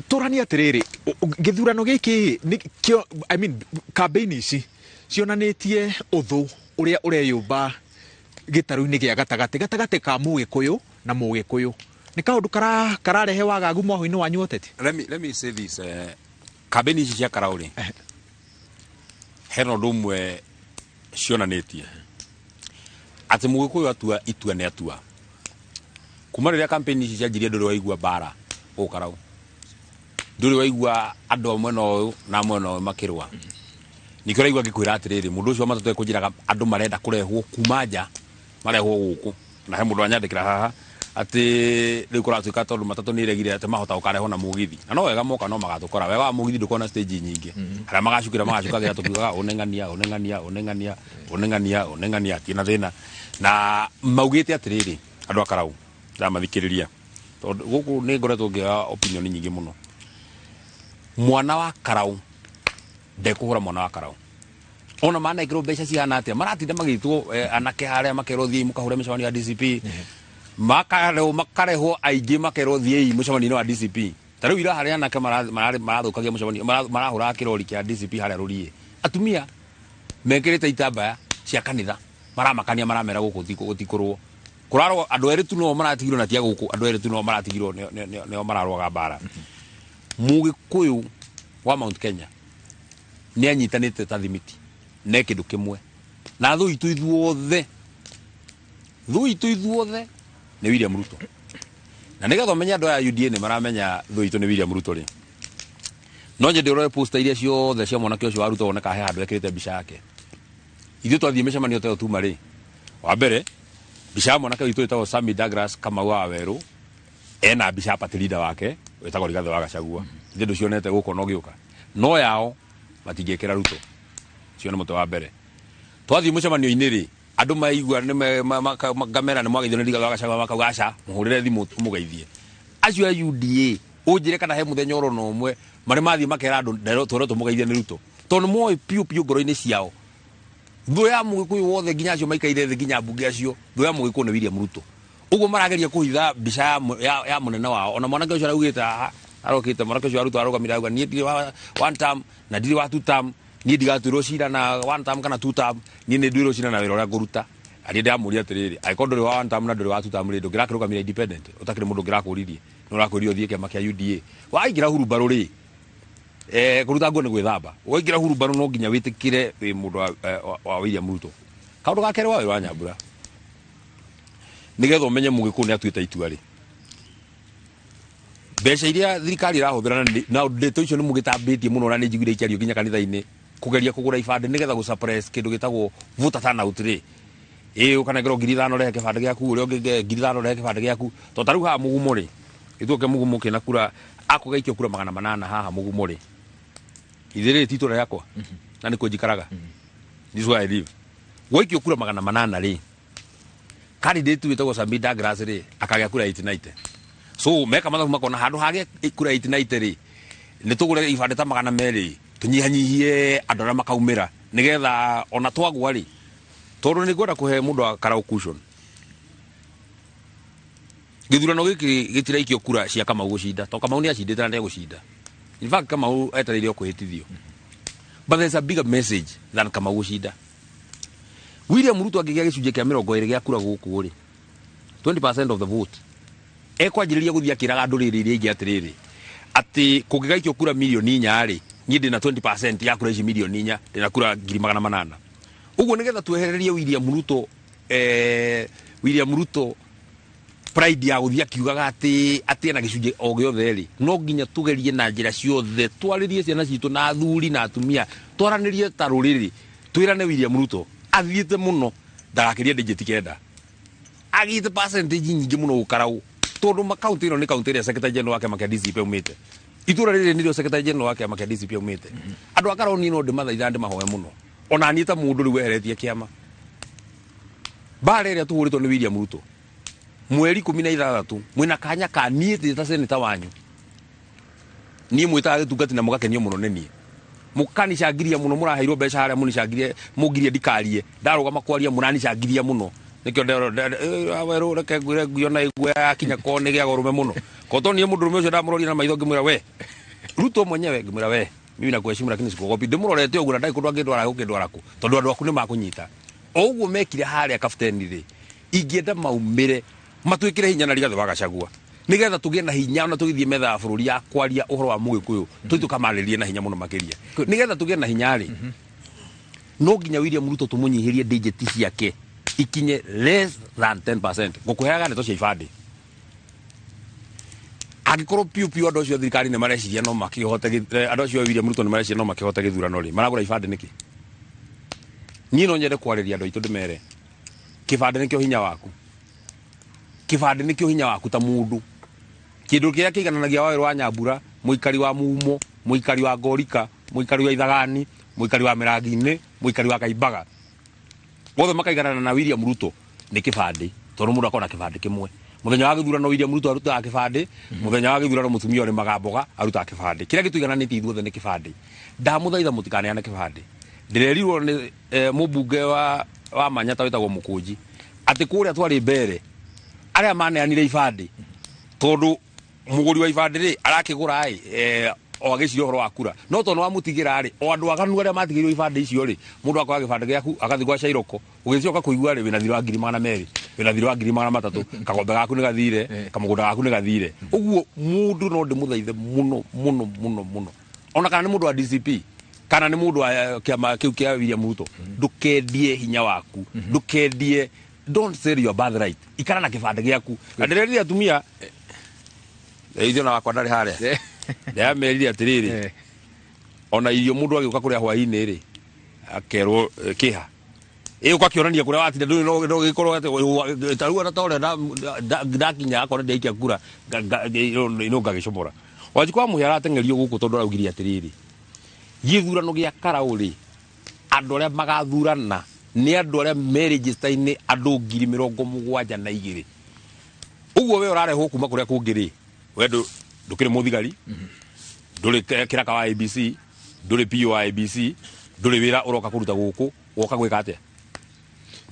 Tũranie atĩrĩrĩ, gĩthurano gĩkĩ kĩo, I mean, campaign ici cionanĩtie ũthũ ũrĩa ũreyũmba gĩtarũ-inĩ gĩa gatagatĩ ka Mũgĩkũyũ na Mũgĩkũyũ. Nĩ kaũndũ kararehe wagagu mwahũ-inĩ wanyu ũteti? Let me say this, campaign ici cia Karau rĩ, hena ũndũ ũmwe cionanĩtie atĩ Mũgĩkũyũ atua itua nĩ atua. Kuma rĩrĩa campaign ici cianjirie ndũrĩ waigua mbara gũkũ Karau, ndũrĩ waigua andũ a mwena ũyũ na mwena ũyũ makĩrũa. Nĩkĩo ũraigua ngĩkwĩra atĩrĩrĩ, mũndũ ũcio wa matatũ ekũnjĩraga andũ marenda kũrehwo kuma nja marehwo gũkũ, na he mũndũ anyandĩkĩra haha atĩ rĩu kũratuĩka tondũ matatũ nĩ ĩregire atĩ mahota gũkarehwo na mũgithi, na no wega moka no magatũkora. Wega wa mũgithi ndũkoragwo na stage nyingĩ, harĩa magacukĩra magacukagĩra tũkiugaga ũneng'ania ũneng'ania ũneng'ania ũneng'ania ũneng'ania hatirĩ na thĩna. Na maugĩte atĩrĩrĩ andũ a Karau ndamathikĩrĩria tondũ gũkũ nĩ ngoretwo ngĩoya opinion nyingĩ mũno. Mwana wa Karau ndekũhũra mwana wa Karau, ona manekĩrwo mbeca cihana atĩa, maratinda magĩtwo anake harĩa makerwo thiĩi mũkahũre mĩcemanio ya DCP, makarehwo aingĩ makerwo thiĩi mũcemanio-inĩ wa DCP. Ta rĩu ira harĩa anake marathũkagia mũcemanio, marahũraga kĩrori kĩa DCP harĩa rũriĩ, atumia mekĩrĩte itambaya cia kanitha maramakania, maramera gũkũ gũtikũrwo kũrarwo. Andũ erĩ tu no maratigirwo na tia gũkũ, andũ erĩ tu no maratigirwo nĩo mararũaga mbara. Mũgĩkũyũ wa Mount Kenya nĩ anyitanĩte ta thimiti ne kĩndũ kĩmwe na thũ itũ ithuothe, thũ itũ ithuothe nĩ William Ruto. Na nĩgetha ũmenye andũ aya UDA nĩ maramenya thũ itũ nĩ William Ruto rĩ, no nyende ũrore poster iria ciothe cia mwanake ũcio wa Ruto woneka he handũ ekĩrĩte mbica yake. Ithuĩ twathiĩ mĩcemanio ta ĩyo tuma rĩ, wa mbere mbica ya mwanake witũ ĩtagwo Sammy Douglas Kamau wa Werũ ena mbica ya party leader wake wĩtagwo Rigathĩ wa Gachagua. Ithuĩ ndũcionete gũkũ no gĩũka no yao matingĩkĩra Ruto. Ũcio nĩ mũtwe wa mbere. Twathiĩ mũcemanio-inĩ rĩ, andũ maigua nĩ ngamera nĩ mwageithio nĩ Rigathĩ wa Gachagua makauga aca, mũhũrĩre thimũ ũmũgeithie. Acio a UDA ũnjĩre kana he mũthenya oro na ũmwe marĩ mathiĩ makera andũ twerwo tũmũgeithie nĩ Ruto, tondũ moĩ piũ piũ ngoro-inĩ ciao thũ ya mũgĩkũyũ wothe nginya acio maikaire thĩ nginya mbunge acio, thũ ya mũgĩkũyũ nĩ William Ruto. Ũguo marageria kũhitha mbica ya mũnene wao. Ona mwanake ũcio araugĩte haha, arokĩte mwanake ũcio wa Ruto arũgamire auga niĩ ndirĩ wa one term na ndirĩ wa two term, niĩ ndigatuĩrwo cira na one term kana two term, niĩ nĩ nduĩrwo cira na wĩra ũrĩa ngũruta. Ariĩ ndĩramũria atĩrĩrĩ, angĩkorwo ndũrĩ wa one term na ndũrĩ wa two term rĩ, ndũngĩrakĩrũgamire independent ũtakĩrĩ mũndũ ũngĩrakũririe, nĩ ũrakwĩrire ũthiĩ kĩama kĩa UDA. Waingĩra hurumbarũ rĩ, kũruta nguo nĩ gwĩthamba. Waingĩra hurumbarũ no nginya wĩtĩkĩre wĩ mũndũ wa William Ruto. Kaũndũ ga kerĩ wa wĩra wa Nyambura, nĩgetha ũmenye mũgĩkũyũ nĩ atuĩte itua rĩ, mbeca iria thirikari ĩrahũthĩra na ndeto icio nĩ mũgĩtambĩtie mũno na nĩ njiguire ikĩario nginya kanitha-inĩ kũgeria kũgũra ibandĩ nĩgetha gũ suppress kĩndũ gĩtagwo voter turnout rĩ, ĩ ũkanengerwo 5,000 rehe kĩbandĩ gĩaku, ũrĩa ũngĩ 5,000 rehe kĩbandĩ gĩaku. To ta rĩu haha mũgumo rĩ, ituoke mũgumo kĩna kura akũgaikio kura 800 haha mũgumo rĩ, ithe rĩ ti itũra rĩakwa na nĩkuo njikaraga, this is where I live. Gwaikio kura 800 rĩ, candidate wĩtagwo Sammy Douglas rĩ akagĩa kura 890. So meka mathabu makona handũ hagĩa kura 890 rĩ, nĩ tũgũre ibandĩ ta 200 tũnyihanyihie andũ arĩa makaumĩra nĩgetha ona twagwa rĩ, tondũ nĩ ngwenda kũhe mũndũ wa Karau cushion. Gĩthurano gĩkĩ gĩtiraikio kura cia Kamau gũcinda, to Kamau nĩ acindĩte na nĩegũcinda. In fact Kamau etereire o kwĩhĩtithio. But there's a bigger message than Kamau gũcinda. William Ruto angĩgĩa gĩcunjĩ kĩa 20 gĩa kura gũkũ rĩ, 20% of the vote, ekwanjĩrĩria gũthiĩ akĩraga ndũrĩrĩ iria ingĩ atĩrĩrĩ, atĩ kũngĩgaikio kura 4 mirioni rĩ, niĩ ndĩna 20% ya kura ici 4 mirioni, ndĩna kura 800,000. Ũguo nĩgetha twehererie William Ruto, William Ruto pride ya gũthiĩ akiugaga atĩ ena gĩcunjĩ o gĩothe rĩ, no nginya tũgerie na njĩra ciothe twarĩrie ciana citũ na athuri na atumia, twaranĩrie ta rũrĩrĩ, twĩrane William Ruto athiĩte mũno ndagakĩrie digit 9, agĩte percentage nyingĩ mũno gũkarau, tondũ makaunti ĩno nĩ kaunti ĩrĩa secretary general wa kĩama kĩa DCP aumĩte. Itũra rĩrĩ nĩrĩo secretary general wa kĩama kĩa DCP aumĩte. Andũ a Karau niĩ no ndĩmathaitha ndĩmahoe mũno, ona niĩ ta mũndũ rĩu weheretie kĩama, mbara ĩrĩa tũhũrĩtwo nĩ William Ruto mweri 16 mwĩna kanya ka niĩ ndĩ ta seneta wanyu, niĩ mwĩtaga gĩtungati na mũgakenio mũno nĩ niĩ, mũkanicangiria mũno, mũraheirwo mbeca harĩa mũnicangirie mũngirie ndikarie, ndarũgama kwaria mũranicangiria mũno, nĩkĩo werũ reke ngwĩre ngui ona ĩguo yakinya ko nĩ gĩaga ũrũme mũno ko to niĩ mũndũrũme ũcio ndamũrorire na maitho ngĩmwĩra we Ruto mwenyewe, ngĩmwĩra we mimi nakuheshimu lakini sikuogopi, ndĩmũrorete ũguo na ndarĩ kũndũ angĩndwara gũkĩndwara kũ, tondũ andũ aku nĩ makũnyita o ũguo mekire harĩa Kapteni rĩ, ingĩenda maumĩre matwĩkĩre hinya na Rigathĩ wa Gachagua nigetha tũgĩe na hinya ona tũgĩthiĩ metha ya bũrũri ya kwaria ũhoro wa mũgĩkũyũ, tũthiĩ tũkamarĩrie na hinya mũno makĩria. Nigetha tũgĩe na hinya rĩ, no nginya William Ruto tũmũnyihĩrie digit ciake ikinye less than 10%. Ngũkũheaga ndeto cia ibandĩ, angĩkorwo piũ piũ andũ acio a thirikari nĩ mareciria no makĩhote andũ acio a William Ruto nĩ mareciria no makĩhote gĩthurano rĩ, maragũra ibandĩ nĩkĩ? Niĩ no nyende kwarĩria andũ aitũ ndĩmere kĩbandĩ nĩkĩo hinya waku, kĩbandĩ nĩkĩo hinya waku ta mũndũ, kĩndũ kĩrĩa kĩigananagia Wawerũ wa Nyambura, mũikari wa Mumo, mũikari wa Ngorika, mũikari wa Ithagani, mũikari wa Mĩrangi-inĩ, mũikari wa Kaimbaga, othe makaiganana na William Ruto nĩ kĩbandĩ, tondũ mũndũ akorwo na kĩbandĩ kĩmwe. Mũthenya wa gĩthurano William Ruto arutaga kĩbandĩ, mũthenya wa gĩthurano mũtumia ũrĩmaga mboga arutaga kĩbandĩ. Kĩrĩa gĩtũigananĩtie ithuothe nĩ kĩbandĩ. Ndamũthaitha mũtikaneane kĩbandĩ. Ndĩrerirwo nĩ mũmbunge wa Manyata wĩtagwo Mũkũnji atĩ kũrĩa twarĩ mbere arĩa maneanire ibandĩ, tondũ Mũgũri wa ibandĩ rĩ arakĩgũra ĩ o agĩciria ũhoro wa kura, no tondũ wamũtigĩra rĩ, o andũ aganu arĩa matigĩirwo ibandĩ icio rĩ, mũndũ akoya gĩbandĩ gĩaku agathiĩ gwa Cairoko, ũgĩcoka kũigua rĩ, wĩna thirĩ wa 200,000, wĩna thirĩ wa 300,000, kagombe gaku nĩ gathire, kamũgũnda gaku nĩ gathire. Ũguo mũndũ no ndĩmũthaithe mũno mũno mũno mũno, ona kana nĩ mũndũ wa DCP kana nĩ mũndũ wa kĩama kĩu kĩa William Ruto, ndũkendie hinya waku, ndũkendie, don't sell your birthright, ikara na kĩbandĩ gĩaku. Na ndĩrerire atumia ithuĩ na wakwa ndarĩ harĩa, ndĩramerire atĩrĩrĩ, ona irio mũndũ agĩũka kũrĩa hwaĩ-inĩ rĩ, akerwo kĩha ĩ ũgakĩonania kũrĩa watinda, ndũrĩ no gĩkorwo atĩ ta rĩu ona ta ũrĩa ndakinya akorwo ndaikia kura no ngagĩcomora. Wanjikũ wa Mũhĩa arateng'erio gũkũ tondũ araugire atĩrĩrĩ, gĩthurano gĩa Karaũ rĩ, andũ arĩa magathurana nĩ andũ arĩa me register-inĩ andũ 72,000. Ũguo we ũrarehwo kuma kũrĩa kũngĩ rĩ, we ndũkĩrĩ mũthigari, ndũrĩ kĩraka wa ABC, ndũrĩ PO wa ABC, ndũrĩ wĩra ũroka kũruta gũkũ, woka gwĩka atĩa?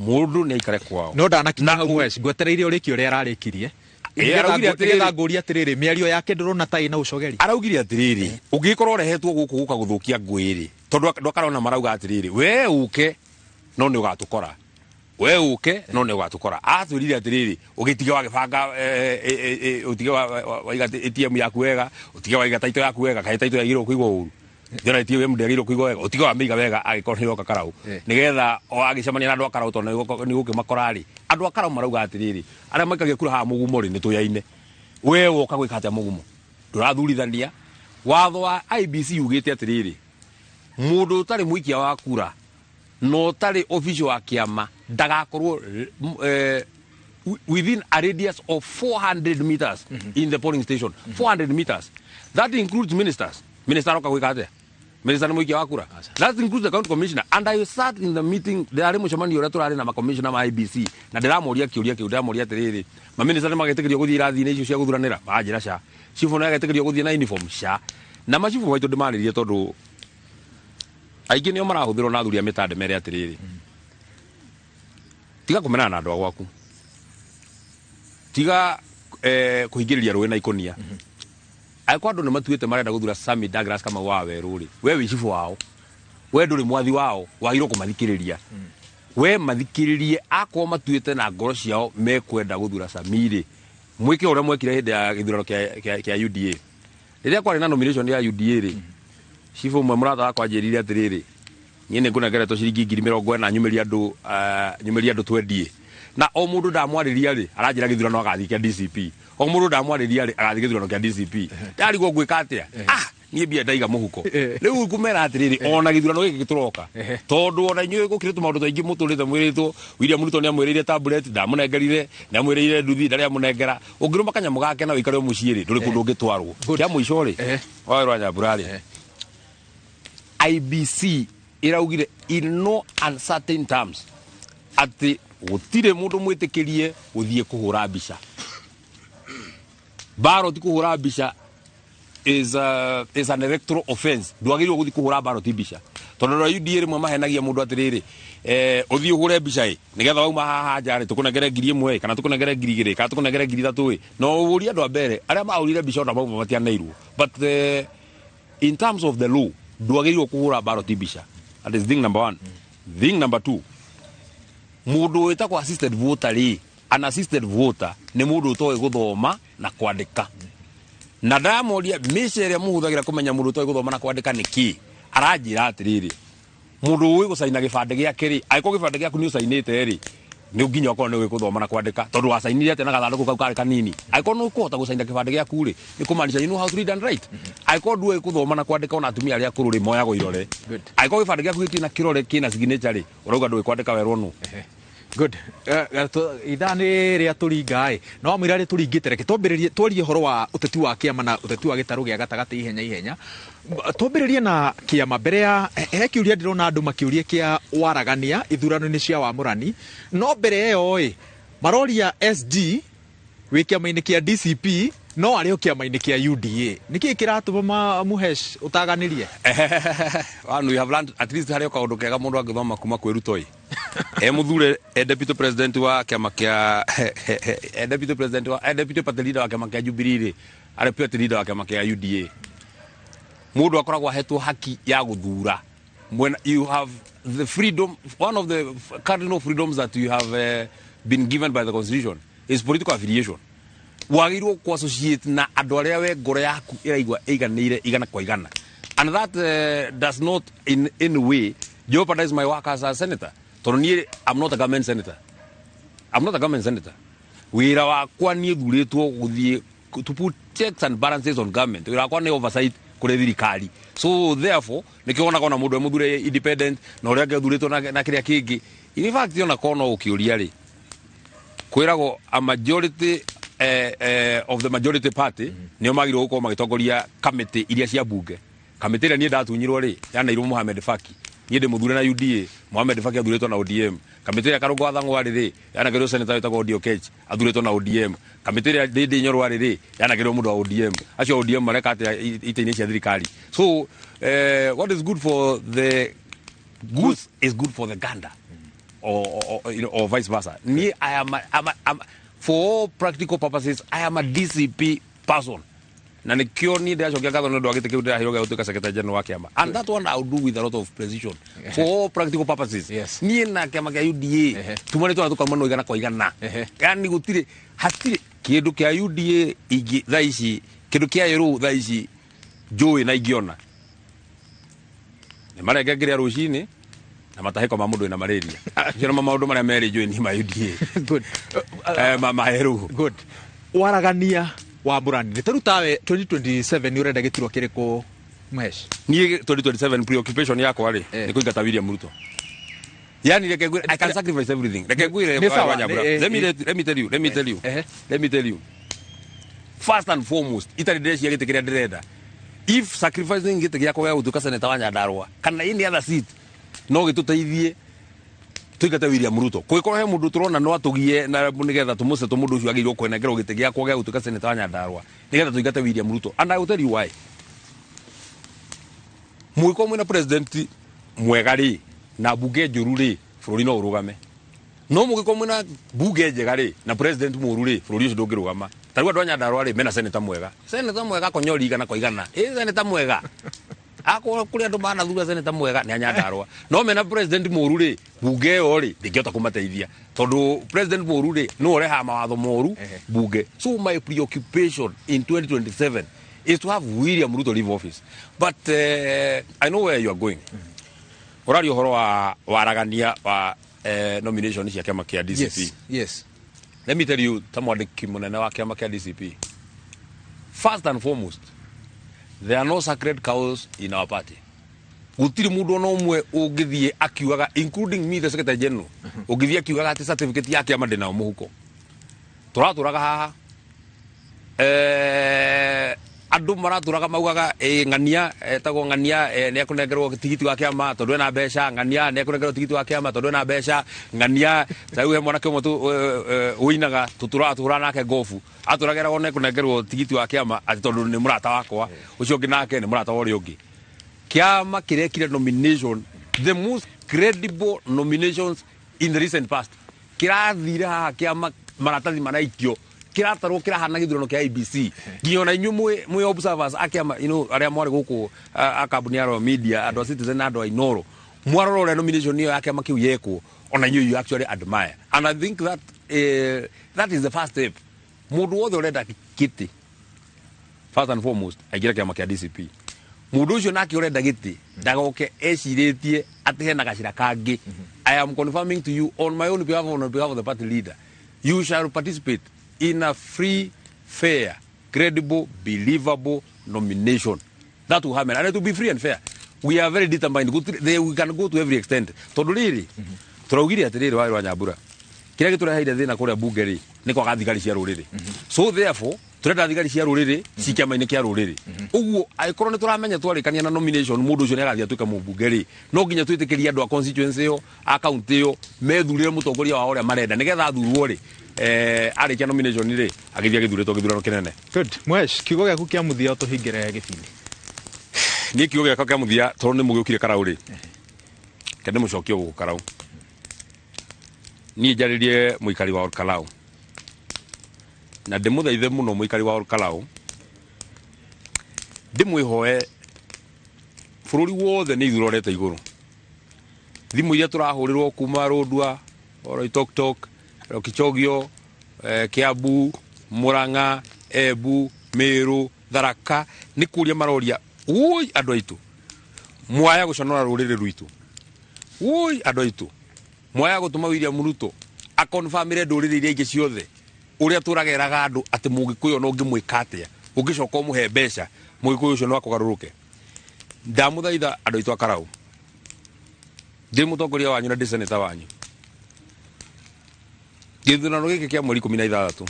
Mũndũ nĩ aikare kwao. No ndanakinya hau Mũhesh, ngwetereire ũrĩkie ũrĩa ararĩkirie. Araugire atĩrĩrĩ, nĩgetha ngũrie atĩrĩrĩ, mĩario yake ndũrona ta ĩna ũcogeri. Araugire atĩrĩrĩ, ũngĩkorwo ũrehetwo gũkũ gũka gũthũkia ngũĩ rĩ, tondũ andũ akarona marauga atĩrĩrĩ, we ũke no nĩ ũgatũkora, we ũke no nĩ ũgatũkora. Atwĩrire atĩrĩrĩ, ũgĩtige wagĩbanga, ũtige waiga ATM yaku wega, ũtige waiga taito yaku wega, kaĩ taito yagĩrĩirwo kũigwo ũru, ndĩrona ATM ndĩagĩrĩirwo kũigwo wega, ũtige wamĩiga wega angĩkorwo nĩ ũroka Karaũ, nĩgetha o agĩcemania na andũ a Karaũ, tondũ nĩ gũkĩmakora rĩ, andũ a Karaũ marauga atĩrĩrĩ, arĩa maikagia kura haha mũgumo rĩ, nĩ tũyaine. We woka gwĩka atĩa mũgumo? Ndũrathurithania. Watho wa IBC ugĩte atĩrĩrĩ, mũndũ ũtarĩ mũikia wa kura na ũtarĩ official wa kĩama ndagakorwo within a radius of 400 meters in the polling station. 400 meters. That includes ministers. Minister aroka gwĩka atĩa? Minister nĩ mũikia wa kura. That includes the county commissioner. And I sat in the meeting, ndĩrarĩ mũcemanio ũrĩa tũrarĩ na makommissioner ma IBC, na ndĩramoria kĩũria kĩu, ndĩramoria atĩrĩrĩ, maminista nĩ magetĩkĩrio gũthiĩ irathi-inĩ icio cia gũthuranĩra? Manjĩra ca. Cibũ nĩ agetĩkĩrio gũthiĩ na uniform? Ca. Na macibũ maitũ ndĩmarĩrie tondũ aingĩ nĩo marahũthĩrwo na athuri a mĩtande mere atĩrĩrĩ, tiga kũmenana na andũ a gwaku, tiga kũhingĩrĩria rũĩ na ikũnia. Angĩkorwo andũ nĩ matuĩte marenda gũthura Sammy Douglas Kamau wa Werũ rĩ, we wĩ cibũ wao, we ndũrĩ mwathi wao, wagĩrĩirwo kũmathikĩrĩria. We mathikĩrĩrie, akorwo matuĩte na ngoro ciao mekwenda gũthura Sammy rĩ, mwĩke ũrĩa mwekire hĩndĩ ya gĩthurano kĩa UDA. Rĩrĩa kwarĩ na nomination ya UDA rĩ, cibũ ũmwe mũrata wakwa anjĩrire atĩrĩrĩ, niĩ nĩ ngũnengeretwo ciringi 40,000 nyumĩrie andũ, nyumĩrie andũ twendie. Na o mũndũ ndamwarĩria rĩ, aranjĩra gĩthurano agathiĩ kĩa DCP. O mũndũ ndamwarĩria rĩ, agathiĩ gĩthurano kĩa DCP. Ndarigwo ngwĩka atĩa? Niĩ mbia ndaiga mũhuko. Rĩu ngũmera atĩrĩrĩ, ona gĩthurano gĩkĩ tũroka, tondũ ona inyuĩ gũkĩrĩ tũmaũndũ tũingĩ mũtũrĩte mwĩrĩtwo, William Ruto nĩamwĩrĩire tablet, ndamũnengerire, nĩamwĩrĩire nduthi, ndarĩ amũnengera. Ũngĩrũma kanyamũ gake na ũikare mũciĩ rĩ, ndũrĩ kũndũ ũngĩtwarwo. Kĩa mũico rĩ, wawerwo Nyambura rĩ, IBC ĩraugire in no uncertain terms atĩ gũtirĩ mũndũ mwĩtĩkĩrie gũthiĩ kũhũra mbica. Ballot kũhũra mbica is an electoral offense. Ndwagĩrĩirwo gũthiĩ kũhũra ballot mbica, tondũ andũ a UDA rĩmwe mahenagia mũndũ atĩrĩrĩ, ũthiĩ ũhũre mbica ĩ, nĩgetha wauma haha nja rĩ, tũkũnengere 1,000 kana tũkũnengere 2,000 kana tũkũnengere 3,000 ĩ. No ũrie andũ a mbere arĩa mahũrire mbica ona mauma matianeirwo. But in terms of the law, ndwagĩrĩirwo kũhũra ballot mbica. That is thing number one. Thing number two, mũndũ wĩtagwo assisted voter rĩ, an assisted voter nĩ mũndũ ũtoĩ gũthoma na kwandĩka. Na ndamoria mĩce ĩrĩa mũhũthagĩra kũmenya mũndũ ũtoĩ gũthoma na kwandĩka nĩ kĩ, aranjĩra atĩrĩrĩ, mũndũ ũĩ gũcaina gĩbandĩ gĩake rĩ, angĩkorwo gĩbandĩ gĩaku nĩ ũcainĩte rĩ, nĩ nginya ũkorwo nĩ ũĩ gũthoma na kwandĩka, tondũ wacainire atĩa na gathandũkũ kau karĩ kanini. Angĩkorwo nĩ ũkũhota gũcaina gĩbandĩ gĩaku rĩ, nĩ kũmaanisha you know how to read and write. Angĩkorwo ndũĩ gũthoma na kwandĩka, ona atumia arĩa akũrũ rĩ, moyagwo irore. Angĩkorwo gĩbandĩ gĩaku gĩtirĩ na kĩrore kĩna signature rĩ, ũrauga ndũĩ kwandĩka werwo nũ. Good. Ithaa nĩ rĩa tũringa ĩ, no wamwĩra rĩ tũringĩte, reke twambĩrĩrie twarie ũhoro wa ũteti wa kĩama na ũteti wa gĩtarũ gĩa gatagatĩ ihenya ihenya. Twambĩrĩrie na kĩama mbere ya he kĩũria ndĩrona andũ makĩũria kĩa waragania ithurano-inĩ cia wamũrani, no mbere ĩyo ĩ maroria SG wĩ kĩama-inĩ kĩa DCP no arĩ o kĩama-inĩ kĩa UDA, nĩkĩĩ kĩratũma Mũhesh ũtaganĩrie? One, we have learned at least harĩ o kaũndũ kega mũndũ angĩthoma kuma kwĩ Ruto ĩ. Mũthure deputy president wa kĩama kĩa deputy president wa deputy party leader wa kĩama kĩa Jubilee rĩ, Arĩ party leader wa kĩama kĩa UDA, mũndũ akoragwo ahetwo haki ya gũthura when you have the freedom. One of the cardinal freedoms that you have been given by the constitution is political affiliation. Wagĩrĩirwo ku associate na andũ arĩa we ngoro yaku ĩraigua ĩiganĩire igana kwa igana, and that does not in any way jeopardize my work as a senator, tondũ niĩ I'm not a government senator. I'm not a government senator. Wĩra wakwa niĩ thurĩtwo gũthiĩ to put checks and balances on government. Wĩra wakwa nĩ oversight kũrĩ thirikari. So therefore nĩkĩo wonaga ona mũndũ e mũthure independent na ũrĩa angĩ athurĩtwo na kĩrĩa kĩngĩ. In fact, ona korwo no ũkĩũria rĩ, kwĩragwo a majority of the majority party nĩo magĩrĩirwo gũkorwo magĩtongoria kamĩtĩ iria cia bunge. Kamĩtĩ ĩrĩa niĩ ndatunyirwo rĩ, yaneirwo Mohamed Faki. Niĩ ndĩmũthure na UDA, Mohamed Faki athurĩtwo na ODM. Kamĩtĩ ĩrĩa Karũngũ wa Thang'wa arĩ rĩ, yanengerirwo senator wĩtagwo Odio Kech, athurĩtwo na ODM. Kamĩtĩ ĩrĩa Ndindi Nyoro arĩ rĩ, yanengerirwo mũndũ wa ODM. Acio a ODM mareka atĩa itĩ-inĩ cia thirikari? So what is good for the goose is good for the gander, or vice versa. Niĩ I am a, I'm a, I'm, for all practical purposes, I am a DCP person, na nĩkĩo niĩ ndĩracokia ngatho nĩ ũndũ wa gĩtĩ kĩu ndĩraheirwo gĩa gũtuĩka secretary general wa kĩama, and that one I will do with a lot of precision for all practical purposes. Niĩ na kĩama kĩa UDA tumanĩtwo na tũkauma igana kwa igana, yani gũtirĩ hatirĩ kĩndũ kĩa UDA ingĩ thaa ici, kĩndũ kĩa ĩrũ thaa ici njũĩ na ingĩona nĩ marenge ngĩrĩa rũcinĩ na matahĩko ma mũndũ wĩna malaria. Acio nĩmo maũndũ marĩa merĩ njũĩ niĩ ma UDA. Good. Ma erũ. Good. Waragania wa Mburani nĩ tarĩu tawe 2027 nĩ ũrenda gĩturwa kĩrĩkũ, Mhesh? Niĩ 2027 preoccupation yakwa rĩ, nĩ kũingata William Ruto. Yani reke ngwĩre, I can sacrifice everything. Reke ngwĩre. Nĩ sawa. Wanyambura. Let me tell you, let me tell you. Let me tell you. First and foremost, itarĩ ndĩrecia gĩtĩ kĩrĩa ndĩrenda. If sacrificing gĩtĩ gĩakwa gĩa gũtuĩka senator wa Nyandarua kana any other seat no gĩtũteithie tũingate William Ruto. Kũngĩkorwo he mũndũ tũrona no atũgie na nĩgetha tũmũcetwo, mũndũ ũcio agĩrĩirwo kwenengerwo gĩtĩ gĩakwa gĩa gũtuĩka senator wa Nyandarua nĩgetha tũingate William Ruto. And I will tell you why. Mũngĩkorwo mwĩna president mwega rĩ na bunge njũru rĩ, bũrũri no ũrũgame. No mũngĩkorwo mwĩna bunge njega rĩ na president mũũru rĩ, bũrũri ũcio ndũngĩrũgama. Ta rĩu andũ a Nyandarua rĩ, mena senator mwega. Senator mwega konyori igana kwa igana. Ĩ senator mwega. Akorwo kũrĩ andũ manathura senator mwega nĩ a Nyandarua. No mena president mũũru rĩ, bunge ĩyo rĩ ndĩngĩhota kũmateithia. Tondũ president mũũru rĩ, nĩwe ũrehaga mawatho moru bunge. So my preoccupation in 2027 is to have William Ruto leave office. But I know where you are going. Ũraria ũhoro wa waragania wa nomination cia kĩama kĩa DCP. Yes. Let me tell you, ta mwandĩki mũnene wa kĩama kĩa DCP, first and foremost, there are no sacred cows in our party. Gũtirĩ mũndũ ona ũmwe ũngĩthiĩ akiugaga, including me, the secretary general, ũngĩthiĩ akiugaga atĩ certificate ya kĩama ndĩnayo mũhuko. Tũratũraga haha, andũ maratũraga maugaga, ng'ania etagwo ng'ania, nĩ ekũnengerwo tigiti wa kĩama tondũ ena mbeca, ng'ania nĩ ekũnengerwo tigiti wa kĩama tondũ ena mbeca, ng'ania. Ta rĩu he mwanake ũmwe ũinaga tũtũraga tũhũraga nake ngobu, atũrageragwo nĩ ekũnengerwo tigiti wa kĩama atĩ tondũ nĩ mũrata wakwa, ũcio ũngĩ nake nĩ mũrata wa ũrĩa ũngĩ. Kĩama kĩrekire nomination, the most credible nominations in the recent past. Kĩrathire haha kĩama maratathi maraikio kĩratarwo kĩrahana gĩthurano kĩa IEBC, nginya ona inyuĩ mwĩ observers a kĩama, arĩa mwarĩ gũkũ a kambuni ya Royal Media, andũ a Citizen na andũ a Inoro, mwarora ũrĩa nomination ĩyo ya kĩama kĩu yekwo, ona inyuĩ you actually admire. And I think that that is the first step. Mũndũ wothe ũrenda gĩtĩ, first and foremost, aingĩre kĩama kĩa DCP. Mũndũ ũcio nake ũrenda gĩtĩ ndagoke ecirĩtie atĩ hena gacĩra kangĩ. I am confirming to you on my own behalf, on behalf of the party leader, you shall participate in a free, fair, credible, believable nomination that will happen, and it will be free and fair. We are very determined. We can go to every extent, tondũ rĩrĩ tũraugire atĩrĩrĩ warĩ wa Nyambura, kĩrĩa gĩtũreheire thĩna kũrĩa bunge rĩ nĩ kwaga thigari cia rũrĩrĩ. So therefore turenda thigari cia rũrĩrĩ ci kĩama-inĩ kĩa rũrĩrĩ. Ũguo angĩkorwo nĩ tũramenya twarĩkania na nomination mũndũ ũcio nĩ agathiĩ atuĩke mũmbunge rĩ, no nginya twĩtĩkĩrie andũ a constituency ĩyo, a county ĩyo, methurĩre mũtongoria wao ũrĩa marenda, nĩgetha athurwo rĩ, arĩkia nomination rĩ, agĩthiĩ agĩthurĩtwo gĩthurano kĩnene. Good. Mhesh, kiugo gĩaku kĩa mũthia tũhingĩre gĩbindi. Niĩ kiugo gĩakwa kĩa mũthia, tondũ nĩ mũgĩũkire karau rĩ, kende mũcokie gũkũ karau. Niĩ njarĩrie mũikari wa Olkalau na ndĩmũthaithe mũno, mũikari wa Olkalau. Ndĩmwĩhoe bũrũri wothe nĩ ithurorete igũrũ. Thimũ iria tũrahũrĩrwo kuma Rũndua, Oloitoktok, Kichogio, Kiambu, Murang'a, Embu, Meru, Tharaka, nĩ kũria maroria woi andũ aitũ mwaya gũconora rũrĩrĩ rwitũ, woi andũ aitũ mwaya gũtũma William Ruto akonfamire ndũrĩrĩ iria ingĩ ciothe ũrĩa tũrageraga andũ atĩ mũgĩkũyũ no ũngĩmwĩka atĩa ũngĩcoka ũmũhe mbeca mũgĩkũyũ ũcio no akũgarũrũke. Ndamũthaitha andũ aitũ a Karau, ndĩ mũtongoria wanyu na ndĩ seneta wanyu, gĩthurano gĩkĩ kĩa mweri 16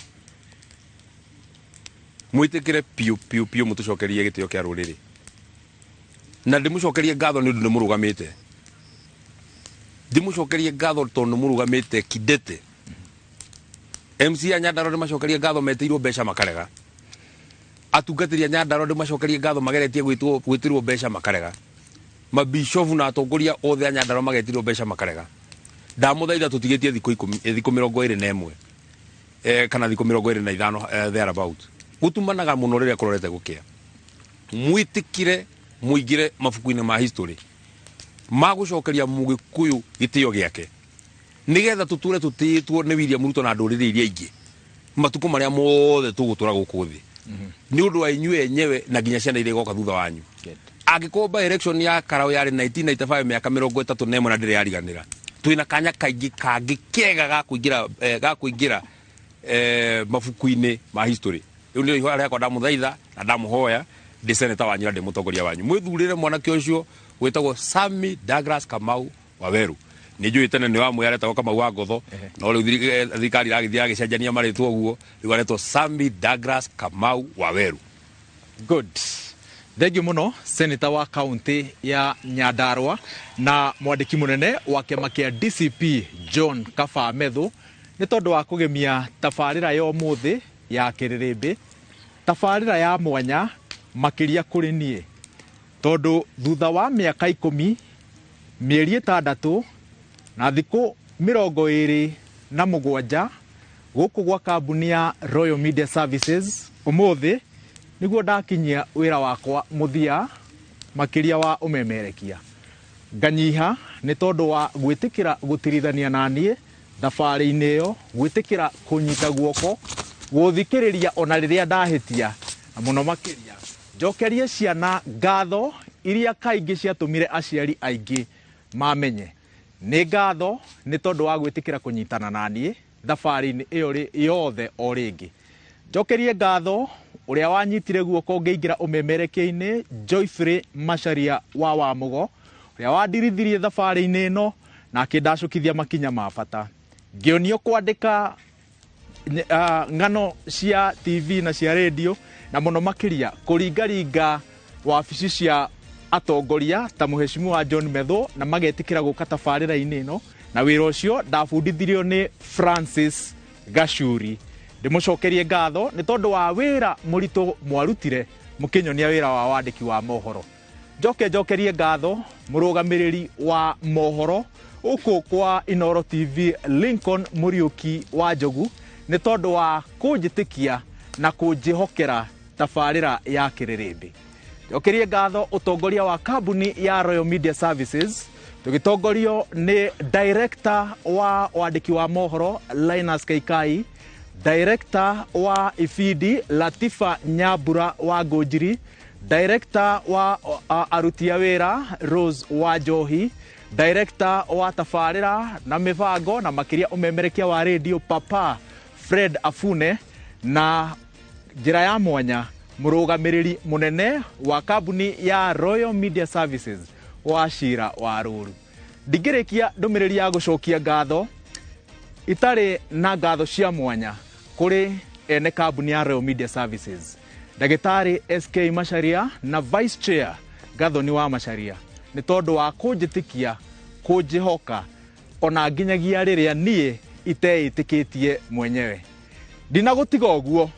mwĩtĩkĩre piũ piũ piũ mũtũcokerie gĩtĩo kĩa rũrĩrĩ, na ndĩmũcokerie ngatho nĩ ũndũ nĩ mũrũgamĩte, ndĩmũcokerie ngatho tondũ nĩ mũrũgamĩte kidete. MC a Nyandarua ndĩmacokerie ngatho metĩirwo mbeca makarega, atungatĩri a Nyandarua ndĩmacokerie ngatho mageretie gwĩtĩrwo mbeca makarega, mabishofu na atongoria othe a Nyandarua magetirwo mbeca makarega. Ndamũthaitha tũtigĩtie thikũ 10, thikũ 21 kana thikũ 25 thereabout. Gũtumanaga mũno rĩrĩa kũrorete gũkĩa. Mwĩtĩkire mũingĩre mabuku-inĩ ma history magũcokeria mũgĩkũyũ gĩtĩo gĩake, nĩgetha tũtũre tũtĩĩtwo nĩ William Ruto na ndũrĩrĩ iria ingĩ matukũ marĩa mothe tũgũtũra gũkũ thĩ, nĩ ũndũ wa inyuĩ enyewe na nginya ciana iria igoka thutha wanyu. Angĩkorwo by election ya Karau yarĩ 1995 mĩaka 31 na ndĩrĩ yariganĩra, twĩna kanya kaingĩ kangĩ kega ga kũingĩra mabuku-inĩ ma history. Rĩu nĩrĩo ihoya rĩakwa ndamũthaitha na ndamũhoya, ndĩ seneta wanyu na ndĩ mũtongoria wanyu, mwĩthurĩre mwanake ũcio wĩtagwo Sammy Douglas Kamau Waweru. Nĩ njũĩ tene nĩ wamwĩ aretagwo Kamau wa Ngotho, no rĩu thirikari ĩragĩthiĩ ĩgĩcenjania marĩtwa ũguo, rĩu aretwo Sammy Douglas Kamau Waweru. Good. Thank you muno seneta wa kaunti ya Nyandarua na mwandĩki mũnene wa kĩama kĩa DCP John Kaba Methu nĩ tondũ wa kũgemia tabarĩra ya ũmũthĩ ya Kĩrĩrĩmbĩ, tabarĩra ya mwanya makĩria kũrĩ niĩ, tondũ thutha wa mĩaka 10, mĩeri 6 na thikũ 27 gũkũ gwa kambuni ya Royal Media Services ũmũthĩ nĩguo ndakinyia wĩra wakwa mũthia makĩria wa ũmemerekia. Nganyiha nĩ tondũ wa gwĩtĩkĩra gũtirithania na niĩ thabarĩ-inĩ ĩyo, gwĩtĩkĩra kũnyita guoko, gũthikĩrĩria ona rĩrĩa ndahĩtia, na mũno makĩria njokerie ciana ngatho iria kaingĩ ciatũmire aciari aingĩ mamenye. Nĩ ngatho nĩ tondũ wa gwĩtĩkĩra kũnyitana na niĩ thabarĩ-inĩ ĩyo yothe o rĩngĩ. Njokerie ngatho ũrĩa wanyitire guoko ngĩingĩra ũmemerekia-inĩ, Joyfrey Macharia wa Wamũgo, ũrĩa wandirithirie thabarĩ-inĩ ĩno na akĩndacũkithia makinya ma bata. Ngĩonio kwandĩka ng'ano cia TV na cia radio, na mũno makĩria kũringaringa wabici cia atongoria ta mũheshimiwa John Methu, na magetĩkĩra gũka tabarĩra-inĩ ĩno, na wĩra ũcio ndabundithirio nĩ Francis Gacuri. Ndĩmũcokerie ngatho nĩ tondũ wa wĩra mũritũ mwarutire mũkĩnyonia wĩra wa wandĩki wa mohoro. Njoke njokerie ngatho mũrũgamĩrĩri wa mohoro gũkũ kwa Inooro TV Lincoln Mũriũki wa Njogu nĩ tondũ wa kũnjĩtĩkia na kũnjĩhokera tabarĩra ya Kĩrĩrĩmbĩ. Njokerie ngatho ũtongoria wa kambuni ya Royal Media Services tũgĩtongorio nĩ director wa wandĩki wa mohoro Linus Kaikai, director wa ibindi Latifa Nyambura wa Ngũnjiri, director wa aruti a wĩra Rose wa Njohi, director wa tabarĩra na mĩbango na makĩria ũmemerekia wa radio Papa Fred Afune, na njĩra ya mwanya mũrũgamĩrĩri mũnene wa kambuni ya Royal Media Services wa Cira wa Rũru. Ndingĩrĩkia ndũmĩrĩri ya gũcokia ngatho itarĩ na ngatho cia mwanya kũrĩ ene kambuni ya Royal Media Services, Ndagĩtarĩ SK Macharia na Vice Chair Gathoni wa Macharia, nĩ tondũ wa kũnjĩtĩkia, kũnjĩhoka ona nginyagia rĩrĩa niĩ iteĩtĩkĩtie mwenyewe. Ndinagũtiga ũguo,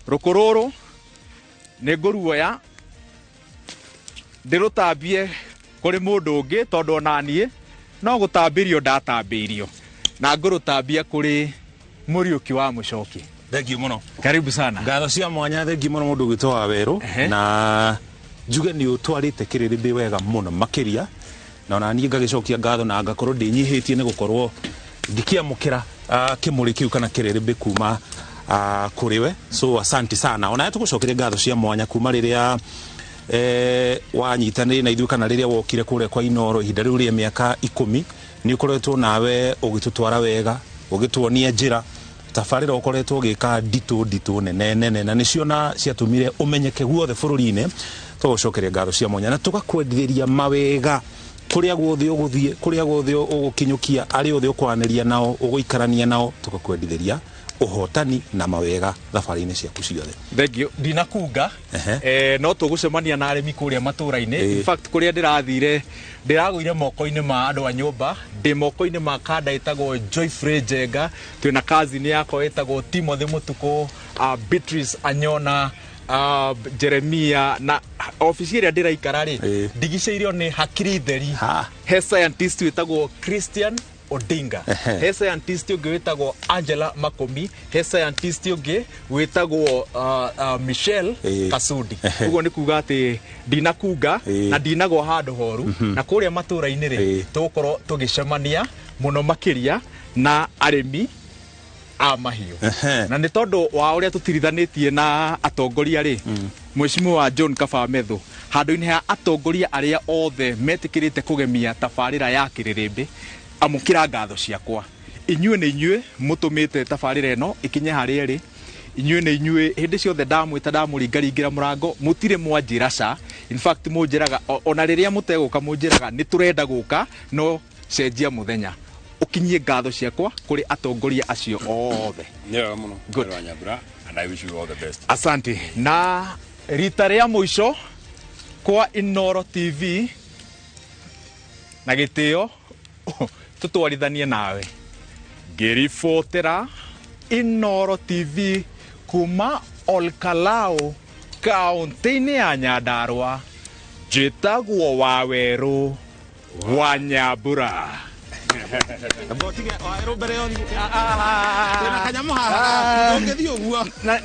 rũkũ rũrũ nĩ ngũruoya ndĩrũtambie kũrĩ mũndũ ũngĩ, tondũ ona niĩ no gũtambĩrio ndatambĩirio, na ngũrũtambia kũrĩ Mũriũki wa Mũcoki. Thank you muno. Karibu sana. Ngatho cia mwanya, thank you muno mundu gwitwo wa Weru, na njuge ni utwarite kiririmbĩ wega muno makiria, na ona niĩ ngagĩcokia ngatho na ngakorwo ndĩnyihĩtie nĩ gũkorwo ngĩkĩamũkĩra kĩmũrĩ kĩu kana kĩrĩrĩmbĩ kuma kũrĩ we. So asante sana. Ona tũgũcokeria ngatho cia mwanya kuma rĩrĩa wanyitanĩire na ithuĩ kana rĩrĩa wokire kũrĩa kwa Inoro ihinda rĩu rĩa mĩaka 10, nĩ ũkoretwo nawe ũgĩtũtwara wega, ũgĩtuonia njĩra tabarĩra ũkoretwo ũgĩka nditũ nene nene, na nĩcio na ciatũmire ũmenyeke guothe bũrũri-inĩ. Tũgũcokeria ngatho cia mwanya na tũgakwendithĩria mawega kũrĩa guothe ũgũthiĩ, kũrĩa guothe ũgũkinyũkia, arĩa othe ũkwaranĩria nao, ũgũikarania nao, tũgakwendithĩria ũhotani na mawega thabarĩ-inĩ ciaku ciothe. Thank you. Ndinakunga no tũgũcemania na arĩmi kũrĩa matũra-inĩ. In fact kũrĩa ndĩrathire ndĩragũire moko-inĩ ma andũ a nyũmba, ndĩ moko-inĩ ma kanda ĩtagwo Joyfrey Njenga, twĩna cousin yakwa ĩtagwo Timothy Mũtukũ, Beatrice Anyona, Jeremia, na ofici ĩrĩa ndĩraikara rĩ ndigicĩirio nĩ hakiri theri. He scientist wĩtagwo Christian Odinga, he scientist ũngĩ wĩtagwo Angela Makomi, he scientist ũngĩ wĩtagwo Michelle Kasudi. Ũguo nĩ kuga atĩ ndinakunga na ndinagwo handũ horu, na kũrĩa matũra-inĩ rĩ tũgũkorwo tũgĩcemania mũno makĩria na arĩmi a mahiũ. Na nĩ tondũ wa ũrĩa tũtirithanĩtie na atongoria rĩ, Mheshimiwa John Kaba Methu, handũ-inĩ ha atongoria arĩa othe metĩkĩrĩte kũgemia tabarĩra ya kĩrĩrĩmbĩ, amũkĩra ngatho ciakwa. Inyuĩ nĩ inyuĩ mũtũmĩte tabarĩra ĩno ĩkinye harĩa ĩrĩ. Inyuĩ nĩ inyuĩ hĩndĩ ciothe ndamwĩta ndamũringaringĩra mũrango, mũtirĩ mwanjĩra ca. In fact mũnjĩraga ona rĩrĩa mũtegũka mũnjĩraga nĩ tũrenda gũka, no cenjia mũthenya. Ũkinyie ngatho ciakwa kũrĩ atongoria acio othe. Nĩ wega mũno. Good. And I wish you all the best. Asante. Na rita rĩa mũico kwa Inoro TV na gĩtĩo tũtwarithanie nawe ngĩribotera Inoro TV kuma Olkalou kaunti-inĩ ya Nyandarua, njĩtagwo Wawerũ wa Nyambura.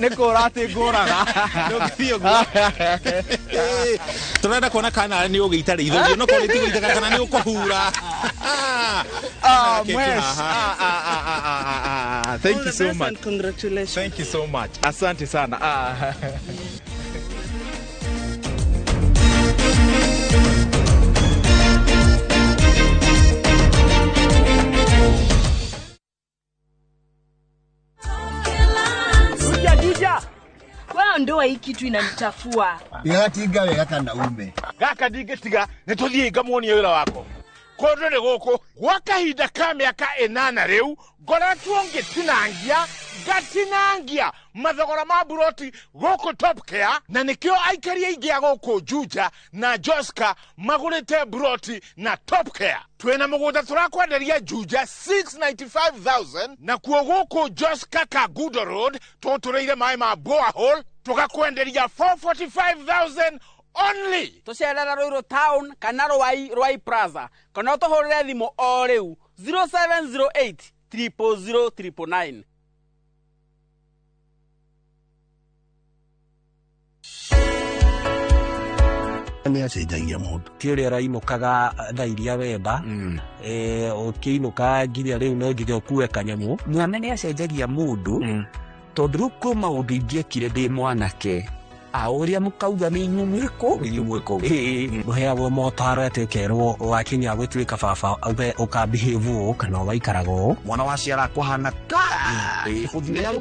Nĩ kũra atĩ ngũraga. Tũrenda kuona kana nĩ ũgĩita rĩitho, no korwo rĩtigũitĩka kana nĩ ũkũhura. Thank you so much. Congratulations. Thank you so much. Asante sana. Wewe ndoa hii kitu inanichafua. Ndĩratinga wega kana ume. Gaka ndingĩtiga nĩ tũthiĩ ngamuonie wĩra wako. Kũndũ nĩ gũkũ gwa kahinda ka mĩaka 8 rĩu ngoretwo ngĩtinangia ngatinangia mathogora ma buroti gũkũ Top Care, na nĩkĩo aikari aingĩ a gũkũ Juja na Joska magũrĩte buroti na Top Care. Twĩna mũgũnda tũrakwenderia Juja 695,000, na kuo gũkũ Joska Kagudo Road tũtũrĩire maĩ ma borehole tũgakwenderia 445,000 only. Tũcerera Ruiru town kana Ruai Plaza kana ũtũhũrĩre thimũ o rĩu 0708 000 999. Nĩ acenjagia mũndũ ti ũrĩa ũrainũkaga thaa iria wenda, ũkĩinũka nginya rĩu no nginya ũkue kanyamũ. Mwana nĩ acenjagia mũndũ tondũ rĩu kwĩ maũndũ ingĩekire ndĩ mwanake ũrĩa mũkauga nĩ inyuĩ mwĩkũ ũheagwo motaro atĩ ũkerwo wakinya gũtuĩka baba auge ũkambihĩvu ũũ kana ũgaikaraga ũũ. Mwana wa ciara kũhana ka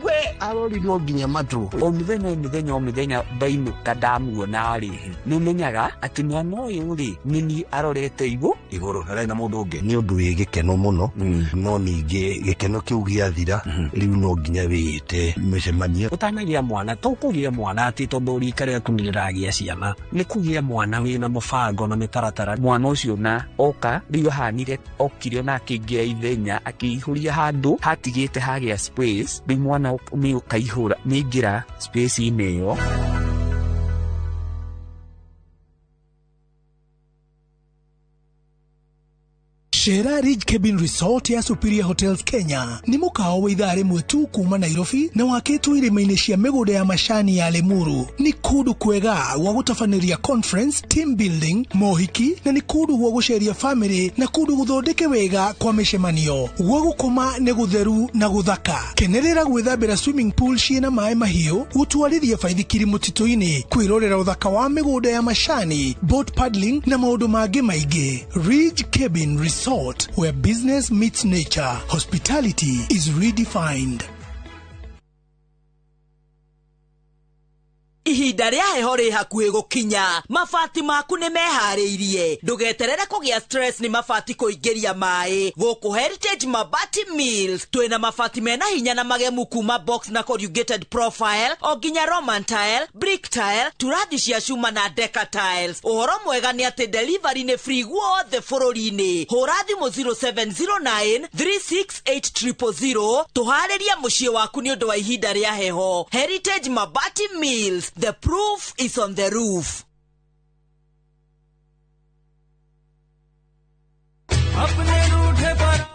we arorirwo nginya matũ. O mũthenya o mũthenya o mũthenya ndainũka ndamuona rĩ, nĩ menyaga atĩ mwana ũyũ rĩ nĩ niĩ arorete igũrũ harĩ na mũndũ ũngĩ. Nĩ ũndũ wĩ gĩkeno mũno, no ningĩ gĩkeno kĩu gĩathira rĩu no nginya wĩĩte mĩcemanio. Ũtanagĩa mwana to kũgĩa mwana atĩ tondũ rika rĩaku nĩ rĩragĩa ciana, nĩ kũgĩa mwana wĩna mũbango na mĩtaratara. Mwana ũcio na oka rĩu ahanire okire ona akĩingĩra ithenya akĩihũria handũ hatigĩte hagĩa space, rĩu mwana nĩ ũkaihũra nĩ aingĩra space-inĩ ĩyo. Cera Ridge Cabin Resort ya Superior Hotels Kenya nĩ mũkawa wa ithaa rĩmwe tu kuma Nairobi na wakĩtwo irĩma-inĩ cia mĩgũnda ya macani ya Limuru. Nĩ kũndũ kwega gwa gũtabanĩria conference, team building, mohiki na nĩ kũndũ gwa gũceria family na kũndũ gũthondeke wega kwa mĩcemanio. Gwa gũkoma nĩ gũtheru na gũthaka. Kenerera gwĩthambĩra swimming pool ciĩna maĩ mahiũ, gũtwarithia baithikiri mũtitũ-inĩ, kwĩrorera ũthaka wa mĩgũnda ya macani, boat paddling na maũndũ mangĩ maingĩ. Ridge Cabin Resort, where business meets nature, hospitality is redefined. Ihinda rĩa heho rĩ hakuhĩ gũkinya, mabati maku nĩ meharĩirie. Ndũgeterere kũgĩa stress nĩ mabati kũingĩria maĩ. Gũkũ Heritage Mabati Mills twĩna mabati mena hinya na magemu kuma box na corrugated profile o nginya Roman tile, brick tile, turathi cia cuma na deca tiles. Ũhoro mwega nĩ atĩ delivery nĩ free guothe bũrũri-inĩ. Hũra thimũ 0709 368 000 tũharĩrie mũciĩ waku nĩ ũndũ wa ihinda rĩa heho. Heritage Mabati Mills, the proof is on the roof.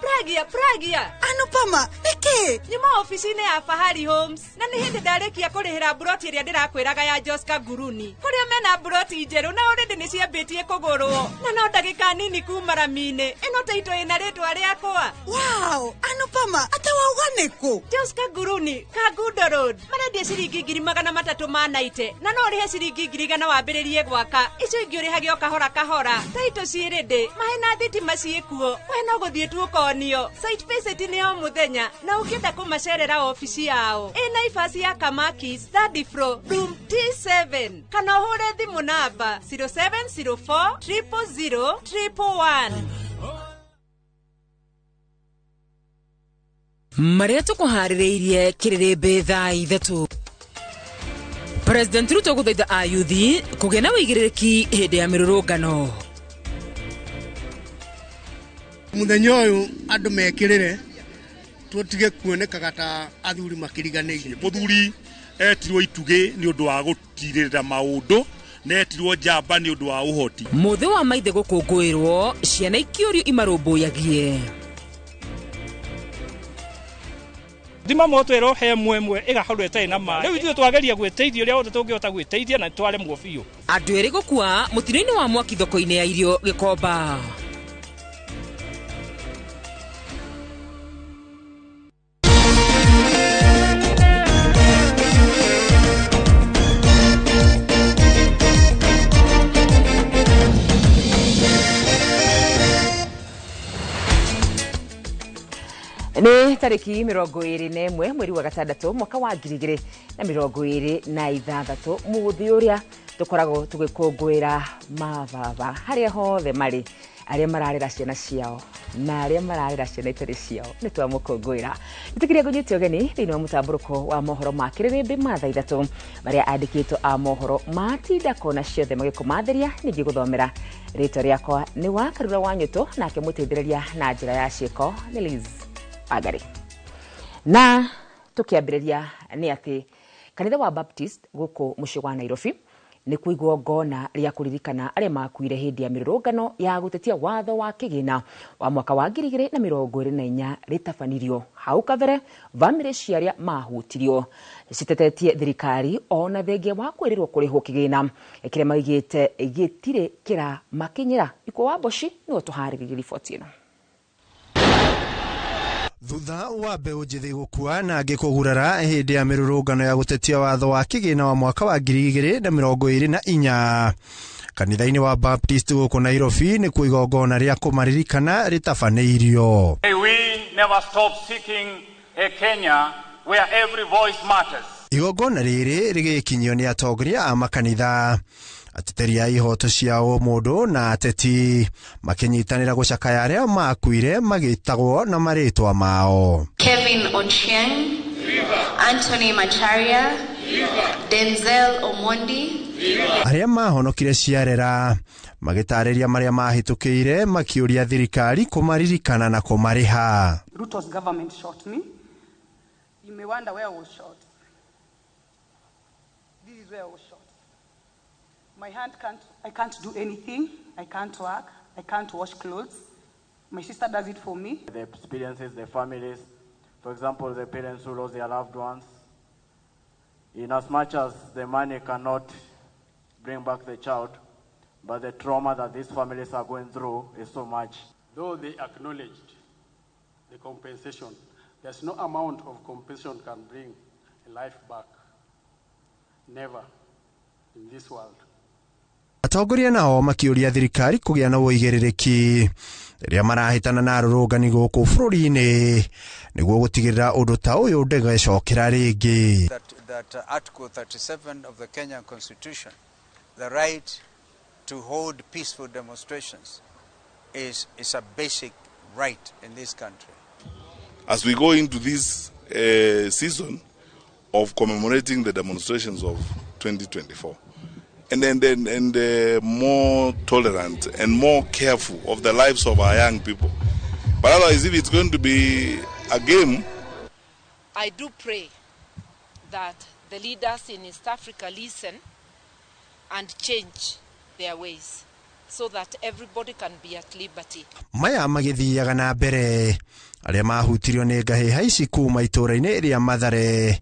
Pragia, Pragia. Anupama, nĩkĩ? Nyuma ofici-inĩ ya Fahari Homes na nĩ hĩndĩ ndarĩkia kũrĩhĩra mburoti ĩrĩa ndĩrakwĩraga ya Joska Nguruni, kũrĩa mena mburoti njerũ na already nĩ ciambĩtie kũgũrwo na no ndagĩka nini kuma rami-inĩ. Ĩno taito ĩna rĩtwa rĩakwa. Wow, Anupama, ate wauga nĩkũ? Joska Nguruni, Kangundo Road, marendia ciringi 390,000 na no ũrĩhe ciringi 100,000 wambĩrĩrie gwaka. Icio ingĩ ũrĩhage o kahora kahora. Taito ciĩ ready, maĩ na thitima ciĩkuo, we no gũthiĩ tu ũkonio. Site visit nĩ o mũthenya na ũngĩenda kũmacerera ofici yao ĩ Naivas ya Kamakis, third floor, room T7, kana ũhũre thimũ namba 0704 000 111. Marĩa tũkũharĩrĩirie kĩrĩrĩmbĩ thaa 3. President Ruto gũthaitha ayuthi kũgĩa na wĩigĩrĩrĩki hĩndĩ ya mĩrũrũngano. Mũthenya ũyũ andũ mekĩrĩre tũtige kuonekaga ta athuri makĩriganĩire. Mũthuri etirwo itugĩ nĩ ũndũ wa gũtirĩrĩra maũndũ na etirwo njamba nĩ ũndũ wa ũhoti. Mũthĩ wa maithe gũkũngũĩrwo, ciana ikĩũrio imarũmbũyagie. Thima moto ĩro he mwemwe ĩgakorwo ĩtarĩ na maĩ. Rĩu ithuĩ twageria gwĩteithia ũrĩa wothe tũngĩhota gwĩteithia na twaremwo biũ. Andũ erĩ gũkua mũtino-inĩ wa mwaki thoko-inĩ ya irio Gĩkomba. Nĩ tarĩki 21 mweri wa gatandatũ mwaka wa 2026, mũthĩ ũrĩa tũkoragwo tũgĩkũngũĩra mababa harĩa hothe marĩ, arĩa mararera ciana ciao na arĩa mararera ciana itarĩ ciao, nĩ twamũkũngũĩra. Nĩtũkĩria ngũnyite ũgeni thĩinĩ wa mũtambũrũko wa mohoro ma kĩrĩrĩmbĩ ma thaa 3, marĩa andĩkĩtwo a mohoro matinda kona ciothe magĩkũmathĩria. Ningĩ gũthomera rĩtwa rĩakwa nĩ wa Karura wa Nyũtũ, nake mũteithĩrĩria na njĩra ya ciĩko nĩ Liz Agari. Na tukiambĩrĩria nĩ atĩ kanitha wa Baptist gũkũ mũciĩ wa Nairobi nĩ kuo igongona rĩa kũririkana arĩa makuire hĩndĩ ya mĩrũrũngano ya gũtetia watho wa kĩgĩna wa mwaka wa 2024 rĩtabanirio. Hau kabere bamĩrĩ cia arĩa mahutirio citetetie thirikari ona thengia wa kwĩrĩrwo kũrĩhwo kĩgĩna kĩrĩa maigĩte gĩtirĩ kĩramakinyĩra. Ikũ wa Mboci nĩwe tũharĩrĩirie riboti ĩno. Thutha wa mbeũ njĩthĩ gũkua na angĩ kũgurara hĩndĩ ya mĩrũrũngano ya gũtetia watho wa kĩgĩna wa mwaka wa 2024 kanitha-inĩ wa Baptist gũkũ Nairobi nĩkuo igongona rĩa kũmaririkana rĩtabanĩirio. We never stop seeking a Kenya where every voice matters. Igongona rĩrĩ rĩgĩkinyio nĩ atongoria a makanitha, ateteri a ihoto cia ũmũndũ na ateti makĩnyitanĩra gũcakaya arĩa makuire magĩtagwo na marĩtwa mao. Kevin Ochieng, Anthony Macharia, Denzel Omondi. Arĩa mahonokire ciarera magĩtarĩria marĩa mahĩtũkĩire makĩũria thirikari kũmaririkana na kũmarĩha. Ruto's government shot me. You may wonder where I was shot. This is where I was shot. My hand can't, I can't do anything. I can't work. I can't wash clothes. My sister does it for me. The experiences, the families, for example, the parents who lost their loved ones. In as much as the money cannot bring back the child, but the trauma that these families are going through is so much. Though they acknowledged the compensation, there's no amount of compensation can bring a life back. Never in this world. Atongoria nao makĩũria thirikari kũgĩa na ũigĩrĩrĩki rĩrĩa marahĩtana na arũrũngani gũkũ bũrũri-inĩ nĩguo gũtigĩrĩra ũndũ ta ũyũ ndũgecokera rĩngĩ. That Article 37 of the Kenyan Constitution, the right to hold peaceful demonstrations is a basic right in this country. As we go into this season of commemorating the demonstrations of 2024, and then more tolerant and more careful of the lives of our young people. But otherwise, if it's going to be a game, I do pray that the leaders in East Africa listen and change their ways so that everybody can be at liberty. Maya magithiaga na mbere arĩa mahutirio nĩ ngahĩha ici kuma itũũra-inĩ rĩa Mathare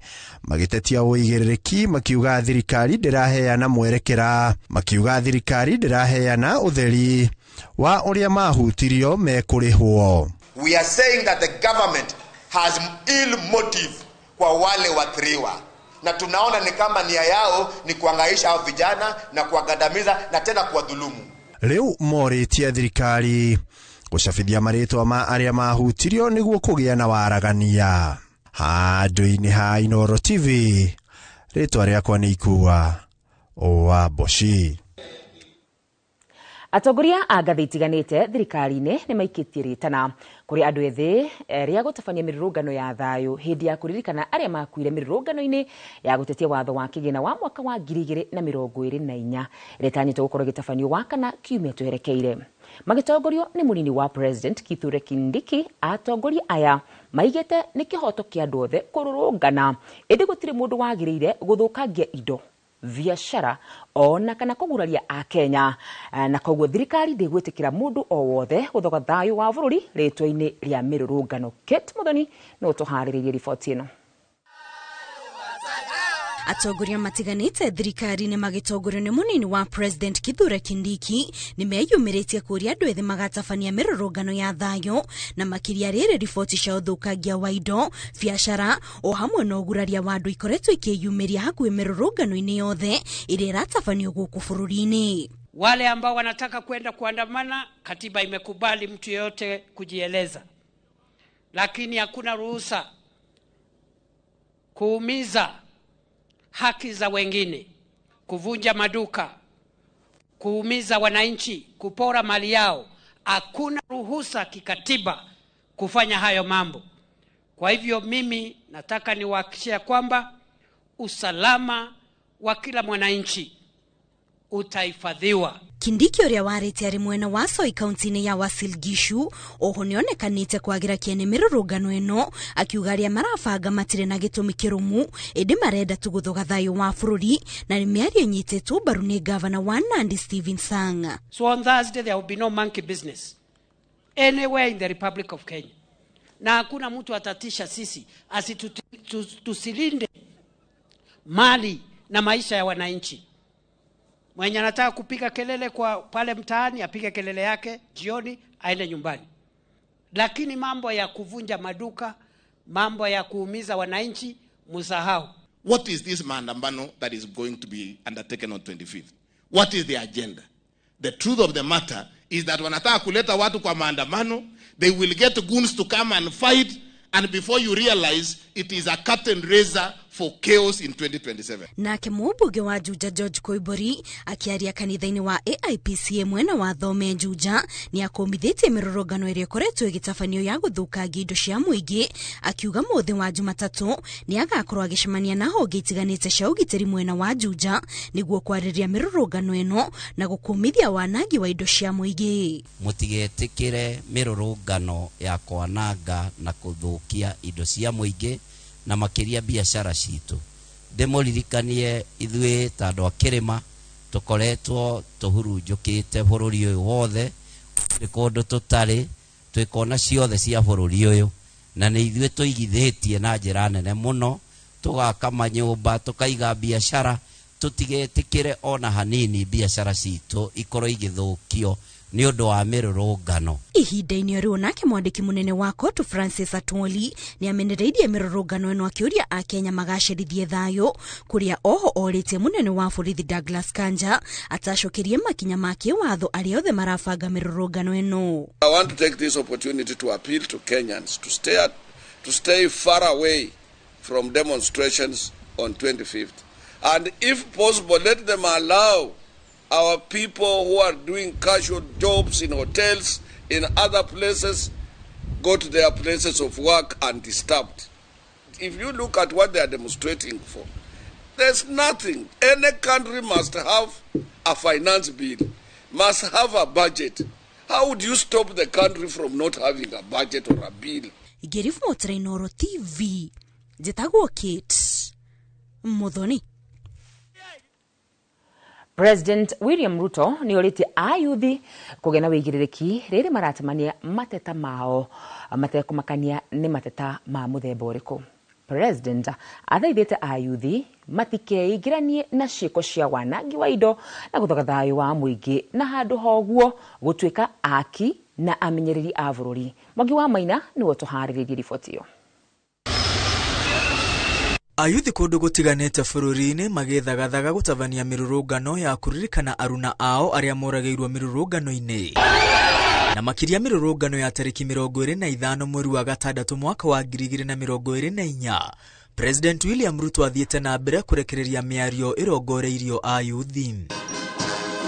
magĩtetia ũigĩrĩrĩki makiuga thirikari ndĩraheana mwerekera, makiuga thirikari ndĩraheana ũtheri wa ũrĩa mahutirio mekũrĩhwo. We are saying that the government has ill motive kwa wale waathiriwa, na tunaona ni kama nia yao ni kuangaisha hao vijana na kuwagandamiza na tena kuwadhulumu. Rĩu morĩtie thirikari gũcabithia marĩtwa ma arĩa mahutirio nĩguo kũgĩa na waragania. Handũ-inĩ ha Inooro TV, rĩtwa rĩakwa nĩ Ikua wa Mboci. Atongoria a ngathĩ itiganĩte thirikari-inĩ nĩ maikĩtie rĩtana kũrĩ andũ ethĩ rĩa gũtabania mĩrũrũngano ya thayũ hĩndĩ ya kũririkana arĩa makuire mĩrũrũngano-inĩ ya gũtetia watho wa kĩgĩna wa mwaka wa 2024 ĩrĩa ĩtanyĩtwo gũkorwo ĩgĩtabanio Wakana kiumia twerekeire. Magĩtongorio nĩ mũnini wa President Kithure Kindiki, atongoria aya maigĩte nĩ kĩhoto kĩa andũ othe kũrũrũngana, ĩndĩ gũtirĩ mũndũ wagĩrĩire gũthũkangia indo, biashara ona kana kũguraria Akenya, na koguo thirikari ndĩgwĩtĩkĩra mũndũ o wothe gũthoga thayũ wa bũrũri rĩtwa-inĩ rĩa mĩrũrũngano. Kate Muthoni no tũharĩrĩrie riboti ĩno. Atongoria matiganĩte thirikari-inĩ magĩtongorio nĩ mũnini wa President Kithure Kindiki nĩ meyumĩrĩtie kũria andũ ethĩ magatabania mĩrũrũngano ya thayũ na makĩria rĩrĩ riboti cia ũthũkangia wa indo, biacara o hamwe na ũguraria wa andũ ikoretwo ikĩyumĩria hakuhĩ mĩrũrũngano-inĩ yothe ĩrĩa ĩratabanio gũkũ bũrũri-inĩ. Wale ambao wanataka kwenda kuandamana, katiba imekubali mtu yeyote kujieleza, lakini hakuna ruhusa kuumiza haki za wengine, kuvunja maduka, kuumiza wananchi, kupora mali yao. Hakuna ruhusa kikatiba kufanya hayo mambo. Kwa hivyo mimi nataka niwahakikishie kwamba usalama wa kila mwananchi utahifadhiwa. Kindiki ũrĩa warĩte arĩ mwena wa Soy kaunti-inĩ ya Uasin Gishu oho nĩonekanĩte kwagĩra kĩene mĩrũrũngano ĩno, akiuga arĩa marabanga matirĩ na gĩtũmi kĩrũmu ĩndĩ marenda tu gũthoga thayũ wa bũrũri, na nĩ mĩario ĩnyitĩtwo mbaru nĩ gavana wa Nandi Stephen Sang. So on Thursday there will be no monkey business anywhere in the Republic of Kenya, na hakuna mtu atatisha sisi tusilinde mali na maisha ya wananchi. Mwenye anataka kupiga kelele kwa pale mtaani apige kelele yake jioni aende nyumbani. Lakini mambo ya kuvunja maduka, mambo ya kuumiza wananchi, msahau. What is this maandamano that is going to be undertaken on 25th? What is the agenda? The truth of the matter is that wanataka kuleta watu kwa maandamano, they will get goons to come and fight, and before you realize it is a curtain raiser for chaos in 2027. Nake mũmbunge wa Juja George Koimburi akiaria kanitha-inĩ wa AIPCA mwena wa Thome Juja nĩ akũmithĩtie mĩrũrũngano ĩrĩa ĩkoretwo ĩgĩtabanio ya gũthũkangia indo cia mũingĩ, akiuga mũthĩ wa Jumatatũ nĩ agakorwo agĩcemania na honge itiganĩte cia ũgitĩri mwena wa Juja nĩguo kwarĩrĩria mĩrũrũngano ĩno na gũkũmithia wanangi wa indo cia mũingĩ. Mũtigetĩkĩre mĩrũrũngano ya kwananga na kũthũkia indo cia mũingĩ na makĩria biashara citũ. Ndĩmũririkanie ithuĩ ta andũ a kĩrĩma tũkoretwo tũhurunjũkĩte bũrũri ũyũ wothe, gũtirĩ kũndũ tũtarĩ, Twĩ kona ciothe cia bũrũri ũyũ, na nĩ ithuĩ tũigithĩtie na njĩra nene mũno, tũgaka manyũmba, tũkaiga biacara. Tũtigetĩkĩre ona hanini biacara citũ ikorwo igĩthũkio nĩ ũndũ wa mĩrũrũngano. Ihinda-inĩ rĩu nake mwandĩki mũnene wa COTU Francis Atwoli nĩ amenereirie mĩrũrũngano ĩno, akĩũria akenya magacĩrithie thayũ, kũrĩa oho orĩtie mũnene wa borithi Douglas Kanja atacokerie makinya ma kĩwatho arĩa othe marabanga mĩrũrũngano ĩno. I want to take this opportunity to appeal to Kenyans to stay far away from demonstrations on 25th. And if possible, let them allow our people who are doing casual jobs in hotels, in other places, go to their places of work undisturbed. If you look at what they are demonstrating for, there's nothing. Any country must have a finance bill, must have a budget. How would you stop the country from not having a budget or a bill? Ngĩribotera Inooro TV, njĩtagwo Kate Muthoni. President William Ruto nĩ orĩtie ayuthi kũgĩa na wĩigĩrĩrĩki rĩrĩ maratemania mateta mao, matekũmakania nĩ mateta ma mũthemba ũrĩkũ. President athaithĩte ayuthi matikeingĩranie na ciĩko cia wanangi wa indo na gũthoga thayũ wa mũingĩ, na handũ ha ũguo gũtuĩka aki na amenyereri a bũrũri. Mwangi wa Maina nĩwe ũtũharĩrĩirie riboti ĩyo. Ayuthi kũndũ gũtiganĩte bũrũri-inĩ magĩthagathaga gũtabania mĩrũrũngano ya kũririkana aruna ao arĩa moragĩirwo mĩrũrũngano-inĩ, na makĩria mĩrũrũngano ya tarĩki 25 mweri wa gatandatũ mwaka wa 2024. President William Ruto athiĩte na mbere kũrekereria mĩario ĩrongoreirio ayuthi.